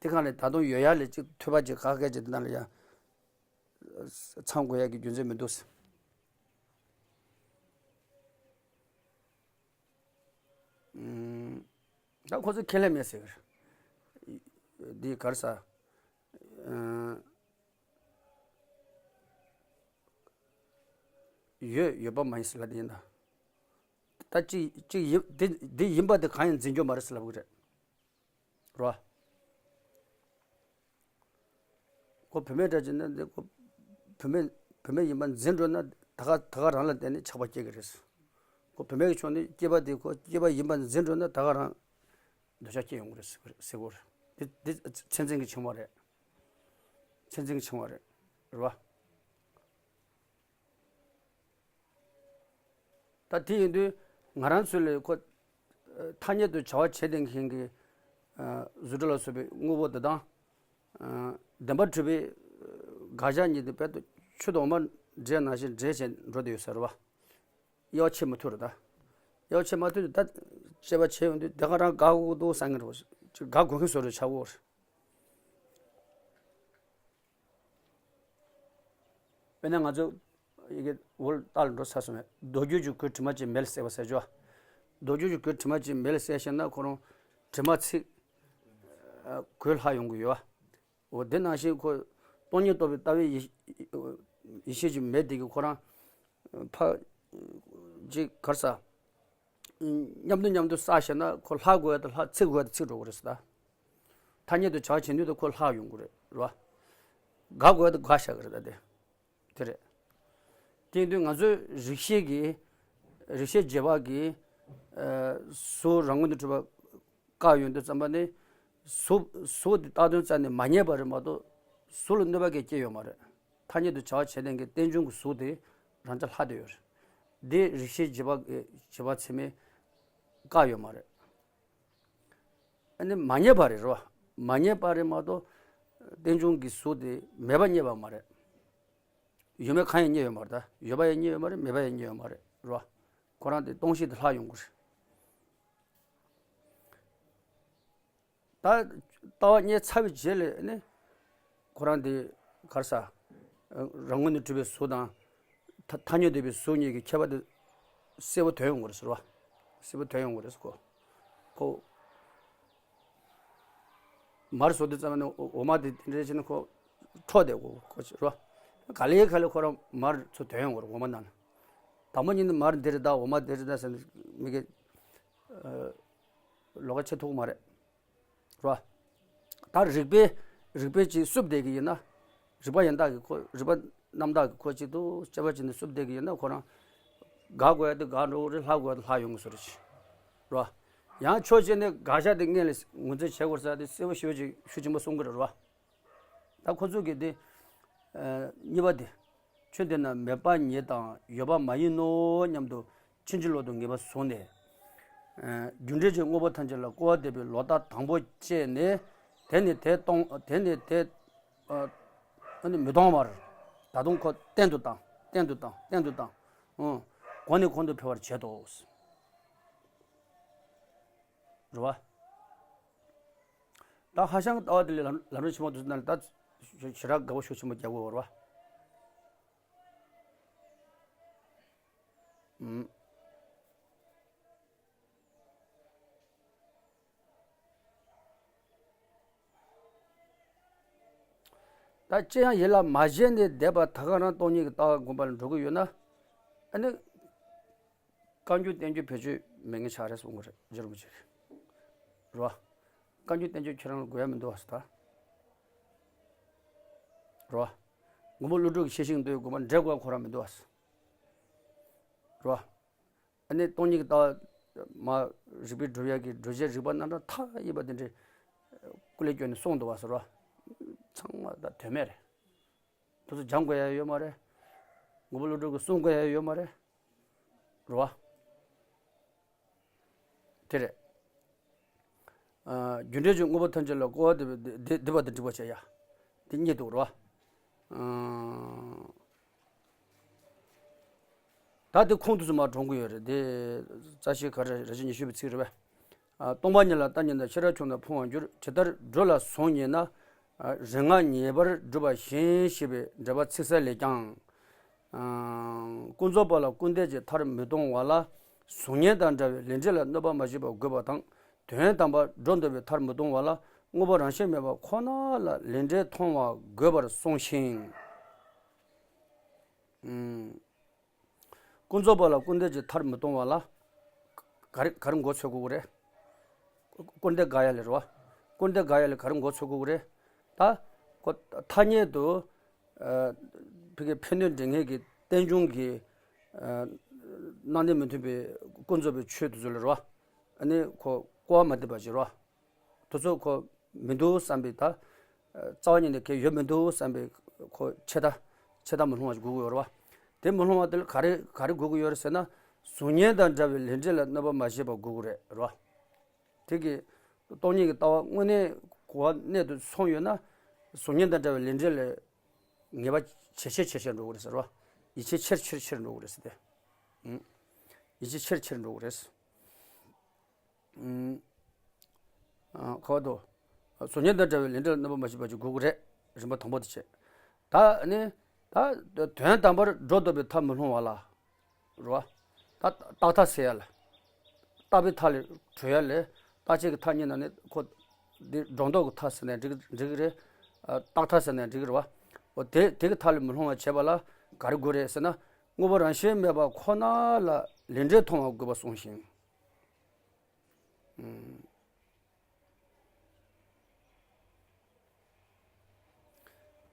དེ་གང་ལས་ད་དུང་ཡོད་ཡ་ལས་གཅིག་ཐོས་པ་གཅིག་ཁ་སྐད་གཅིག་དེ་ནང་ལ་ཡང་། ཚང་དགོས་ཡག་གི་རྒྱུ་མཚན་མི་འདུག་ཟེར། ཨུམ། ད་ཁོ་ཚོས་ཁས་ལེན་མེད་ཟེར། འདི་ག་རེ་ཟ། ཨུམ། ཡོད་ཡོད་པ་མ་ཡིན་ཟེར་ལབ་དེ་ཡིན་ད། ད་ཅི་ཅི་ཡིན་འདི་འདི་ཡིན་པ་དེ་གང་ཡང་འཛིན་རྒྱུ་མ་རེད་ཟེར་ལབ་གི་རེད། རོ། ཁོ་བུད་མེད་འདྲ་ཅིག་ན་འདི་ཁོ་བུད་མེད་བུད་མེད་ཡིན་པ་འཛིན་འགྲོ་ན་ད་ག་ད་ག་རང་ལ་བརྟེན་ནས་ཆགས་པ་སྐྱེ་གི་རེད། ཁོ་བུད་མེད་ཀྱི་ཕྱོགས་ནས་སྐྱེས་པ་དེ་ཁོ་སྐྱེས་པ་ཡིན་པ་འཛིན་འགྲོ་ན་ད་ག་རང་འདོད་ཆགས་སྐྱེ་ཡོང་གི་རེད་ཟེར་གོ་རེད། འདི་འདི་མཚན་འཛིན་གྱི་འཆིང་བ་རེད། མཚན་འཛིན་གྱི་འཆིང་བ་རེད། རེད་བ། ད་དེ་ཡིན་དུས་ང་རང་ཚོ་ལས་ཁོ། ཐ་སྙད་དུ་བྱ་བ་བྱེད་བསྡད་མཁན་གྱི། རྫུ་འཕྲུལ་ལ་སོགས་པའི་དངོས་པོ་འདི་དང་། བདེན་པར་གྲུབ་པའི་དགག་བྱ་གཉིས་དེ་དཔལ་དུ་ཆུ་དང་འོ་མ་འདྲེས་ནང་བཞིན་འདྲེས་བྱས་འགྲོ་བསྡད་ཡོད་ཟེར་བ། དབྱེ་བ་ཕྱེ་མ་ཐུབ་རེད་ད། དབྱེ་བ་ཕྱེ་མ་ཐུབ་དུས་ད་དཔྱད་པ་བྱས་ཡོང་དུས་དེ་ག་རང་དགག་དགོས་འདུག་བསམ་གྱི་རེད། དགག་དགོས་མཁན་བཟོ་འདྲ་ཆགས་ཀྱི་ཡོད་རེད། དཔེར་ན་ང་ཚོ་ཡི་གེ་འོལ་རྟགས་ལ་འགྲོ་ཚར་སོང་བས། མདོ་རྒྱུད་ཀྱི་གོས་དྲི་མ་ཅན་མེ་ལ་བསྲེགས་པ་ཟེར་ཅོ། མདོ་རྒྱུད་ཀྱི་གོས་དྲི་མ་ཅན་མེ་ལ་བསྲེགས་ཤེ་ན་ཁོ་རང་དྲི་མ་ཚིག་གོས་ལྷག་ཡོང་གི་ཡོད། འོ་དེ་ནང་བཞིན་ཁོ་སྟོང་ཉིད་རྟོགས་པའི་ལྟ་བའི་ཡེ་ཡེ་ཤེས་ཀྱི་མེ་དེ་གིས་ཁོ་རང་ཕ་ཅིག་གར་ས། མཉམ་དུ་མཉམ་དུ་བསགས་ཤེ་ན་ཁོ་ལྷག་དགོས་ཡ་དེ་ལྷག་ཚིག་དགོས་ཡ་དེ་ཚིག་འགྲོ་གི་རེད་ཟེར་ད། ཐ་སྙད་དུ་བྱ་བ་བྱེད་དུས་དུ་ཁོ་ལྷག་ཡོང་གི་རེད་རོ། དགག་དགོས་ཡ་དེ་དགག་བཞག་གི་རེད་ད་དེ། དེ་རེད། དེ་ཡིན་དུས་ང་ཚོའི་རིག་ཤེས་ཀྱི། རིག་ཤེས་རྗེས་དཔག་གི། གཟུགས་རང་ངོས་ནས་གྲུབ་པ་བཀག་ཡོང་དུས་ཙམ་པ་ནི། གཟུགས་གཟུགས་དེ་བཏགས་དོན་རྩ་ནས་མ་རྙེད་པ་རེད་མ་གཏོགས། གཟུགས་ལ་གནོད་པ་གང་ཡང་སྐྱེ་ཡོད་མ་རེད། ཐ་སྙད་དུ་བྱ་བ་བྱེད་ལྡན་གྱི་རྟེན་འབྱུང་གི་གཟུགས་དེ་རང་ཅག་ལྷག་བསྡད་ཡོད་རེད། འདི་རིག་ཤེས་རྗེས་དཔག་གི་རྗེས་དཔག་ཚད་མས་བཀག་ཡོད་མ་རེད། ཨ་ནི་མ་རྙེད་པ་རེད་རོ། མ་རྙེད་པ་རེད་མ་གཏོགས། རྟེན་འབྱུང་གི་གཟུགས་དེ་མེད་པ་རྙེད་པ་མ་རེད། ཡོད་མེད་གང་ཡང་རྙེད་ཡོད་མ་རེད་ད། ཡོད་པ་ཡང་རྙེད་ཡོད་མ་རེད། མེད་པ་ཡང་རྙེད་ཡོད་མ་རེད་རོ། ཁོ་རང་དེ་སྟོང་གཞི་དེ་ལྷག་ཡོང་གི་རེད། ད་ལྟ་བ་རྙེད་ཚར་བའི་རྗེས་ལ་ནི། ཁོ་རང་དེ་གར་ས། རང་ངོས་ནས་གྲུབ་པའི་གཟུགས་དང་། ཐ་ཐ་སྙད་བསྡུས་པའི་གཟུགས་གཉིས་ཀྱི་ཁྱད་པར་དེ་གསལ་པོ་ཐོན་ཡོང་གི་རེད་ཟེར་བ། གསལ་པོ་ཐོན་ཡོང་གི་རེད་ཟེར་གོ། ཁོ། མར་བཟོ་དུས་ཙམ་ནས་འོ་འོ་མ་དེ་དེ་འདྲ་བྱས་ན་ཁོ་འཕྲོ་བསྡད་གོ་ཁོ་ཟེར་བ། ག་ལེ་ག་ལེ་ཁོ་རང་མར་ཚུར་ཐོན་ཡོང་གི་རེད་འོ་མ་ནང་ལ། དང་པོ་ཉིད་ནི་མར་འདི་རེད་ད། འོ་མ་འདི་རེད་ད་ཟེར་ནས་མི་གི་ལོགས་ཀ་ཕྱེ་ཐུབ་ཀྱི་མ་རེད། རོ། ད་རིགས་པས་རིགས་པས་ཅིག་བསུབ་བསྡད་ཀྱི་ཡིན་ན། རིགས་པ་ཡན་དག་གིས་ཁོ། རིགས་པ་རྣམ་དག་གིས་ཁོ་གཅིག་ཏུ་དཔྱད་པ་བྱས་ནས་བསུབ་བསྡད་ཀྱི་ཡིན་ན། ཁོ་རང་དགག་དགོས་ཡ་དེ་དགག་འགྲོ་གི་རེད། ལྷག་དགོས་ཡ་དེ་ལྷག་ཡོང་གི་བཟོ་འདྲ་ཅིག་རོ། ཡང་ཕྱོགས་གཅིག་ནས་དགག་བྱ་དེ་སྔོན་ལ་ངོས་འཛིན་བྱེད་དགོས་ས་དེ་གསལ་པོ་ཞེ་པོ་ཅིག་ཤུགས་ཆེན་པོ་གསུང་གི་རེད་རོ། ད་ཁོ་ཚོ་གིས་དེ་གཉིས་པ་དེ། ཆོས་འདི་ན་མེད་པ་ཉིད་དང་ཡོད་པ་མ་ཡིན་ནོ་སྙམ་དུ་ཕྱིན་ཅི་ལོག་ཏུ་ངེས་པར་བཟུང་ནས། རྒྱུ་འབྲས་ཀྱི་དངོས་པོ་ཐམས་ཅད་ལ་སྐུར་བ་འདེབས་པའི་ལོག་ལྟ་དང་པོ་བསྐྱེད་ནས། དེ་ནི་དེ་སྟོང་། དེ་ནི་དེ་ཨ་ནི་མི་སྟོང་བར་ད་དུང་ཁོ་བརྟན་དུ་བཏང་། བརྟན་དུ་བཏང་། བརྟན་དུ་བཏང་། གོང་ནས་གོང་དུ་འཕེལ་བར་བྱེད་དོ། རེད་བ། ད་ཧྭ་ཤང་ལྟ་བ་དེ་ལས་ལམ་ལམ་རིམ་ཆེན་མོ་དེ་ཚོ་ནང་ལ་ད་ཞེ་དྲག་དགའ་པོ་ཤུགས་ཆེན་པོ་རྒྱག་དགོས་པ་རེད་བ། ཨུམ། ད་ཅི་ཡང་ཡིད་ལ་མ་བྱས་ནས་བསྡད་པ་ད་ག་རང་སྟོང་ཉིད་ཀྱི་ལྟ་བ་སྒོམ་པ་ལ་འགྲོ་གི་ཡོད་ན། ཨ་ནི། བཀའ་འགྱུར་བསྟན་འགྱུར་བེད་སྤྱོད་མེད་མཁན་ཆགས་རེད་གསུང་གི་རེད། རྗེ་རིན་པོ་ཆེ་གིས་རོ། བཀའ་འགྱུར་བསྟན་འགྱུར་ཁྱེད་རང་ལ་དགོས་ཡ་མི་འདུག་ཨ་ཟེར་ད། རོ། མགོན་པོ་ཀླུ་སྒྲུབ་ཀྱི་ཤེས་བཞིན་དུ་དགོངས་པ་འགྲེལ་དགོས་ཡ་ཁོ་རང་མི་འདུག་ཨ་ཟེར། རོ། ཨ་ནི་སྟོང་ཉིད་ཀྱི་ལྟ་བ་མ་རིགས་པས་སྒྲུབ་ཡ་གི་སྒྲུབ་བྱེད་རིགས་པ་རྣམ་གྲངས་མཐའ་ཡས་པ་དེ་འདྲའི་སྐུ་ལས་བསྐྱོན་ནས་གསུངས་འདུག་བ་ཟེར་རོ། ཚང་མ་ད་དོན་མེད་རེད། དེ་ཚོ་སྦྱང་དགོས་ཡ་ཡོད་མ་རེད། མགོན་པོ་ཀླུ་སྒྲུབ་ཀྱིས་གསུང་དགོས་ཡ་ཡོད་མ་རེད། རེད་བ། དེ་རེད། ཨ། རྒྱུ་འབྲས་ཀྱི་དངོས་པོ་ཐམས་ཅད་ལ་སྐུར་བ་འདེབས་པའི་སྡིག་སྡིག་པ་དེ་སྒྲིག་པར་བྱེད་ཡ། དེ་གཉིས་འདུག་རེད་བ། ཨ། ད་དེ་ཁུངས་དེ་ཚོ་མར་དྲངས་ཀྱི་ཡོད་རེད་དེ། རྩ་ཤེ་ག་རེ་རེ་བཞིན་ཉི་ཤུ་པའི་ཚིག་རེད་བས། ཨ། སྟོང་པ་ཉིད་ལ་ལྟ་ཉིད་དང་ཤེས་རབ་ཆུང་དུ་ཕུང་བར་འགྱུར། ཇི་ལྟར་སྦྲུལ་ལ་གཟུངས་བརྙེས་ན། ཨ། རིག་སྔགས་ཉེས་པར་སྒྲུབ་པ་བཞིན་ཞེས་པའི་འགྲེལ་པ་ཚིག་གསལ་ལས་ཀྱང་། ཨ། ཀུན་རྫོབ་པ་ལ་སྐུར་འདེབས་ཀྱི་མཐར་མི་གཏོང་བ་ལ། གཟུངས་བརྙན་དང་འདྲ་བའི་ལས་འབྲས་ལ་གནོད་པ་མ་བྱས་པ་དགོས་པ་དང་། དོན་དམ་པར་སྒྲོ་འདོགས་པའི་མཐར་མི་གཏོང་བ་ལ། དངོས་པོ་རང་བཞིན་མེད་པ་ཁོ་ན་ལ་ལས་འབྲས་མཐོང་བ་དགོས་པར་གསུངས་ཤིང་། ཨུམ། ཀུན་རྫོབ་པ་ལ་སྐུར་འདེབས་ཀྱི་མཐར་མི་གཏོང་བ་ལ། ག་རེ་ག་རེ་མགོ་ཚོད་དགོས་ཀྱི་རེད། སྐུར་འདེབས་དགག་ཡ་ལས་རེད་བ། སྐུར་འདེབས་དགག་ཡ་ལས་ག་རེ་མགོ་ཚོད་དགོས་ཀྱི་རེད། ད། ཁོ་ཐ་སྙད་དུ། ཨ། ཕ་གི་ཕན་གནོད་འདྲེན་མཁན་གྱི་རྟེན་འབྱུང་གི། ཨ། སྣང་གནས་མི་མཐུན་པའི་ཀུན་རྫོབ་པའི་ཆོས་དེ་ཚོ་ལ་རེད་བ། ཨ་ནི་ཁོ་སྐུར་བ་མ་འདེབས་པ་ཅིག་རེད་བ། དེ་ཚོ་ཁོ་མི་འདུག་བསམ་པའི་ད། རྩ་བ་ཉིད་ནས་གལ་ཡོད་མི་འདུག་བསམ་པའི་ཁོ་ཆད་ལྟ། ཆད་ལྟ་མི་སློང་བ་ཞིག་དགོས་ཀྱི་ཡོད་རེད་བ། དེ་མི་སློང་བ་དེ་ལ་ག་རེ་ག་རེ་དགོས་ཀྱི་ཡོད་རེད་ཟེར་ན། གཟུགས་བརྙན་དང་འདྲ་བའི་ལས་འབྲས་ལ་གནོད་པ་མ་བྱས་པ་དགོས་ཀྱི་རེད་རེད་བ། དེ་གི་སྟོང་ཉིད་ཀྱི་ལྟ་བ་དངོས་གནས་གོ་བ་གནད་དུ་སོང་ཡོད་ན། གཟུགས་བརྙན་དང་འདྲ་བའི་ལས་འབྲས་ལ་ངེས་པ་ཇེ་ཆེ་ཇེ་ཆེར་འགྲོ་གི་རེད་ཟེར་བ། ཡིད་ཆེས་ཆེར་ཆེར་ཆེར་འགྲོ་གི་རེད་ཟེར་ཏེ། ཨུམ། ཡིད་ཆེས་ཆེར་ཆེར་འགྲོ་གི་རེད། ཨུམ། ཨ། ཁ་བ་དོ། གཟུགས་བརྙན་དང་འདྲ་བའི་ལས་འབྲས་ལ་གནོད་པ་མ་བྱས་པ་ཅིག་དགོས་ཀྱི་རེད། རིམ་པ་དང་པོ་དེ་བྱས། ད་ནི། ད་དོན་དམ་པར་སྒྲོ་འདོགས་པའི་མཐར་མི་ལྷུང་བ་ལ། རེད་བ། ད་རྟག་མཐའ་ཟེར་ཡ་ལ། རྟག་པའི་མཐའ་ལས་གྲོལ་ཡ་ལས། རྟག་ཆད་ཀྱི་མཐའ་གཉིས་ནང་ནས་ཁོ། འདི་སྒྲོ་འདོགས་ཀྱི་མཐའ་ཟེར་ནས་འགྲིག་འགྲིག་གི་རེད། ཨ། རྟག་མཐའ་ཟེར་ནས་འགྲིག་གི་རེད་བ། འོ་དེ་དེ་གི་མཐའ་ལས་མི་ལྷུང་བ་བྱེད་པ་ལ་ག་རེ་དགོས་རེད་ཟེར་ན། དངོས་པོ་རང་བཞིན་མེད་པ་ཁོ་ན་ལ་ལས་འབྲས་མཐོང་བ་དགོས་པར་གསུངས་ཤིང་། ཨུམ།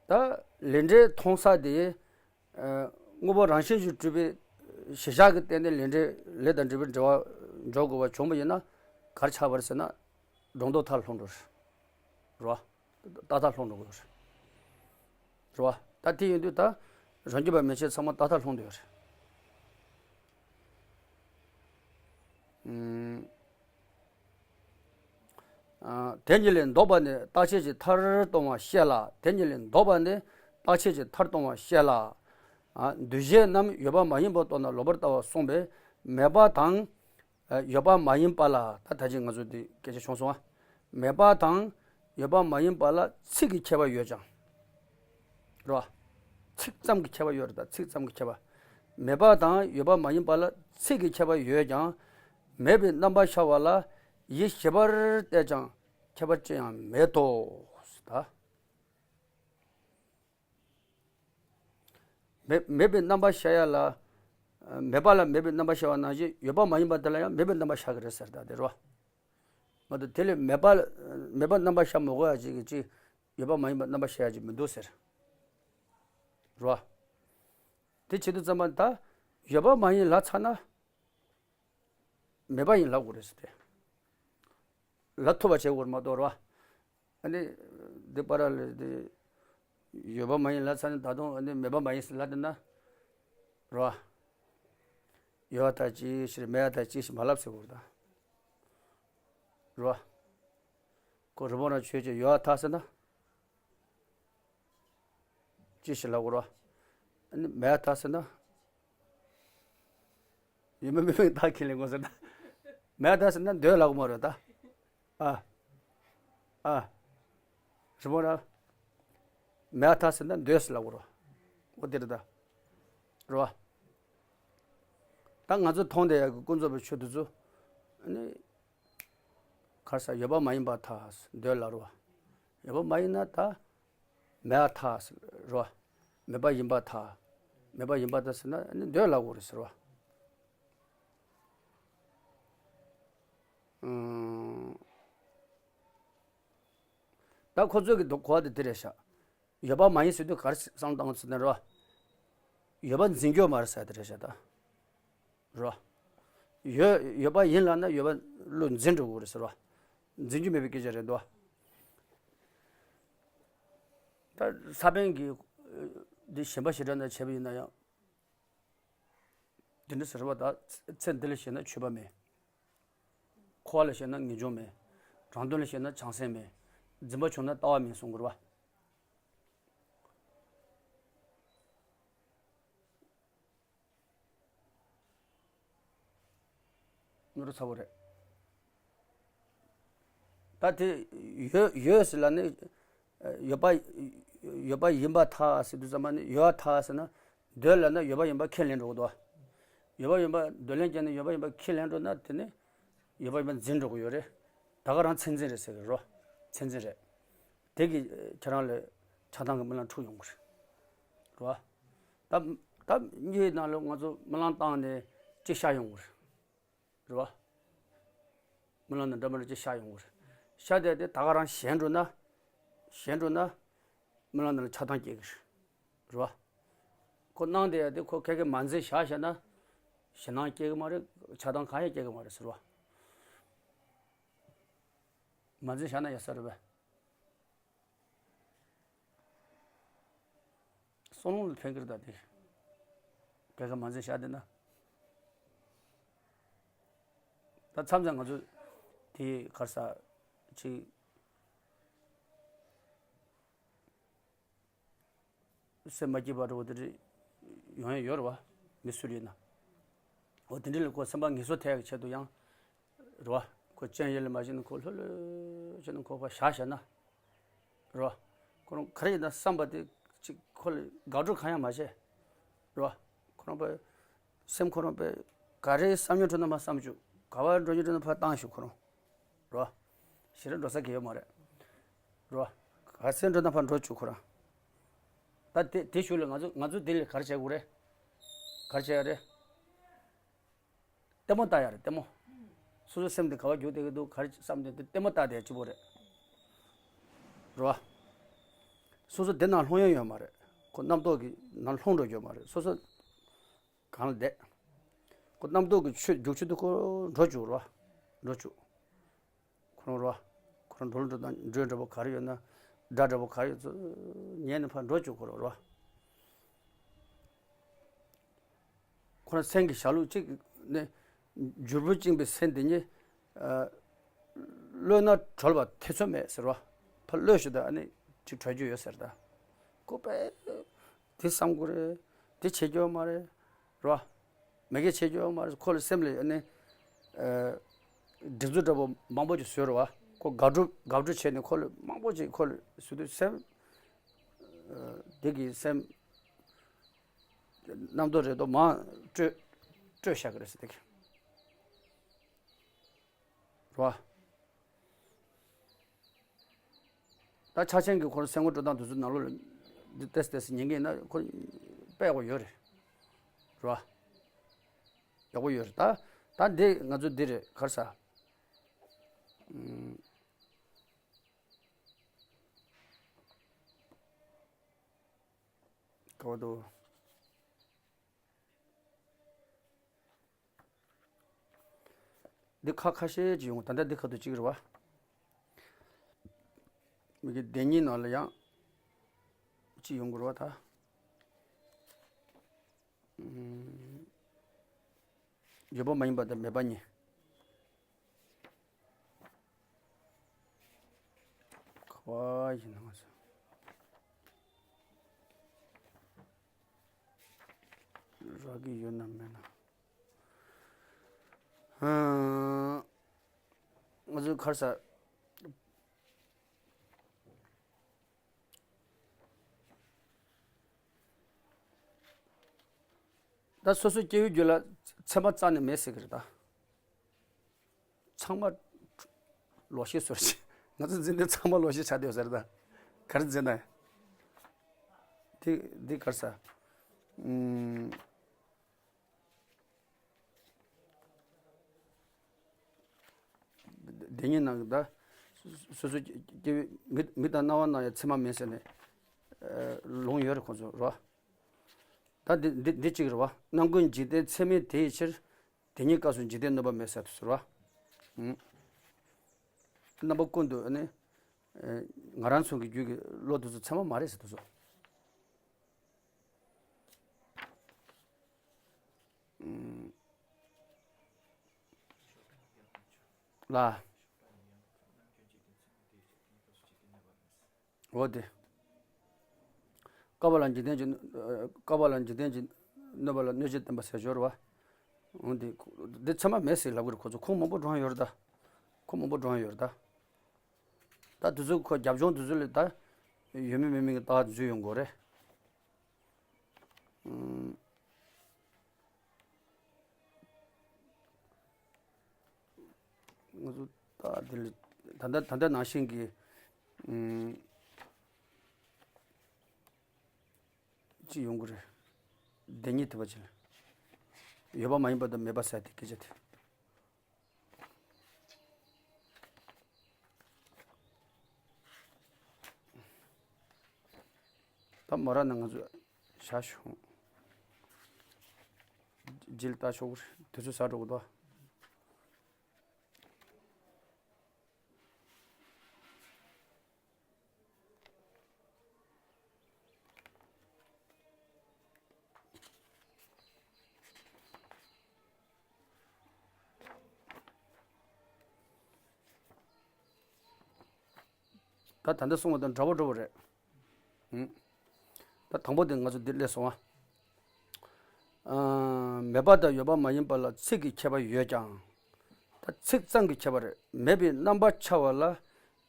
ད་ལས་འབྲས་མཐོང་ས་དེ། ཨ། དངོས་པོ་རང་བཞིན་གྱིས་གྲུབ་པའི་གཞི་བཞག་གི་སྟེང་ནས་ལས་འབྲས་ལས་དང་འབྲས་བུའི་འབྲེལ་བ་འཇོག་དགོས་པ་བྱུང་བ་ཡིན་ན། ག་རེ་ཆགས་པ་རེད་ཟེར་ན། སྒྲོ་འདོགས་མཐའ་ལྷུང་འགྲོ་རེད། རེད་བ། རྟག་མཐའ་ལྷུང་འགྲོ་གི་རེད། རེད་བ། ད་དེ་ཡིན་དུས་ད་རང་རྒྱུད་པ་མན་ཆད་ཚང་མ་རྟག་མཐའ་ལྷུང་འགྲོ་གི་རེད། ཨུམ། ཨ། དེ་ཉིད་ལས་ལྡོག་པ་ནི་རྟག་ཆད་ཀྱི་མཐར་ལྟུང་བ་བཤད་ལ། དེ་ཉིད་ལས་ལྡོག་པ་ནི་རྟག་ཆད་ཀྱི་མཐར་ལྟུང་བ་བཤད་ལ། ཨ། འདུས་བྱས་རྣམས་ཡོད་པ་མ་ཡིན་པར་རྟོགས་ན་ལོག་པར་ལྟ་བར་གསུངས་པས། མེད་པ་དང་། ཨ། ཡོད་པ་མ་ཡིན་པ་ལ། ད་ད་ཅི་ང་ཚོ་འདི་སྐད་ཆ་བྱུང་སོང་ང་། མེད་པ་དང་ཡོད་པ་མ་ཡིན་པ་ལ་ཚིག་གི་ཁྱད་པར་ཡོད་ཀྱང་། རེད་བ། ཚིག་ཙམ་གྱི་ཁྱད་པར་ཡོད་རེད་ད། ཚིག་ཙམ་གྱི་ཁྱད་པར། མེད་པ་དང་ཡོད་པ་མ་ཡིན་པ་ལ་ཚིག་གི་ཁྱད་པར་ཡོད་ཀྱང་། མེད་པའི་རྣམ་པ་ཤར་བ་ལ་ཡིད་ཞིབ་པར་བལྟས་ཀྱང་ཁྱད་པར་ཅི་ཡང་མེད་དོ། ད། མེད་མེད་པའི་རྣམ་པ་ཤར་ཡ་ལ། མེད་པ་ལ་མེད་པའི་རྣམ་པ་ཤར་བ་ནང་བཞིན་ཡོད་པ་མ་ཡིན་པ་དེ་ལ་ཡང་མེད་པའི་རྣམ་པ་ཤར་གི་རེད་ཟེར་ད་དེ་རེད་བ། མ་གཏོགས་དེ་ལས་མེད་པ་ལ་མེད་པ་རྣམ་པ་ཤར་མི་དགོས་ཡ་ཅིག་གི་ཅིག་ཡོད་པ་མ་ཡིན་པ་རྣམ་པ་ཤར་ཡ་ཅིག་མི་འདུག་ཟེར། རེད་བ། དེ་བྱེད་དུས་ཙམ་པ་ད་ཡོད་པ་མ་ཡིན་ལབ་ཚར་ན། མེད་པ་ཡིན་ལབ་དགོས་རེད་ཟེར་ཏེ། ལབ་ཐུབ་པ་བྱེད་དགོས་རེད་མ་གཏོགས་རེད་བ། ཨ་ནི། འདི་པར་ལ་འདི། ཡོད་པ་མ་ཡིན་ལབ་ཚར་ནས་ད་དུང་ཨ་ནི་མེད་པ་མ་ཡིན་ཟེར་ལབ་བསྡད་ན། རེད་བ། ཡོད་པ་ཐག་ཅིག་ཤེས་མེད་པ་ཐག་ཅིག་ཤེས་མ་ལབ་ཟེར་དགོས་རེད་ད། རེད་བ། ཁོ་རི་བོང་རང་ཆོས་ཀྱི་ཡོད་པ་ཐག་ཟེར་ན། ཅི་ཞིག་ལབ་དགོས་རེད། ཨ་ནི་མེད་ཐག་ཟེར་ན། ཡིན་མིན་མིན་མིན་ཐག་ཁས་ལེན་དགོས་ཟེར་ན། མེད་ཐག་ཟེར་ན་འདོད་ལབ་དགོས་མ་རེད་ད། ཨ། ཨ། རི་མོ་ར། མེད་ཐག་ཟེར་ན་འདོད་ཟེར་ལབ་དགོས་རེད། འོ་དེ་རེད་ད། རེད་བ། ད་ང་ཚོ་མཐོང་བསྡད་ཡག་གི་ཀུན་རྫོབ་པའི་ཆོས་དེ་ཚོ། ཨ་ནི། ག་རེ་ཟེར་ཡོད་པ་མ་ཡིན་པར་ཐལ། འདོད་ལབ་རེད་བ། ཡོད་པ་མ་ཡིན་ན་ད། མེད་པར་ཐལ་ཟེར་རེད་བ། མེད་པ་ཡིན་པར་ཐལ། མེད་པ་ཡིན་པར་ཐལ་ཟེར་ན་ཨ་ནི་འདོད་ལབ་དགོས་རེད་ཟེར་བ། ཨང་། ད་ཁོ་ཚོས་ཀྱི་གོ་བ་དེ་འདི་རེད་ཤག་ཡོད་པ་མ་ཡིན་ཟེར་དུས་ག་རེ་བསམ་བློ་བཏང་དགོས་ཟེར་ན་རེད་བ། ཡོད་པ་འཛིན་རྒྱུ་མ་རེད་ཟེར་དེ་རེད་ཤག་ད། རོ། ཡོད་ཡོད་པ་ཡིན་ལབ་ན་ཡོད་པ་བློ་འཛིན་འགྲོ་དགོས་རེད་ཟེར་བ། འཛིན་རྒྱུ་མེད་པའི་སྐད་ཆ་རེད་འདུག་ད་ས་པཎ་གྱིས་འདི་ཞེན་པ་བྱེ་བྲག་ན་བྱས་པ་ཡིན་ན་ཡང་། འདི་འདྲ་ཟེར་བ་ད་ཚེ་འདི་ལ་བྱས་ན་ཆོས་པ་མེད། འཁོར་བ་ལ་བྱས་ན་ངེས་འབྱུང་མེད། རང་དོན་ལ་བྱས་ན་བྱང་སེམས་མེད། འཛིན་པ་བྱུང་ན་ལྟ་བ་མེད་གསུང་དགོས་རེད་བ། ནོར་ཚ་བོ་རེད། ད་དེ་ཡོད་ཡོད་ཟེར་ལ་ནི་ཡོད་པ་ཡོད་པ་ཡིན་པར་ཐལ་ཟེར་དུས་ཙམ་པ་ནི་ཡོད་པར་ཐལ་ཟེར་ན་འདོད་ལ་ན་ཡོད་པ་ཡིན་པ་ཁས་ལེན་འགྲོ་གི་འདུག་ཡོད་པ་ཡིན་པ་འདོད་ལན་བརྒྱབ་ནས་ཡོད་པ་ཡིན་པ་ཁས་ལེན་འགྲོ་ན་དེ་ནི་ཡོད་པ་ཡིན་པ་འཛིན་འགྲོ་གི་ཡོད་རེད། ད་ག་རང་མཚན་འཛིན་རེད་ཟེར་གི་རོ། མཚན་འཛིན་རེད། དེ་གིས་ཁྱེད་རང་ལ་ཆགས་སྡང་གི་རྨི་ལམ་འཁྲུག་ཡོང་གི་རེད། རེད་བ། ད་ད་གཉིས་ནང་ལ་ང་ཚོ་རྨི་ལམ་བཏང་ནས་ཅིག་ཤར་ཡོང་གི་རེད། རེད་བ། རྨི་ལམ་ནང་འདྲ་མི་འདྲ་ཅིག་ཤར་ཡོང་གི་རེད། ཤར་དེ་དེ་ད་ག་རང་ཞེན་འགྲོ་ན། ཞེན་འགྲོ་ན། རྨི་ལམ་ནང་ལ་ཆགས་སྡང་སྐྱེ་གི་རེད། རེད་བ། ཁོ་སྣང་དེ་ཡ་དེ་ཁོ་ཁ་ཁ་མ་འཛིན་བཞག་བཞག་ན། ཞེད་སྣང་སྐྱེ་གི་མ་རེད། ཆགས་སྡང་གང་ཡང་སྐྱེ་གི་མ་རེད་ཟེར་བ། མ་འཛིན་བཞག་ན་ཡག་ས་རེད་བས། བསམ་བློ་ལ་ཕན་གི་རེད་ད་དེ། སྐད་ཆ་མ་འཛིན་བཞག་བསྡད་ན། ད་མཚམས་མཚམས་ང་ཚོ་དེ་ག་རེ་ཟ་ཅིག་སེམས་མ་སྐྱིད་པ་འདྲ་བོ་དེ་འདྲ་ཡོང་ཡ་ཡོད་རེད་བ། མི་སུ་ཡིན་ན། འོ་དེ་འདྲ་ལ་ཁོ་སེམས་པ་ངལ་གསོ་ཐེབས་ཡག་གི་ཆེད་དུ་ཡང་། རེད་བ། ཁོ་སྤྱན་ཡིད་ལ་མ་བྱས་ན་ཁོ་ལྷོད་ལྷོད་བྱས་ན་ཁོ་ཕར་བཞག་བཞག་ན། རེད་བ། ཁོ་རང་ག་རེ་ཡིན་ན་བསམ་པ་དེ་ཅིག་ཁོ་ལ་དགག་སྒྲུབ་གང་ཡང་མ་བྱས། རེད་བ། ཁོ་རང་པ། སེམས་ཁོ་རང་པ། ག་རེ་བསམ་ཡོང་འགྲོ་ན་མར་བསམ་བཅུག་ག་པར་འགྲོ་ཡོང་འགྲོ་ན་ཕར་བཏང་བཅུག་ཁོ་རང་། རེད་བ། ཞེ་དྲག་འགྲོ་ས་གང་ཡང་ཡོད་མ་རེད། རེད་བ། ག་ཚོད་འགྲོ་ན་ཕར་འགྲོ་བཅུག་ཁོ་རང་། ད་དེ་དེ་ཞུ་ལ་ང་ཚོ་ང་ཚོ་དེ་ལ་ག་རེ་བྱེད་དགོས་རེད། ག་རེ་བྱེད་ཡ་རེད། ལྟད་མོ་ལྟ་ཡ་རེད་ལྟད་མོ། སོ་སོའི་སེམས་དེ་ག་པར་རྒྱུག་བསྡད་ཀྱི་འདུག་ག་རེ་བསམ་བསྡད་འདུག་ལྟད་མོ་ལྟ་བསྡད་གཅིག་པོ་རེད། རེད་བ། སོ་སོ་དེ་ནང་ལྷུང་ཡ་ཡོད་མ་རེད། ཁོ་རྣམ་རྟོག་གི་ནང་ལྷུང་འགྲོ་རྒྱུ་མ་རེད། སོ་སོ་གང་ལ་བསྡད། ཁོ་རྣམ་རྟོག་གི་ཆོས་རྒྱུག་ཆུ་དེ་ཁོ་འགྲོ་བཅུག་རེད་བ། འགྲོ་བཅུག་ཁོ་རང་རེད་བ། ཁོ་རང་འགྲོ་ལ་འགྲོ་ན་འགྲོས་འདྲ་པོ་ག་རེ་ཡོད་ན། སྒྲ་འདྲ་པོ་ག་རེ་ཡོད་ཚོ་ཉན་ནས་ཕར་འགྲོ་བཅུག་ཁོ་རང་རེད་བ། ཁོ་རང་སེམས་ཀྱི་བྱ་ལུགས་གཅིག་ནི། འཇུར་བུ་བཅིངས་པའི་སེམས་དེ་ཉིད། ཨ། གློད་ན་གྲོལ་བར་ཐེ་ཚོམ་མེད་ཟེར་བ། ཕར་གློད་ཞུ་ད་ཨ་ནི་ཅིག་གྲོལ་རྒྱུ་ཡོད་ཟེར་ད། ཁོ་པས། དེ་བསམ་དགོས་རེད། དེ་བྱེད་རྒྱུ་མ་རེད། རེད་བ། མི་དགེ་བྱེད་རྒྱུ་མ་རེད། ཁོ་ལ་སེམས་ལ་ཨ་ནི། ཨ། སྒྲིག་འཛུགས་འདྲ་པོ་མང་པོ་ཅིག་བཟོས་རེད་བ། ཁོ་དགག་སྒྲུབ་དགག་སྒྲུབ་བྱས་ནས་ཁོ་ལ་མང་པོ་ཅིག་ཁོ་ལ་བཟོས་དུས་སེམས། ཨ། དེ་གི་སེམས། རྣམ་རྟོག་རེ་དོགས་མང་སྤྲོད་སྤྲོད་བཞག་གི་རེད་ཟེར་དེ་གི་རེད་བ། ད་ཕྱག་ཆེན་གྱི་ཁོ་རང་སེམས་ངོ་སྤྲོད་སྟངས་དེ་ཚོ་ནང་ལོགས་ལ་འདི་ཏེས་ཏེས་ཉན་གྱི་ན་ཁོ་དཔེ་ཡག་པོ་ཡོད་རེད། རེད་བ། ཡག་པོ་ཡོད་རེད་ད། ད་འདི་ང་ཚོ་འདི་རེད་ག་རེ་ཟ། ཨུམ། ག་བ་འདུག་འདི་ཁ་ཁ་ཤས་ཅིག་ཡོང་། ད་ལྟ་འདི་ཁ་ཐུག་གཅིག་རེད་བ། མི་གི་བདེན་གཉིས་ནང་ལ་ཡང་གཅིག་ཡོང་དགོས་རེད་བ་ད། ཨུམ། ཡོད་པ་མ་ཡིན་པ་དང་མེད་པ་གཉིས། ག་བ་ཡིན་ན་ང་ཚོ་རག་གི་ཡོད་ན་མེད་ན། ཨ། ང་ཚོའི་ཁར་ས། ད་སོ་སོའི་སྐྱེ་བོའི་རྒྱུད་ལ་མཚན་མ་རྩ་ནས་མེད་ཟེར་གི་རེད་ད། ཚང་མ་ལོག་ཤེས་བཟོ་རེད། ང་ཚོ་འཛིན་དེ་ཚང་མ་ལོག་ཤེས་ཆགས་བསྡད་ཡོད་ཟེར་ད། ག་རེ་འཛིན་ན། དེ་དེ་ག་རེ་ཟ། ཨུམ། དེ་ཉིད་ནང་གི་ད། སོ་སོ་སྐྱེ་བོའི་མི་མི་དང་རྣ་བ་ན་ཡང་མཚན་མ་མེད་ཟེར་ནས། ཨ། ལུང་ཡོད་རེད་ཁོང་ཚོ་རོ། ད་འདི་འདི་འདི་གཅིག་རེད་བ། རྣམ་ཀུན་འཇིག་རྟེན་ཚད་མེད་དེ་ཡི་ཕྱིར། དེ་ཉིད་སྐབས་སུ་འཇིག་རྟེན་གནོད་པ་མེད་ཟེར་དུ་ཟེར་བ། ཨུམ། རྣམ་པ་ཀུན་ཏུ་ནི། ཨེ། ང་རང་ཚོ་གི་རྒྱུད་ཀྱི་བློ་དེ་ཚོ་ཚད་མ་མ་རེད་ཟེར་དུ་ཟེར། ཨུམ། ལ། འོ་དེ། བསྐལ་པ་ལ་འཇིག་རྟེན་གྱི། བསྐལ་པ་ལ་འཇིག་རྟེན་གྱི་གནོད་པ་ལ་གནོད་བྱེད་བསྟན་པ་ཟེར་སྦྱོར་བ། འོ་དེ། འདི་ཚད་མ་མེད་ཟེར་ལབ་གི་རེད་ཁོ་ཚོ། ཁུངས་མང་པོ་དྲངས་ཡོད་རེད་ད། ཁུངས་མང་པོ་དྲངས་ཡོད་རེད་ད། ད་དེ་ཚོ་ཁོ་རྒྱབ་ལྗོངས་དེ་ཚོ་ལས་ད། ཡོད་མེད་མེད་མེད་ཀྱི་རྟགས་འཛུལ་ཡོང་དགོས་རེད། ཨུམ། ང་ཚོ་ད་དེ་ལ་ད་ལྟ་ད་ལྟ་ནང་བཞིན་གྱི། ཨུམ། ཅི་ཡོང་གི་རེད། བདེན་གཉིས་ཐེབས་པ་ཅིག་ལ། ཡོད་པ་མ་ཡིན་པ་དང་མེད་པ་ཟེར་དེ་སྐད་ཆ་དེ། ད་མོ་ར་ནང་ང་ཚོ་བཞག་ཤོག་རྗེས་ལ་ལྟ་ཆོག་གི་རེད། དུས་ཚོད་ཟ་འགྲོ་གི་འདུག་ད་ད་ལྟ་གསུངས་པ་དང་འདྲ་པོ་འདྲ་པོ་རེད། ཨུམ། ད་དང་པོ་དེ་ང་ཚོ་འདི་སླེབས་སོང་ཨ། ཨ། མེད་པ་དང་ཡོད་པ་མ་ཡིན་པ་ལ་ཚིག་གི་ཁྱད་པར་ཡོད་ཀྱང་། ད་ཚིག་ཙམ་གྱི་ཁྱད་པར་རེད། མེད་པའི་རྣམ་པ་འཆར་བ་ལ་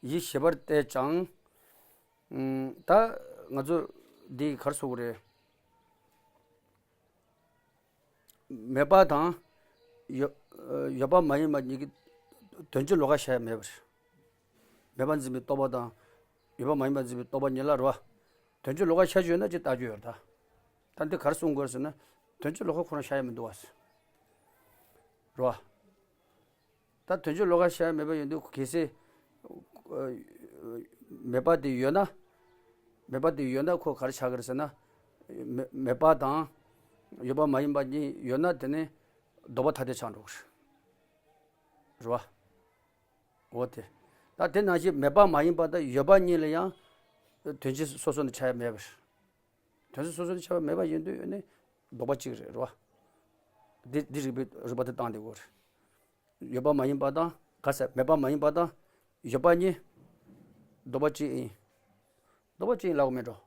ཡིད་ཞེས་པར་བལྟས་ཀྱང་། ཨུམ། ད་ང་ཚོ་འདི་ག་རེ་ཟེར་དགོས་རེད། མེད་པ་དང་། ཡོད། ཡོད་པ་མ་ཡིན་པ་གཉིས་ཀྱི་དོན་སྤྱི་ལོགས་ཀ་བཞག་ཡ་མེད་པ་རེད། མེད་པ་འཛིན་པའི་རྟོག་པ་དང་། ཡོད་པ་མ་ཡིན་པ་འཛིན་པའི་རྟོག་པ་གཉིས་ལ་རེད་བ། དོན་སྤྱི་ལོགས་ཀ་བཞག་རྒྱུ་ཡོད་ན་ཅིག་ལྟ་རྒྱུ་ཡོད་རེད་ད། ད་འདི་ག་རེ་གསུང་དགོས་ཟེར་ན། དོན་སྤྱི་ལོགས་ཀ་ཁོ་རང་བཞག་ཡ་མི་འདུག་བ། རེད་བ། ད་དོན་སྤྱི་ལོགས་ཀ་བཞག་ཡ་མེད་པ་ཡིན་དུས་གལ་སྲིད། ཨ། མེད་པ་དེ་ཡོད་ན། མེད་པ་དེ་ཡོད་ན་ཁོ་ག་རེ་ཆགས་ཀྱི་རེད་ཟེར་ན། མེད་མེད་པ་དང་། ཡོད་པ་མ་ཡིན་པ་གཉིས་ཡོད་ན་དེ་ནི་ལྡོག་པ་ཐ་དད་ཆགས་འགྲོ་གི་རེད། རེད་བ། འོ་དེ། ད་དེ་ནང་བཞིན་མེད་པ་མ་ཡིན་པ་དང་ཡོད་པ་གཉིས་ལ་ཡང་། དོན་སྤྱི་སོ་སོ་ནས་ཆགས་ཡ་མེད་པ་རེད། དོན་སྤྱི་སོ་སོ་ནས་ཆགས་པ་མེད་པ་ཡིན་དུས་ནི་ལྡོག་པ་གཅིག་རེད། རེད་བ། འདི་འདི་རིགས་པའི་རིགས་པ་དེ་བཏང་བསྡད་དགོས་རེད། ཡོད་པ་མ་ཡིན་པ་དང་ག་ཟེར། མེད་པ་མ་ཡིན་པ་དང་ཡོད་པ་གཉིས་ལྡོག་པ་གཅིག་ཡིན། ལྡོག་པ་གཅིག་ཡིན་ལབ་དགོས་མེད་འགྲོ།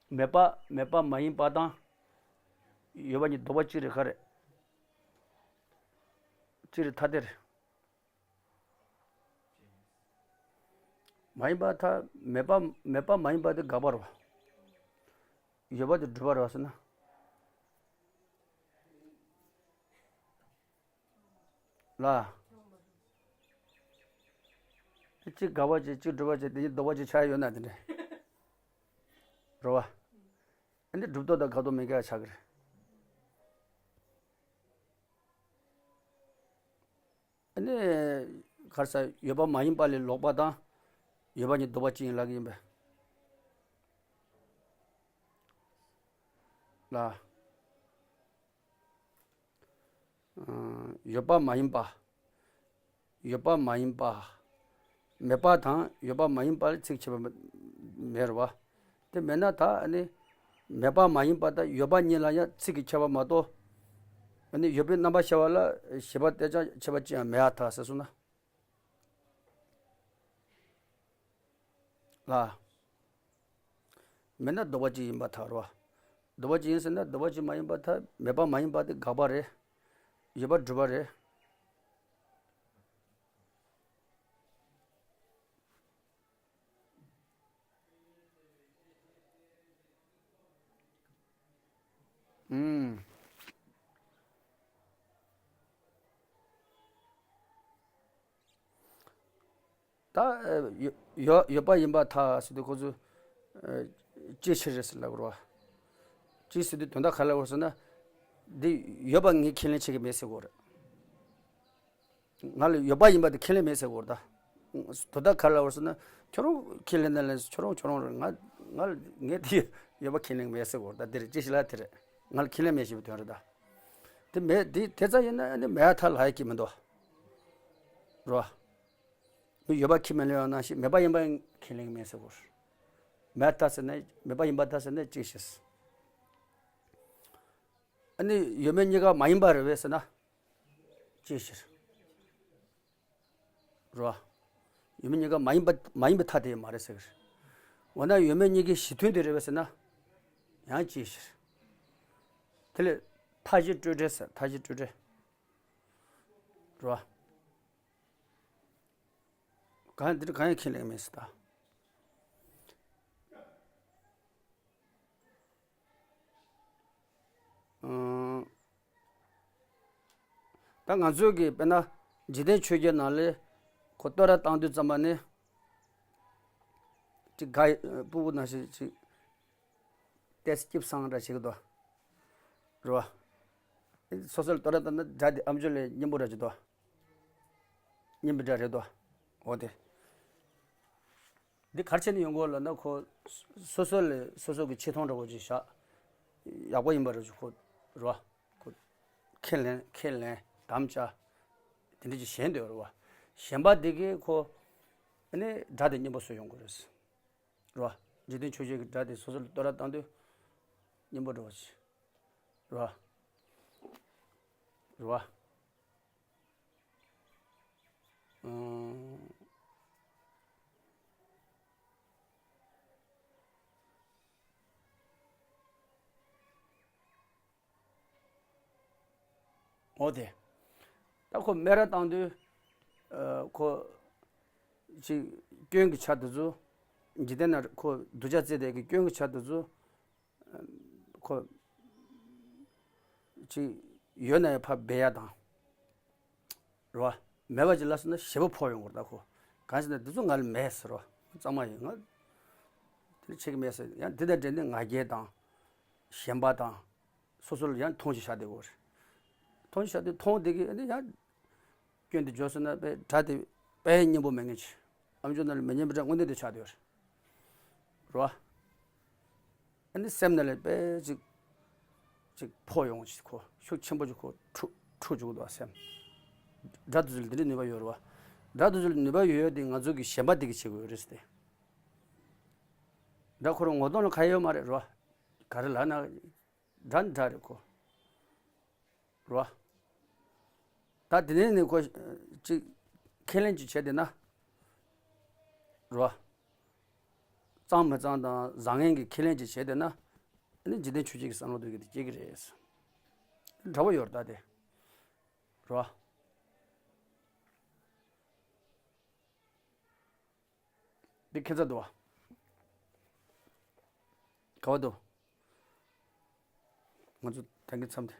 མེད་པ་མེད་པ་མ་ཡིན་པ་དང་ཡོད་པ་གཉིས་ལྡོག་པ་གཅིག་རེད། ག་རེད། གཅིག་རེད། ཐ་དད་རེད། མ་ཡིན་པ་ཐ། མེད་པ། མེད་པ་མ་ཡིན་པ་དེ་དགག་པ་རེད་བ། ཡོད་པ་དེ་སྒྲུབ་པ་རེད་བ་ཟེར་ན། ལ། གཅིག་དགག་པ་བྱེད། གཅིག་སྒྲུབ་པ་བྱེད། དེ་གཉིས་ལྡོག་པ་ཅིག་ཆགས་ཡོད་ན་དེ་འདྲ། རེད་བ། ཨ་ནི་སྒྲུབ་ལྡོག་དང་དགག་ལྡོག་མེད་མཁན་ཆགས་ཀྱི་རེད། ཨ་ནི་ག་རེ་ཟེར། ཡོད་པ་མ་ཡིན་པ་ལས་ལོག་པ་དང་། ཡོད་པ་ཉིད་ལྡོག་པ་གཅིག་ཡིན་ལབ་ཀྱི་ཡིན་པས། ལ། ཡོད་པ་མ་ཡིན་པ། ཡོད་པ་མ་ཡིན་པ། མེད་པ་དང་ཡོད་པ་མ་ཡིན་པ་ལ་ཚིག་ཁྱད་པར་མེད་རེད་བ། དེ་མེད་ན་ད་ཨ་ནི་མེད་པ་མ་ཡིན་པ་དང་ཡོད་པ་གཉིས་ལ་ཡང་ཚིག་གི་ཁྱད་པར་མ་གཏོགས། ཨ་ནི་ཡོད་པའི་རྣམ་པ་ཤར་བ་ལ་ཞེས་པ་དེ་ཅང་ཁྱད་པར་ཅི་ཡང་མེད་ཡ་ཐལ་ཟེར་སོང་ན། ལ། མེད་ན་ལྡོག་པ་གཅིག་ཡིན་པར་ཐལ་རོ། ལྡོག་པ་གཅིག་ཡིན་ཟེར་ན་ལྡོག་པ་གཅིག་མ་ཡིན་པར་ཐལ། མེད་པ་མ་ཡིན་པ་དེ་དགག་པ་རེད། ཡོད་པར་སྒྲུབ་པ་རེད། ཨུམ། ད་ཡོད་ཡོད་ཡོད་པ་ཡིན་པར་ཐལ་ཟེར་དུས་ཁོ་ཚོས་ཅིའི་ཕྱིར་རེད་ཟེར་ལབ་དགོས་རེད་བ། ཅིའི་ཟེར་དུས་དོན་དག་ག་རེ་ལབ་དགོས་ཟེར་ན། འདི་ཡོད་པ་ངས་ཁས་ལེན་བྱེད་ཀྱི་མེད་ཟེར་དགོས་རེད། ང་ལ་ཡོད་པ་ཡིན་པ་དེ་ཁས་ལེན་མེད་ཟེར་དགོས་རེད་ད། དོན་དག་ག་རེ་ལབ་དགོས་ཟེར་ན། ཁྱོད་རང་ཁས་ལེན་ན་ལེན། ཁྱོད་རང་ཁྱོད་རང་རེད། ང་ང་ངས་དེ་ཡོད་པ་ཁས་ལེན་མེད་ཟེར་དགོས་རེད་ད། འདི་རེད། ཅི་ཞིག་ལ་དེ་རེད། ང་ལ་ཁས་ལེན་མེད་ཞེས་པའི་དོན་རེད་ད། དེ་མེད་དེ་དེ་ཙམ་ཡིན་ན་ཨ་ནི་མེད་ཐལ་ལབ་ཡ་གི་མི་འདུག་རོ། མི་ཡོད་པ་ཁས་མི་ལེན་ཡང་ནང་བཞིན་མེད་པ་ཡིན་པ་ཁས་ལེན་གྱི་མེད་ཟེར་དགོས། མེད་ཐལ་ཟེར་ན། མེད་པ་ཡིན་པར་ཐལ་ཟེར་ན་ཅིའི་ཕྱིར། ཨ་ནི་ཡོད་མེད་གཉིས་ཀ་མ་ཡིན་པ་རེད་པས་ཟེར་ན་ཅིའི་ཕྱིར། རོ། ཡོད་མེད་གཉིས་ཀ་མ་ཡིན་པ་མ་ཡིན་པའི་མཐའ་དེ་མ་རེད་ཟེར་གི་རེད། འོ་ན་ཡོད་མེད་གཉིས་ཀའི་གཞི་མཐུན་དེ་རེད་པས་ཟེར་ན་ཡང་ཅིའི་ཕྱིར། དེ་ལས་མཐའ་བཞི་སྤྲོས་བྲལ་ཟེར། མཐའ་བཞི་སྤྲོས་བྲལ། རོ། གང་འདིར་གང་ཡང་ཁས་ལེན་མེད་ཟེར་ད། ཨང་། ད་ང་ཚོའི་གི་དཔེར་ན་འཇིག་རྟེན་ཆོས་བརྒྱད་ནང་ལས་ཁོ་བསྟོད་ར་བཏང་དུས་ཙམ་པ་ནས་ཅིག་ག་ཕྲུ་གུ་ནང་བཞིན་ཅིག་ཏོག་ཙམ་སྐྱིད་སང་འདྲ་བྱེད་ཀྱི་འདུག་རེད་བ། སོ་སོ་ལ་བསྟོད་ར་བཏང་ན་སྒྲ་དེ་ཨམ་ཅོག་ལས་སྙན་པོ་འདྲ་ཅིག་འདུག་སྙན་པའི་སྒྲ་རེད་དོ། འོ་དེ། འདི་ག་རེ་བྱས་ནས་ཡོང་གི་ཡོད་ལབ་ན། ཁོ་སོ་སོ་ལས་སོ་སོ་གི་ཆེ་མཐོང་འདྲ་བོ་ཅིག་བཞག་ཡག་པོ་ཡིན་པ་རེད་ཅིག་ཁོ་རེད་བ། ཁོ་ཁས་ལེན་ཁས་ལེན་དམ་བཅའ་དེ་འདྲ་ཅིག་ཞེན་འདོད་རེད་བ། ཞེན་པ་འདི་གིས་ཁོ་ཨ་ནི་སྒྲ་དེ་སྙན་པོ་བཟོས་ཡོང་གི་རེད། རེད་བ། འཇིག་རྟེན་ཆོས་བརྒྱད་ཀྱི་སྒྲ་དེ་སོ་སོ་ལ་བསྟོད་ར་བཏང་དུས་སྙན་པོ་འདྲ་བོ་ཅིག་རེད་བ། རེད་བ། ཨང་། འོ་དེ། ད་ཁོ་སྨད་ར་བཏང་དུས། ཨ། ཁོ་ཅིག་སྐྱོན་གྱི་ཆ་དེ་ཚོ། འཇིག་རྟེན་ན་ཁོ་གདུལ་བྱ་རྩི་བསྡད་ཀྱི་སྐྱོན་གྱི་ཆ་དེ་ཚོ། ཁོ་ཅིག་ཡོད་ན་ཡང་ཕར་སྦས་ཡ་དང་། རེད་བ། མེད་པ་ཅིག་ལབ་སོང་ན་ཞེ་པོ་ཕོག་ཡོང་གི་རེད་ད་ཁོ། གང་ཟེར་ན་འདི་ཚོ་ང་ལ་མེད་ཟེར་རོ། གཙང་མ་ཡིན། ང་དེ་འདྲ་བྱེད་ཀྱི་མེད་ཟེར། ཡང་འདི་དང་འབྲེལ་ནས་ང་རྒྱལ་དང་། ཞེན་པ་དང་། སོ་སོ་ལ་ཡང་མཐོང་ཞིག་བྱ་བསྡད་ཡོད་རེད། མཐོང་ཞིག་བྱ་དུས་མཐོང་བསྡད་ཀྱི་ཨ་ནི་ཡང་། སྐྱོན་དེ་འཇོག་སོང་ན་དཔེ་སྒྲ་དེ་དཔེ་སྙན་པོ་མེད་མཁན་ཅིག་ཨམ་ཅོག་ནང་ལ་མི་སྙན་པའི་སྒྲ་དངོས་གནས་དེ་ཆགས་བསྡད་ཡོད་རེད། རེད་བ། ཨ་ནི་སེམས་ནང་ལ་དཔེ་ཅིག་ཅིག་ཕོག་ཡོང་ཅིག་ཁོ་ཤུགས་ཆེན་པོ་ཅིག་ཁོ་འཁྲུག་འཁྲུག་འཇུག་འདུག་སེམས། སྒྲ་དེ་ཚོ་ལ་འདི་འདྲའི་ནུས་པ་ཡོད་རེད་བ། སྒྲ་དེ་ཚོ་ལ་ནུས་པ་ཡོད་ཡོད་དེ་ང་ཚོ་གི་ཞེན་པ་དེ་གིས་བྱེད་དགོས་ཡོད་རེད་ཟེར་ཏེ། སྒྲ་ཁོ་རང་ངོ་གདོང་ལ་གང་ཡང་ཡོད་མ་རེད་རེད་བ། ག་རེ་ལབ་ན། སྒྲ་ནི་སྒྲ་རེད་ཁོ། རེད་བ། ད་དེ་ནས་ནི་ཁོ་ཅིག་ཁས་ལེན་ཅིག་བྱས་བསྡད་ན། རེད་བ། གཙང་མི་གཙང་དང་བཟང་ངན་གྱི་ཁས་ལེན་ཅིག་བྱས་བསྡད་ན། ཨ་ནི་འཇིག་རྟེན་ཆོས་བརྒྱད་ཀྱི་བསམ་བློ་དེ་གི་དེ་སྐྱེ་གི་རེད། འདྲ་བོ་ཡོད་རེད་ད་དེ། རེད་བ། འདི་ཁྱད་མཚར་འདུག་བ། ག་བ་འདུག་ང་ཚོ་ད་གིན་མཚམས་དེ།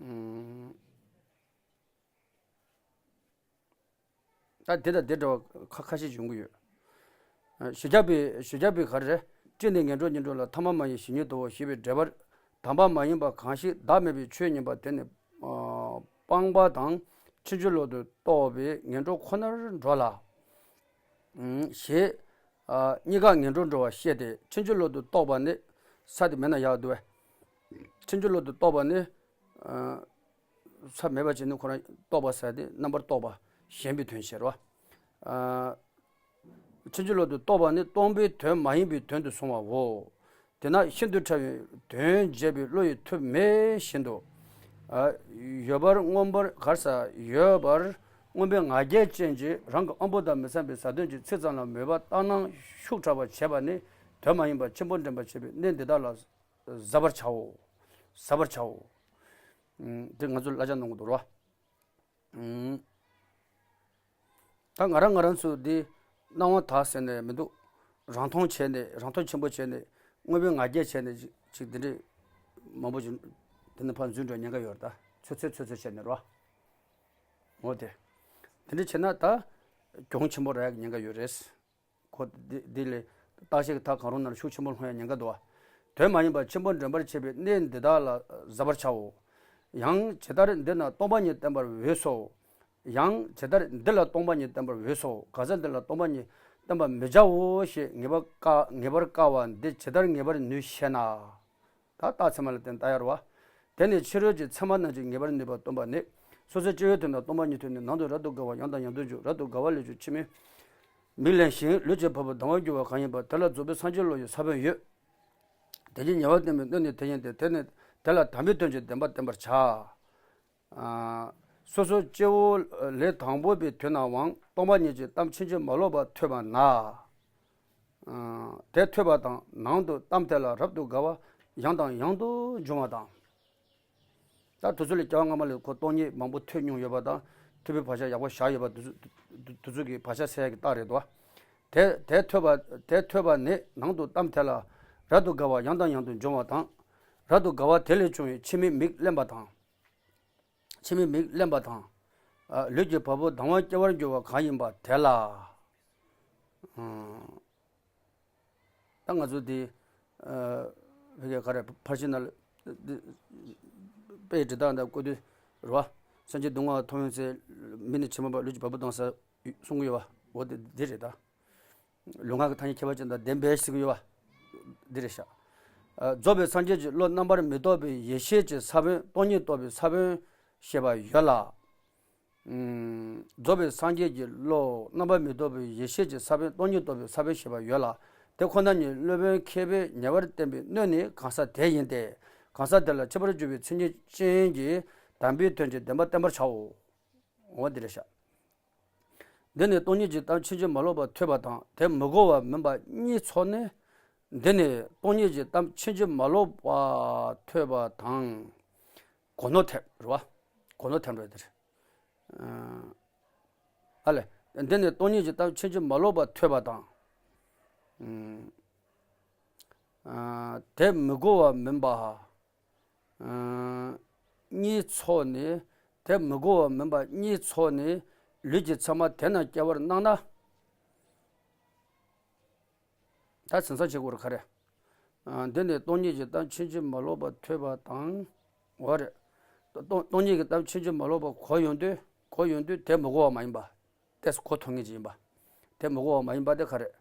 ཨུམ། ད་དེ་དང་དེ་འདྲ་བ་ཁ་ཁ་ཤས་ཡོང་གི་ཡོད། ཨ། ཞི་རྒྱ་པའི་ཞི་རྒྱ་པའི་ག་རེ་རེད། སྤྲིན་ནི་ངན་འགྲོ་ཉིད་འགྲོ་ལ། ཐ་མ་མ་ཡིན་གཞི་ཉིད་དོ། ཞེས་པའི་འགྲེལ་པར། དམ་པ་མ་ཡིན་པ་གང་ཞིག་བདག་མེད་པའི་ཆོས་ཉན་པ་དེ་ནི་སྤངས་པ་དང་ཕྱིན་ཅི་ལོག་ཏུ་རྟོག་པའི་ངན་འགྲོ་ཁོ་ནར་འགྲོ་ལ། ཞེས། གཉིས་ཀ་ངན་འགྲོར་འགྲོ་བ་བཤད་དེ། ཕྱིན་ཅི་ལོག་ཏུ་རྟོག་པ་ནི། ས་དེ་མེད་ན་ཡག་འདུག་བས། ཕྱིན་ཅི་ལོག་ཏུ་རྟོག་པ་ནི། ས་མེད་པ་བྱས་ནས་ཁོ་རང་རྟོག་པ་ཟེར་ཏེ་རྣམ་པར་རྟོག་པ་ཞེན་པའི་དོན་བཤད་རོ། ཕྱིན་ཅི་ལོག་ཏུ་རྟོག་པ་ནི་སྟོང་པའི་དོན་མ་ཡིན་པའི་དོན་དུ་སོང་བའོ། དེས་ན་ཤིན་ཏུ་ཕྲ་བའི་དོན་འབྱེད་པའི་བློ་ཡི་མཐུ་མེད་བཞིན་དུ། ཡོད་པར་མངོན་པར་ག་རེ་ཟ། ཡོད་པར་མངོན་པའི་ང་རྒྱལ་ཅན་གྱིས་རང་གི་ཨ་འབོ་དང་མི་འཚམ་པའི་བཟའ་དོན་གྱི་ཚིག་ཙམ་ལ་མོས་པ་ལྟར་སྣང་ཤུགས་དྲག་པར་བྱས་པ་ནི་དོན་མ་ཡིན་པ་ཆེན་པོ་འདྲེན་པར་བྱེད་པའི་གནས་འདི་དག་ལ་གཟབ་པར་བྱའོ། གཟབ་པར་བྱའོ། ཨུམ། འདི་ང་ཚོ་གླ་ཆ་གནང་གི་འདུག་རོ། ཨུམ། ད་ང་རང་ང་རང་ཚོ་འདི་སྣང་བ་དག་ཟེར་ནས་མི་འདུག་རང་མཐོང་བྱས་ནས་རང་མཐོང་ཆེན་པོ་བྱས་ནས་མངོན་པའི་ང་རྒྱལ་བྱས་ནས་ཅིག་ཅིག་འདི་འདྲའི་མང་པོ་ཅིག་འདི་ནས་ཕར་འཛུལ་འགྲོ་ཉེན་ཁ་ཡོད་རེད། ད་ཚོད་ཚོད་ཚོད་ཚོད་བྱས་ནས་རོ། འོ་དེ། དེ་འདྲ་བྱས་ན་ད་གྱོང་ཆེན་པོ་རག་ཡག་ཉེན་ཁ་ཡོད་རེད། ཁོ་འདི་འདི་ལས་བརྟག་ཞིབ་ཀྱི་ཐག་གང་རུང་ནར་ཤུགས་ཆེན་པོ་ལྷུང་ཡ་ཉེན་ཁ་འདུག་བ། དོན་མ་ཡིན་པ་ཆེན་པོ་འདྲེན་པར་བྱེད་པའི་གནས་འདི་དག་ལ་གཟབ་པར་བྱའོ། ཡང་ཇི་ལྟར་འདི་ན་སྟོང་པ་ཉིད་བསྟན་པར་འོས་སོ། ཡང་ཇི་ལྟར་འདི་ལ་སྟོང་པ་ཉིད་བསྟན་པར་འོས་སོ། གང་ཟག་འདི་ལ་སྟོང་པ་ཉིད་བསྟན་པར་མི་བྱའོ་ཞེས་ངེས་པར་བཀག་ངེས་པར་བཀག་པ་འདི་ཇི་ལྟར་ངེས་པར་ནུས་ཤེ་ན། ད་རྟགས་ཚད་མ་ལ་བརྟེན་བལྟ་ཡ་རེད་བ། དེ་ནི་ཕྱི་རོལ་གྱི་ཚད་མ་རྣམས་ཀྱིས་ངེས་པར་ནུས་པ་སྟོན་པ་ནི། སོ་སོའི་སྤྱི་བོའི་དོན་དང་སྟོང་པ་ཉིད་ཐོས་ནས་ནང་དུ་རབ་ཏུ་དགའ་བ་ཡང་དང་ཡང་དུ་འཇུག་རབ་ཏུ་དགའ་བ་ལས་བྱུང་ཕྱི་མའི་མིག་བརླན་ཞིང་ལུས་ཀྱི་བ་སྤུ་ལྡང་བར་འགྱུར་བ་གང་ཡིན་པ་དེ་ལ་རྫོགས་པའི་སངས་རྒྱས་བློ་ཡི་ས་བོན་ཡོད། དེ་ཉིད་ཉེ་བར་བསྟན་པའི་སྣོད་ནི་དེ་ཡིན་ཏེ། དེ་ནི་དེ་ལ་དམ་པའི་དོན་གྱི་བདེན་པ་བསྟན་པར་བྱ། སོ་སོ་སྐྱེ་བོ་ལས་དང་པོ་པའི་དུས་ནའང་སྟོང་པ་ཉིད་ཀྱི་གཏམ་ཕྱིན་ཅི་མ་ལོག་པ་ཐོས་པ་ན། དེ་ཐོས་པ་དང་ནང་དུ་གཏམ་དེ་ལ་རབ་ཏུ་དགའ་བ་ཡང་དང་ཡང་དུ་འབྱུང་བ་དང་། ད་དུས་ཚོད་ལ་སྐྱེ་བ་སྔ་མ་ལས་ཁོ་སྟོང་ཉིད་མང་པོ་ཐོས་མྱོང་ཡོད་པ་དང་ཐོས་པའི་བག་ཆགས་ཡག་པོ་བཞག་ཡོད་པ་དེ་ཚོ་དེ་ཚོ་གི་བག་ཆགས་སད་ཡག་གི་རྟགས་རེད་དོ། དེ་དེ་ཐོས་པ་དེ་ཐོས་པ་ནས་ནང་དུ་གཏམ་དེ་ལ་རབ་ཏུ་དགའ་བ་ཡང་དང་ཡང་དུ་འབྱུང་བ་དང་། རབ་ཏུ་དགའ་བ་དེ་ལས་བྱུང་བའི་ཕྱི་མའི་མིག་བརླན་པ་དང་། ཕྱི་མའི་མིག་བརླན་པ་དང་། ལུས་ཀྱི་བ་སྤུ་ལྡང་བར་སྐྱེ་བར་འགྱུར་བ་གང་ཡིན་པ་དེ་ལ། ད་ང་ཚོ་འདི། བོད་སྐད་ག་རེ་ཕར་ཕྱིན་ན། དཔེ་འབྲི་སྟངས་དང་བཀོད་དུས་རེད་བ། སངས་རྒྱས་སྡུག་བསྔལ་མཐོང་ཡོང་ཚེ། མིག་ནི་མཆི་མ་འབབ་ལུས་ཀྱི་བ་སྤུ་ལྡང་ས་གསུང་གི་ཡོད་བ། འོ་དེ་འདི་རེད་ད། ལུས་ངག་གི་ཐ་སྙད་ཁྱད་པར་ཅན་དང་ལྡན་པས་ཟེར་གྱི་ཡོད་པ། འདི་རེད་ཤག་རྫོགས་པའི་སངས་རྒྱས་ཀྱི་བློ་རྣམ་པར་མི་རྟོག་པའི་ཡེ་ཤེས་ཀྱི་ས་བོན་སྟོང་ཉིད་རྟོགས་པའི་ས་བོན་ཞེས་པ་ཡོད་ལ། རྫོགས་པའི་སངས་རྒྱས་ཀྱི་བློ་རྣམ་པར་མི་རྟོག་པའི་ཡེ་ཤེས་ཀྱི་ས་བོན་སྟོང་ཉིད་རྟོགས་པའི་ས་བོན་ཞེས་པ་ཡོད་ལ། དེ་ཁོ་ན་ཉིད་སློབ་དཔོན་མཁས་པས་ཉེ་བར་བསྟན་པའི་སྣོད་ནི་གང་ཟག་དེ་ཡིན་ཏེ། གང་ཟག་དེ་ལ་འཆད་པར་འགྱུར་བའི་མཚན་ཉིད་ཅན་གྱི་དམ་པའི་དོན་གྱི་བདེན་པ་བསྟན་པར་བྱའོ། འོ་འདི་རེད་ཤག་འདི་ནི་སྟོང་ཉིད་ཀྱི་གཏམ་ཕྱིན་ཅི་མ་ལོག་པ་ཐོས་པ་དང་དེ་མི་གོ་བ་མིན་པ་གཉིས་ཚོགས་ནས། འདི་ནི་སྟོང་ཉིད་ཀྱི་གཏམ་ཕྱིན་ཅི་མ་ལོག་པ་ཐོས་པ་དང་། གོ་ནོར་ཐེབས་རེད་བ། གོ་ནོར་ཐེབས་འགྲོ་འདིར། ཨ་ལས། འདི་ནི་སྟོང་ཉིད་ཀྱི་གཏམ་ཕྱིན་ཅི་མ་ལོག་པ་ཐོས་པ་དང་། དེ་མི་གོ་བ་མིན་པ། གཉིས་ཚོགས་ནས། དེ་མི་གོ་བ་མིན་པ་གཉིས་ཚོགས་ནས་ལུས་ཀྱི་ཚད་མ་དེ་རྣམས་སྐྱེ་བར་སྣང་ན། ད་ཟིན་ས་བྱེད་དགོས་རེད་ག་རེ། འདི་ནི་སྟོང་ཉིད་ཀྱི་གཏམ་ཕྱིན་ཅི་མ་ལོག་པ་ཐོས་པ་དང་། འོ་རེད། སྟོང་སྟོང་ཉིད་ཀྱི་གཏམ་ཕྱིན་ཅི་མ་ལོག་པ་གོ་ཡོང་དུས་གོ་ཡོང་དུས་དེ་མི་གོ་བ་མ་ཡིན་པ། དེ་གོ་ཐུབ་ངེས་ཀྱི་ཡིན་པ། དེ་མི་གོ་བ་མ་ཡིན་པ་དེ་ག་རེད།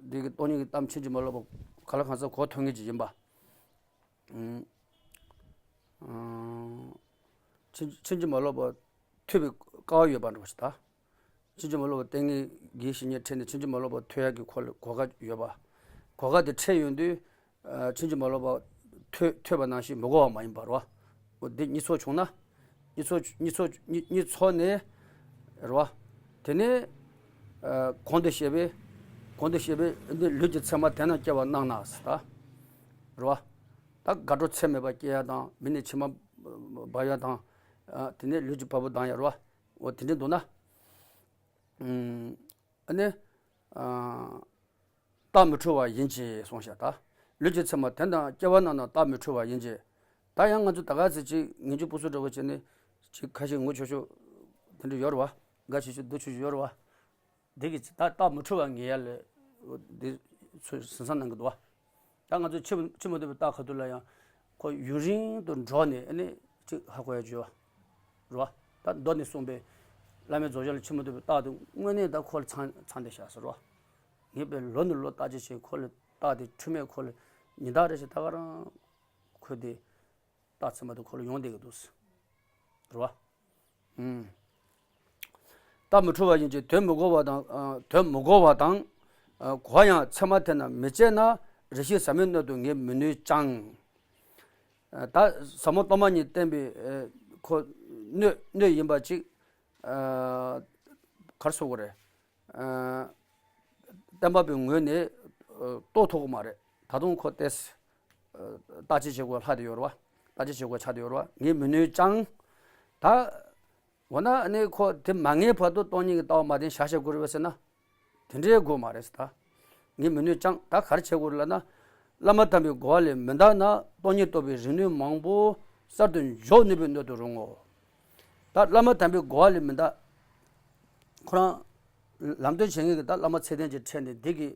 འདི་གི་སྟོང་ཉིད་ཀྱི་གཏམ་ཕྱིན་ཅི་མ་ལོག་པ་ག་ལ་གང་ཟག་གོ་ཐུབ་ངེས་ཀྱི་ཡིན་པ། ཕྱིན་ཕྱིན་ཅི་མ་ལོག་པ་ཐོས་པའི་སྐལ་བ་ཡོད་པ་འདྲ་བ་ཞིག་ད། ཕྱིན་ཅི་མ་ལོག་པ་ལྟས་ངན་གྱི་གཞི་ཉིད་འཕྲད་ནས་ཕྱིན་ཅི་མ་ལོག་པ་ཐོས་ཡག་གི་གོ་གོ་སྐབས་ཡོད་པ། གོ་སྐབས་དེ་འཕྲད་ཡོང་དུས། ཕྱིན་ཅི་མ་ལོག་པ་ཐོས་ཐོས་པ་ནང་བཞིན་མི་གོ་བ་མ་ཡིན་པ་རེད་བ། འོ་འདི་གཉིས་ཚོགས་བྱུང་ན། གཉིས་ཚོགས་གཉིས་ཚོགས་གཉིས་གཉིས་ཚོགས་ནས། རེད་བ། དེ་ནས། གོང་དུ་བཤད་པའི། གོང་དུ་བཤད་པའི་འདི་ལུས་ཀྱི་ཚད་མ་དེ་རྣམས་སྐྱེ་བར་སྣང་ན་ཟེར་ད། རེད་བ། ད་དགའ་སྤྲོ་ཚད་མེད་པ་སྐྱེ་ཡ་དང་མིག་ནས་མཆི་མ་འབབ་ཡ་དང་། དེ་ནས་ལུས་ཀྱི་བ་སྤུ་ལྡང་ཡ་རེད་བ། འོ་དེ་འདྲ་འདུག་ན། ཨ་ནི། རྟགས་མི་འཁྲུལ་བ་ཡིན་གྱི་གསུངས་ཤག་ད། ལུས་ཀྱི་ཚད་མ་དེ་དང་སྐྱེ་བ་རྣམས་ན་རྟགས་མི་འཁྲུལ་བ་ཡིན་གྱི། ད་ཡང་ང་ཚོ་ད་ག་ཚོད་ཅིག་ངན་ཇུས་སྤུ་སུ་འདྲ་བོ་བྱས་ནས་ཅིག་ཁ་ཞིག་ངུ་ཆོག་ཆོག་དེ་འདྲ་ཡོད་རེད་བ། དགའ་ཆོག་ཆོག་སྡུག་ཆོག་ཆོག་ཡོད་རེད་བ། འདི་གི་ད་རྟགས་མི་འཁྲུལ་བ་ངེས་ཡ་ལས། འདི་ ཚོས་ཟིན་བསམ་གནང་གི་འདུག་བ། ད་ང་ཚོ་འཆི་འཆི་མ་ཐུབ་པའི་རྟགས་ག་དུས་ལ་ཡང་ཁོ་ཡུན་རིང་དུ་འགྲོགས་ནས་ཨ་ནི་ཅིག་ཧ་གོ་ཡ་བྱོས་བ། རེད་བ། ད་མདོ་ནས་གསུངས་པའི་བླ་མའི་རྫོགས་བྱང་ལ་འཆི་མ་ཐུབ་པའི་རྟགས་དེ་དངོས་གནས་ད་ཁོ་ལ་ཚང་ཚང་བསྡད་བཞག་ཟེར་བ། ངས་དཔེ་ལོ་ནས་ལོ་བརྟག་དཔྱད་བྱས་ཁོ་ལ་རྟགས་དེ་འཁྲུལ་མེད་ཁོ་ལ་ཉིན་ལྟར་རེ་བཞིན་ད་ག་རང་ཁོ་དེ་རྟགས་ཚད་མ་དེ་ཁོ་ལ་ཡོང་བསྡད་ཀྱི་འདུག་ཟེར་བ། ཨུམ། རྟགས་མི་འཁྲུལ་བ་ཡིན་གྱི་དོན་མི་གོ་བ་དང་། ཨ། དོན་མི་གོ་བ་དང་། ཨ། གོ་བ་ཡང་ཚད་མ་དེ་རྣམས་མི་དཔྱད་ན། རེ་ཞིག་ཟབ་མོའི་སྣོད་དུ་ངེས་མི་ནུས་ཀྱང་། ཨ། ད་ཟབ་མོ་སྟོང་པ་ཉིད་བསྟན་པའི། ཨ། ཁོ་སྣོད་སྣོད་ཡིན་པ་ཅིག་ཨ། ག་རེ་ཟེར་དགོས་རེད། ཨ། བསྟན་པ་པའི་ངོས་ནས། ཨ། རྟོགས་ཐུབ་ཀྱི་མ་རེད། ད་དུང་ཁོ་ཏོག་ཙམ། ཨ། བརྟག་དཔྱད་བྱེད་དགོས་ལྷག་བསྡད་ཡོད་རེད་བ། བརྟག་དཔྱད་བྱེད་དགོས་ཆགས་བསྡད་ཡོད་རེད་བ། ངེས་མི་ནུས་ཀྱང་། ད། འོ་ན་ཨ་ནི་ཁོ་དེ་མ་ངེས་བར་དུ་སྟོང་ཉིད་ཀྱི་ལྟ་བ་མ་བསྟན་བཞག་བྱེད་དགོས་རེད་བས་ཟེར་ན། དེ་འདྲའི་དགོས་མ་རེད་ཟེར་ད། ངེས་མི་ནུས་ཀྱང་། ད་ག་རེ་བྱེད་དགོས་རེད་ལབ་ན། བླ་མ་དམ་པའི་གོ་བ་ལས་མི་འདའ་ན། སྟོང་ཉིད་རྟོགས་པའི་རིག་ནུས་མང་པོ་གསར་དུ་འཇོག་ནུས་པའི་སྣོད་དུ་རུང་ངོ་། ད་བླ་མ་དམ་པའི་གོ་བ་ལས་མི་འདའ། ཁོ་རང་ལམ་སྟོན་བྱེད་མཁན་གྱི་ད་བླ་མ་ཚད་ལྡན་ཅིག་འཕྲད་ནས་འདི་གི་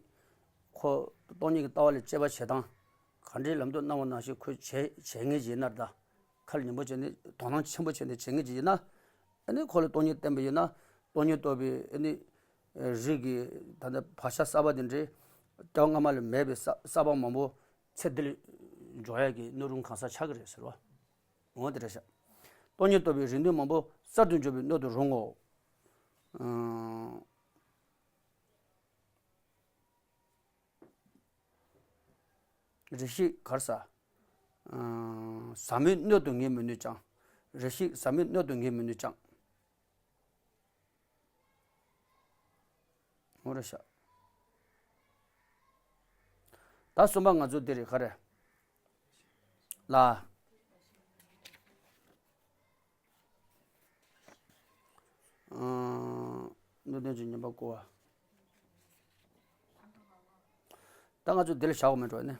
ཁོ་སྟོང་ཉིད་ཀྱི་ལྟ་བ་ལ་དཔྱད་པ་བྱེད་སྟངས་ག་འདྲའི་ལམ་སྟོན་གནང་བ་ནང་བཞིན་ཁོས་བྱེད་བྱེད་མཁན་ཅིག་ཡིན་ན་ད། ཁ་ལ་ཉན་པོ་བྱས་ནས་དོ་སྣང་ཆེན་པོ་བྱས་ནས་བྱེད་མཁན་ཅིག་ཡིན་ན། ཨ་ནི་ཁོ་ལ་སྟོང་ཉིད་བསྟན་པ་ཡིན་ན། སྟོང་ཉིད་རྟོགས་པའི་ཨ་ནི་རིགས་ཀྱི་ད་ལྟ་བག་ཆགས་གསར་པ་དེ་འདྲའི་སྐབས་སྔ་མ་ལ་མེད་པའི་གསར་གསར་པ་མང་པོ་ཚེ་འདི་ལ་འཇོག་ཡག་གི་སྣོད་རུང་གང་ཟག་ཆགས་ཀྱི་རེད་ཟེར་བ། འོ་དེ་འདྲ་ཤག་སྟོང་ཉིད་རྟོགས་པའི་རིག་ནུས་མང་པོ་གསར་དུ་འཇོག་པའི་སྣོད་དུ་རུང་ངོ་། ཨང་། རེ་ཞིག་ག་རེ་ཟ། ཨང་། ཟབ་མོའི་སྣོད་དུ་ངེས་མི་ནུས་ཀྱང་། རེ་ཞིག་ཟབ་མོའི་སྣོད་དུ་ངེས་མི་ནུས་ཀྱང་། འོ་རེད་ཤག་ད་གསུམ་པ་ང་ཚོ་འདི་རེད། ག་རེ་ལ། ཨང་། སྣོད་ལྡན་གྱི་ཉན་པ་བསྐུལ་བ། ད་ང་ཚོ་འདི་ལ་བཞག་དགོས་མེད་འགྲོ་ནི།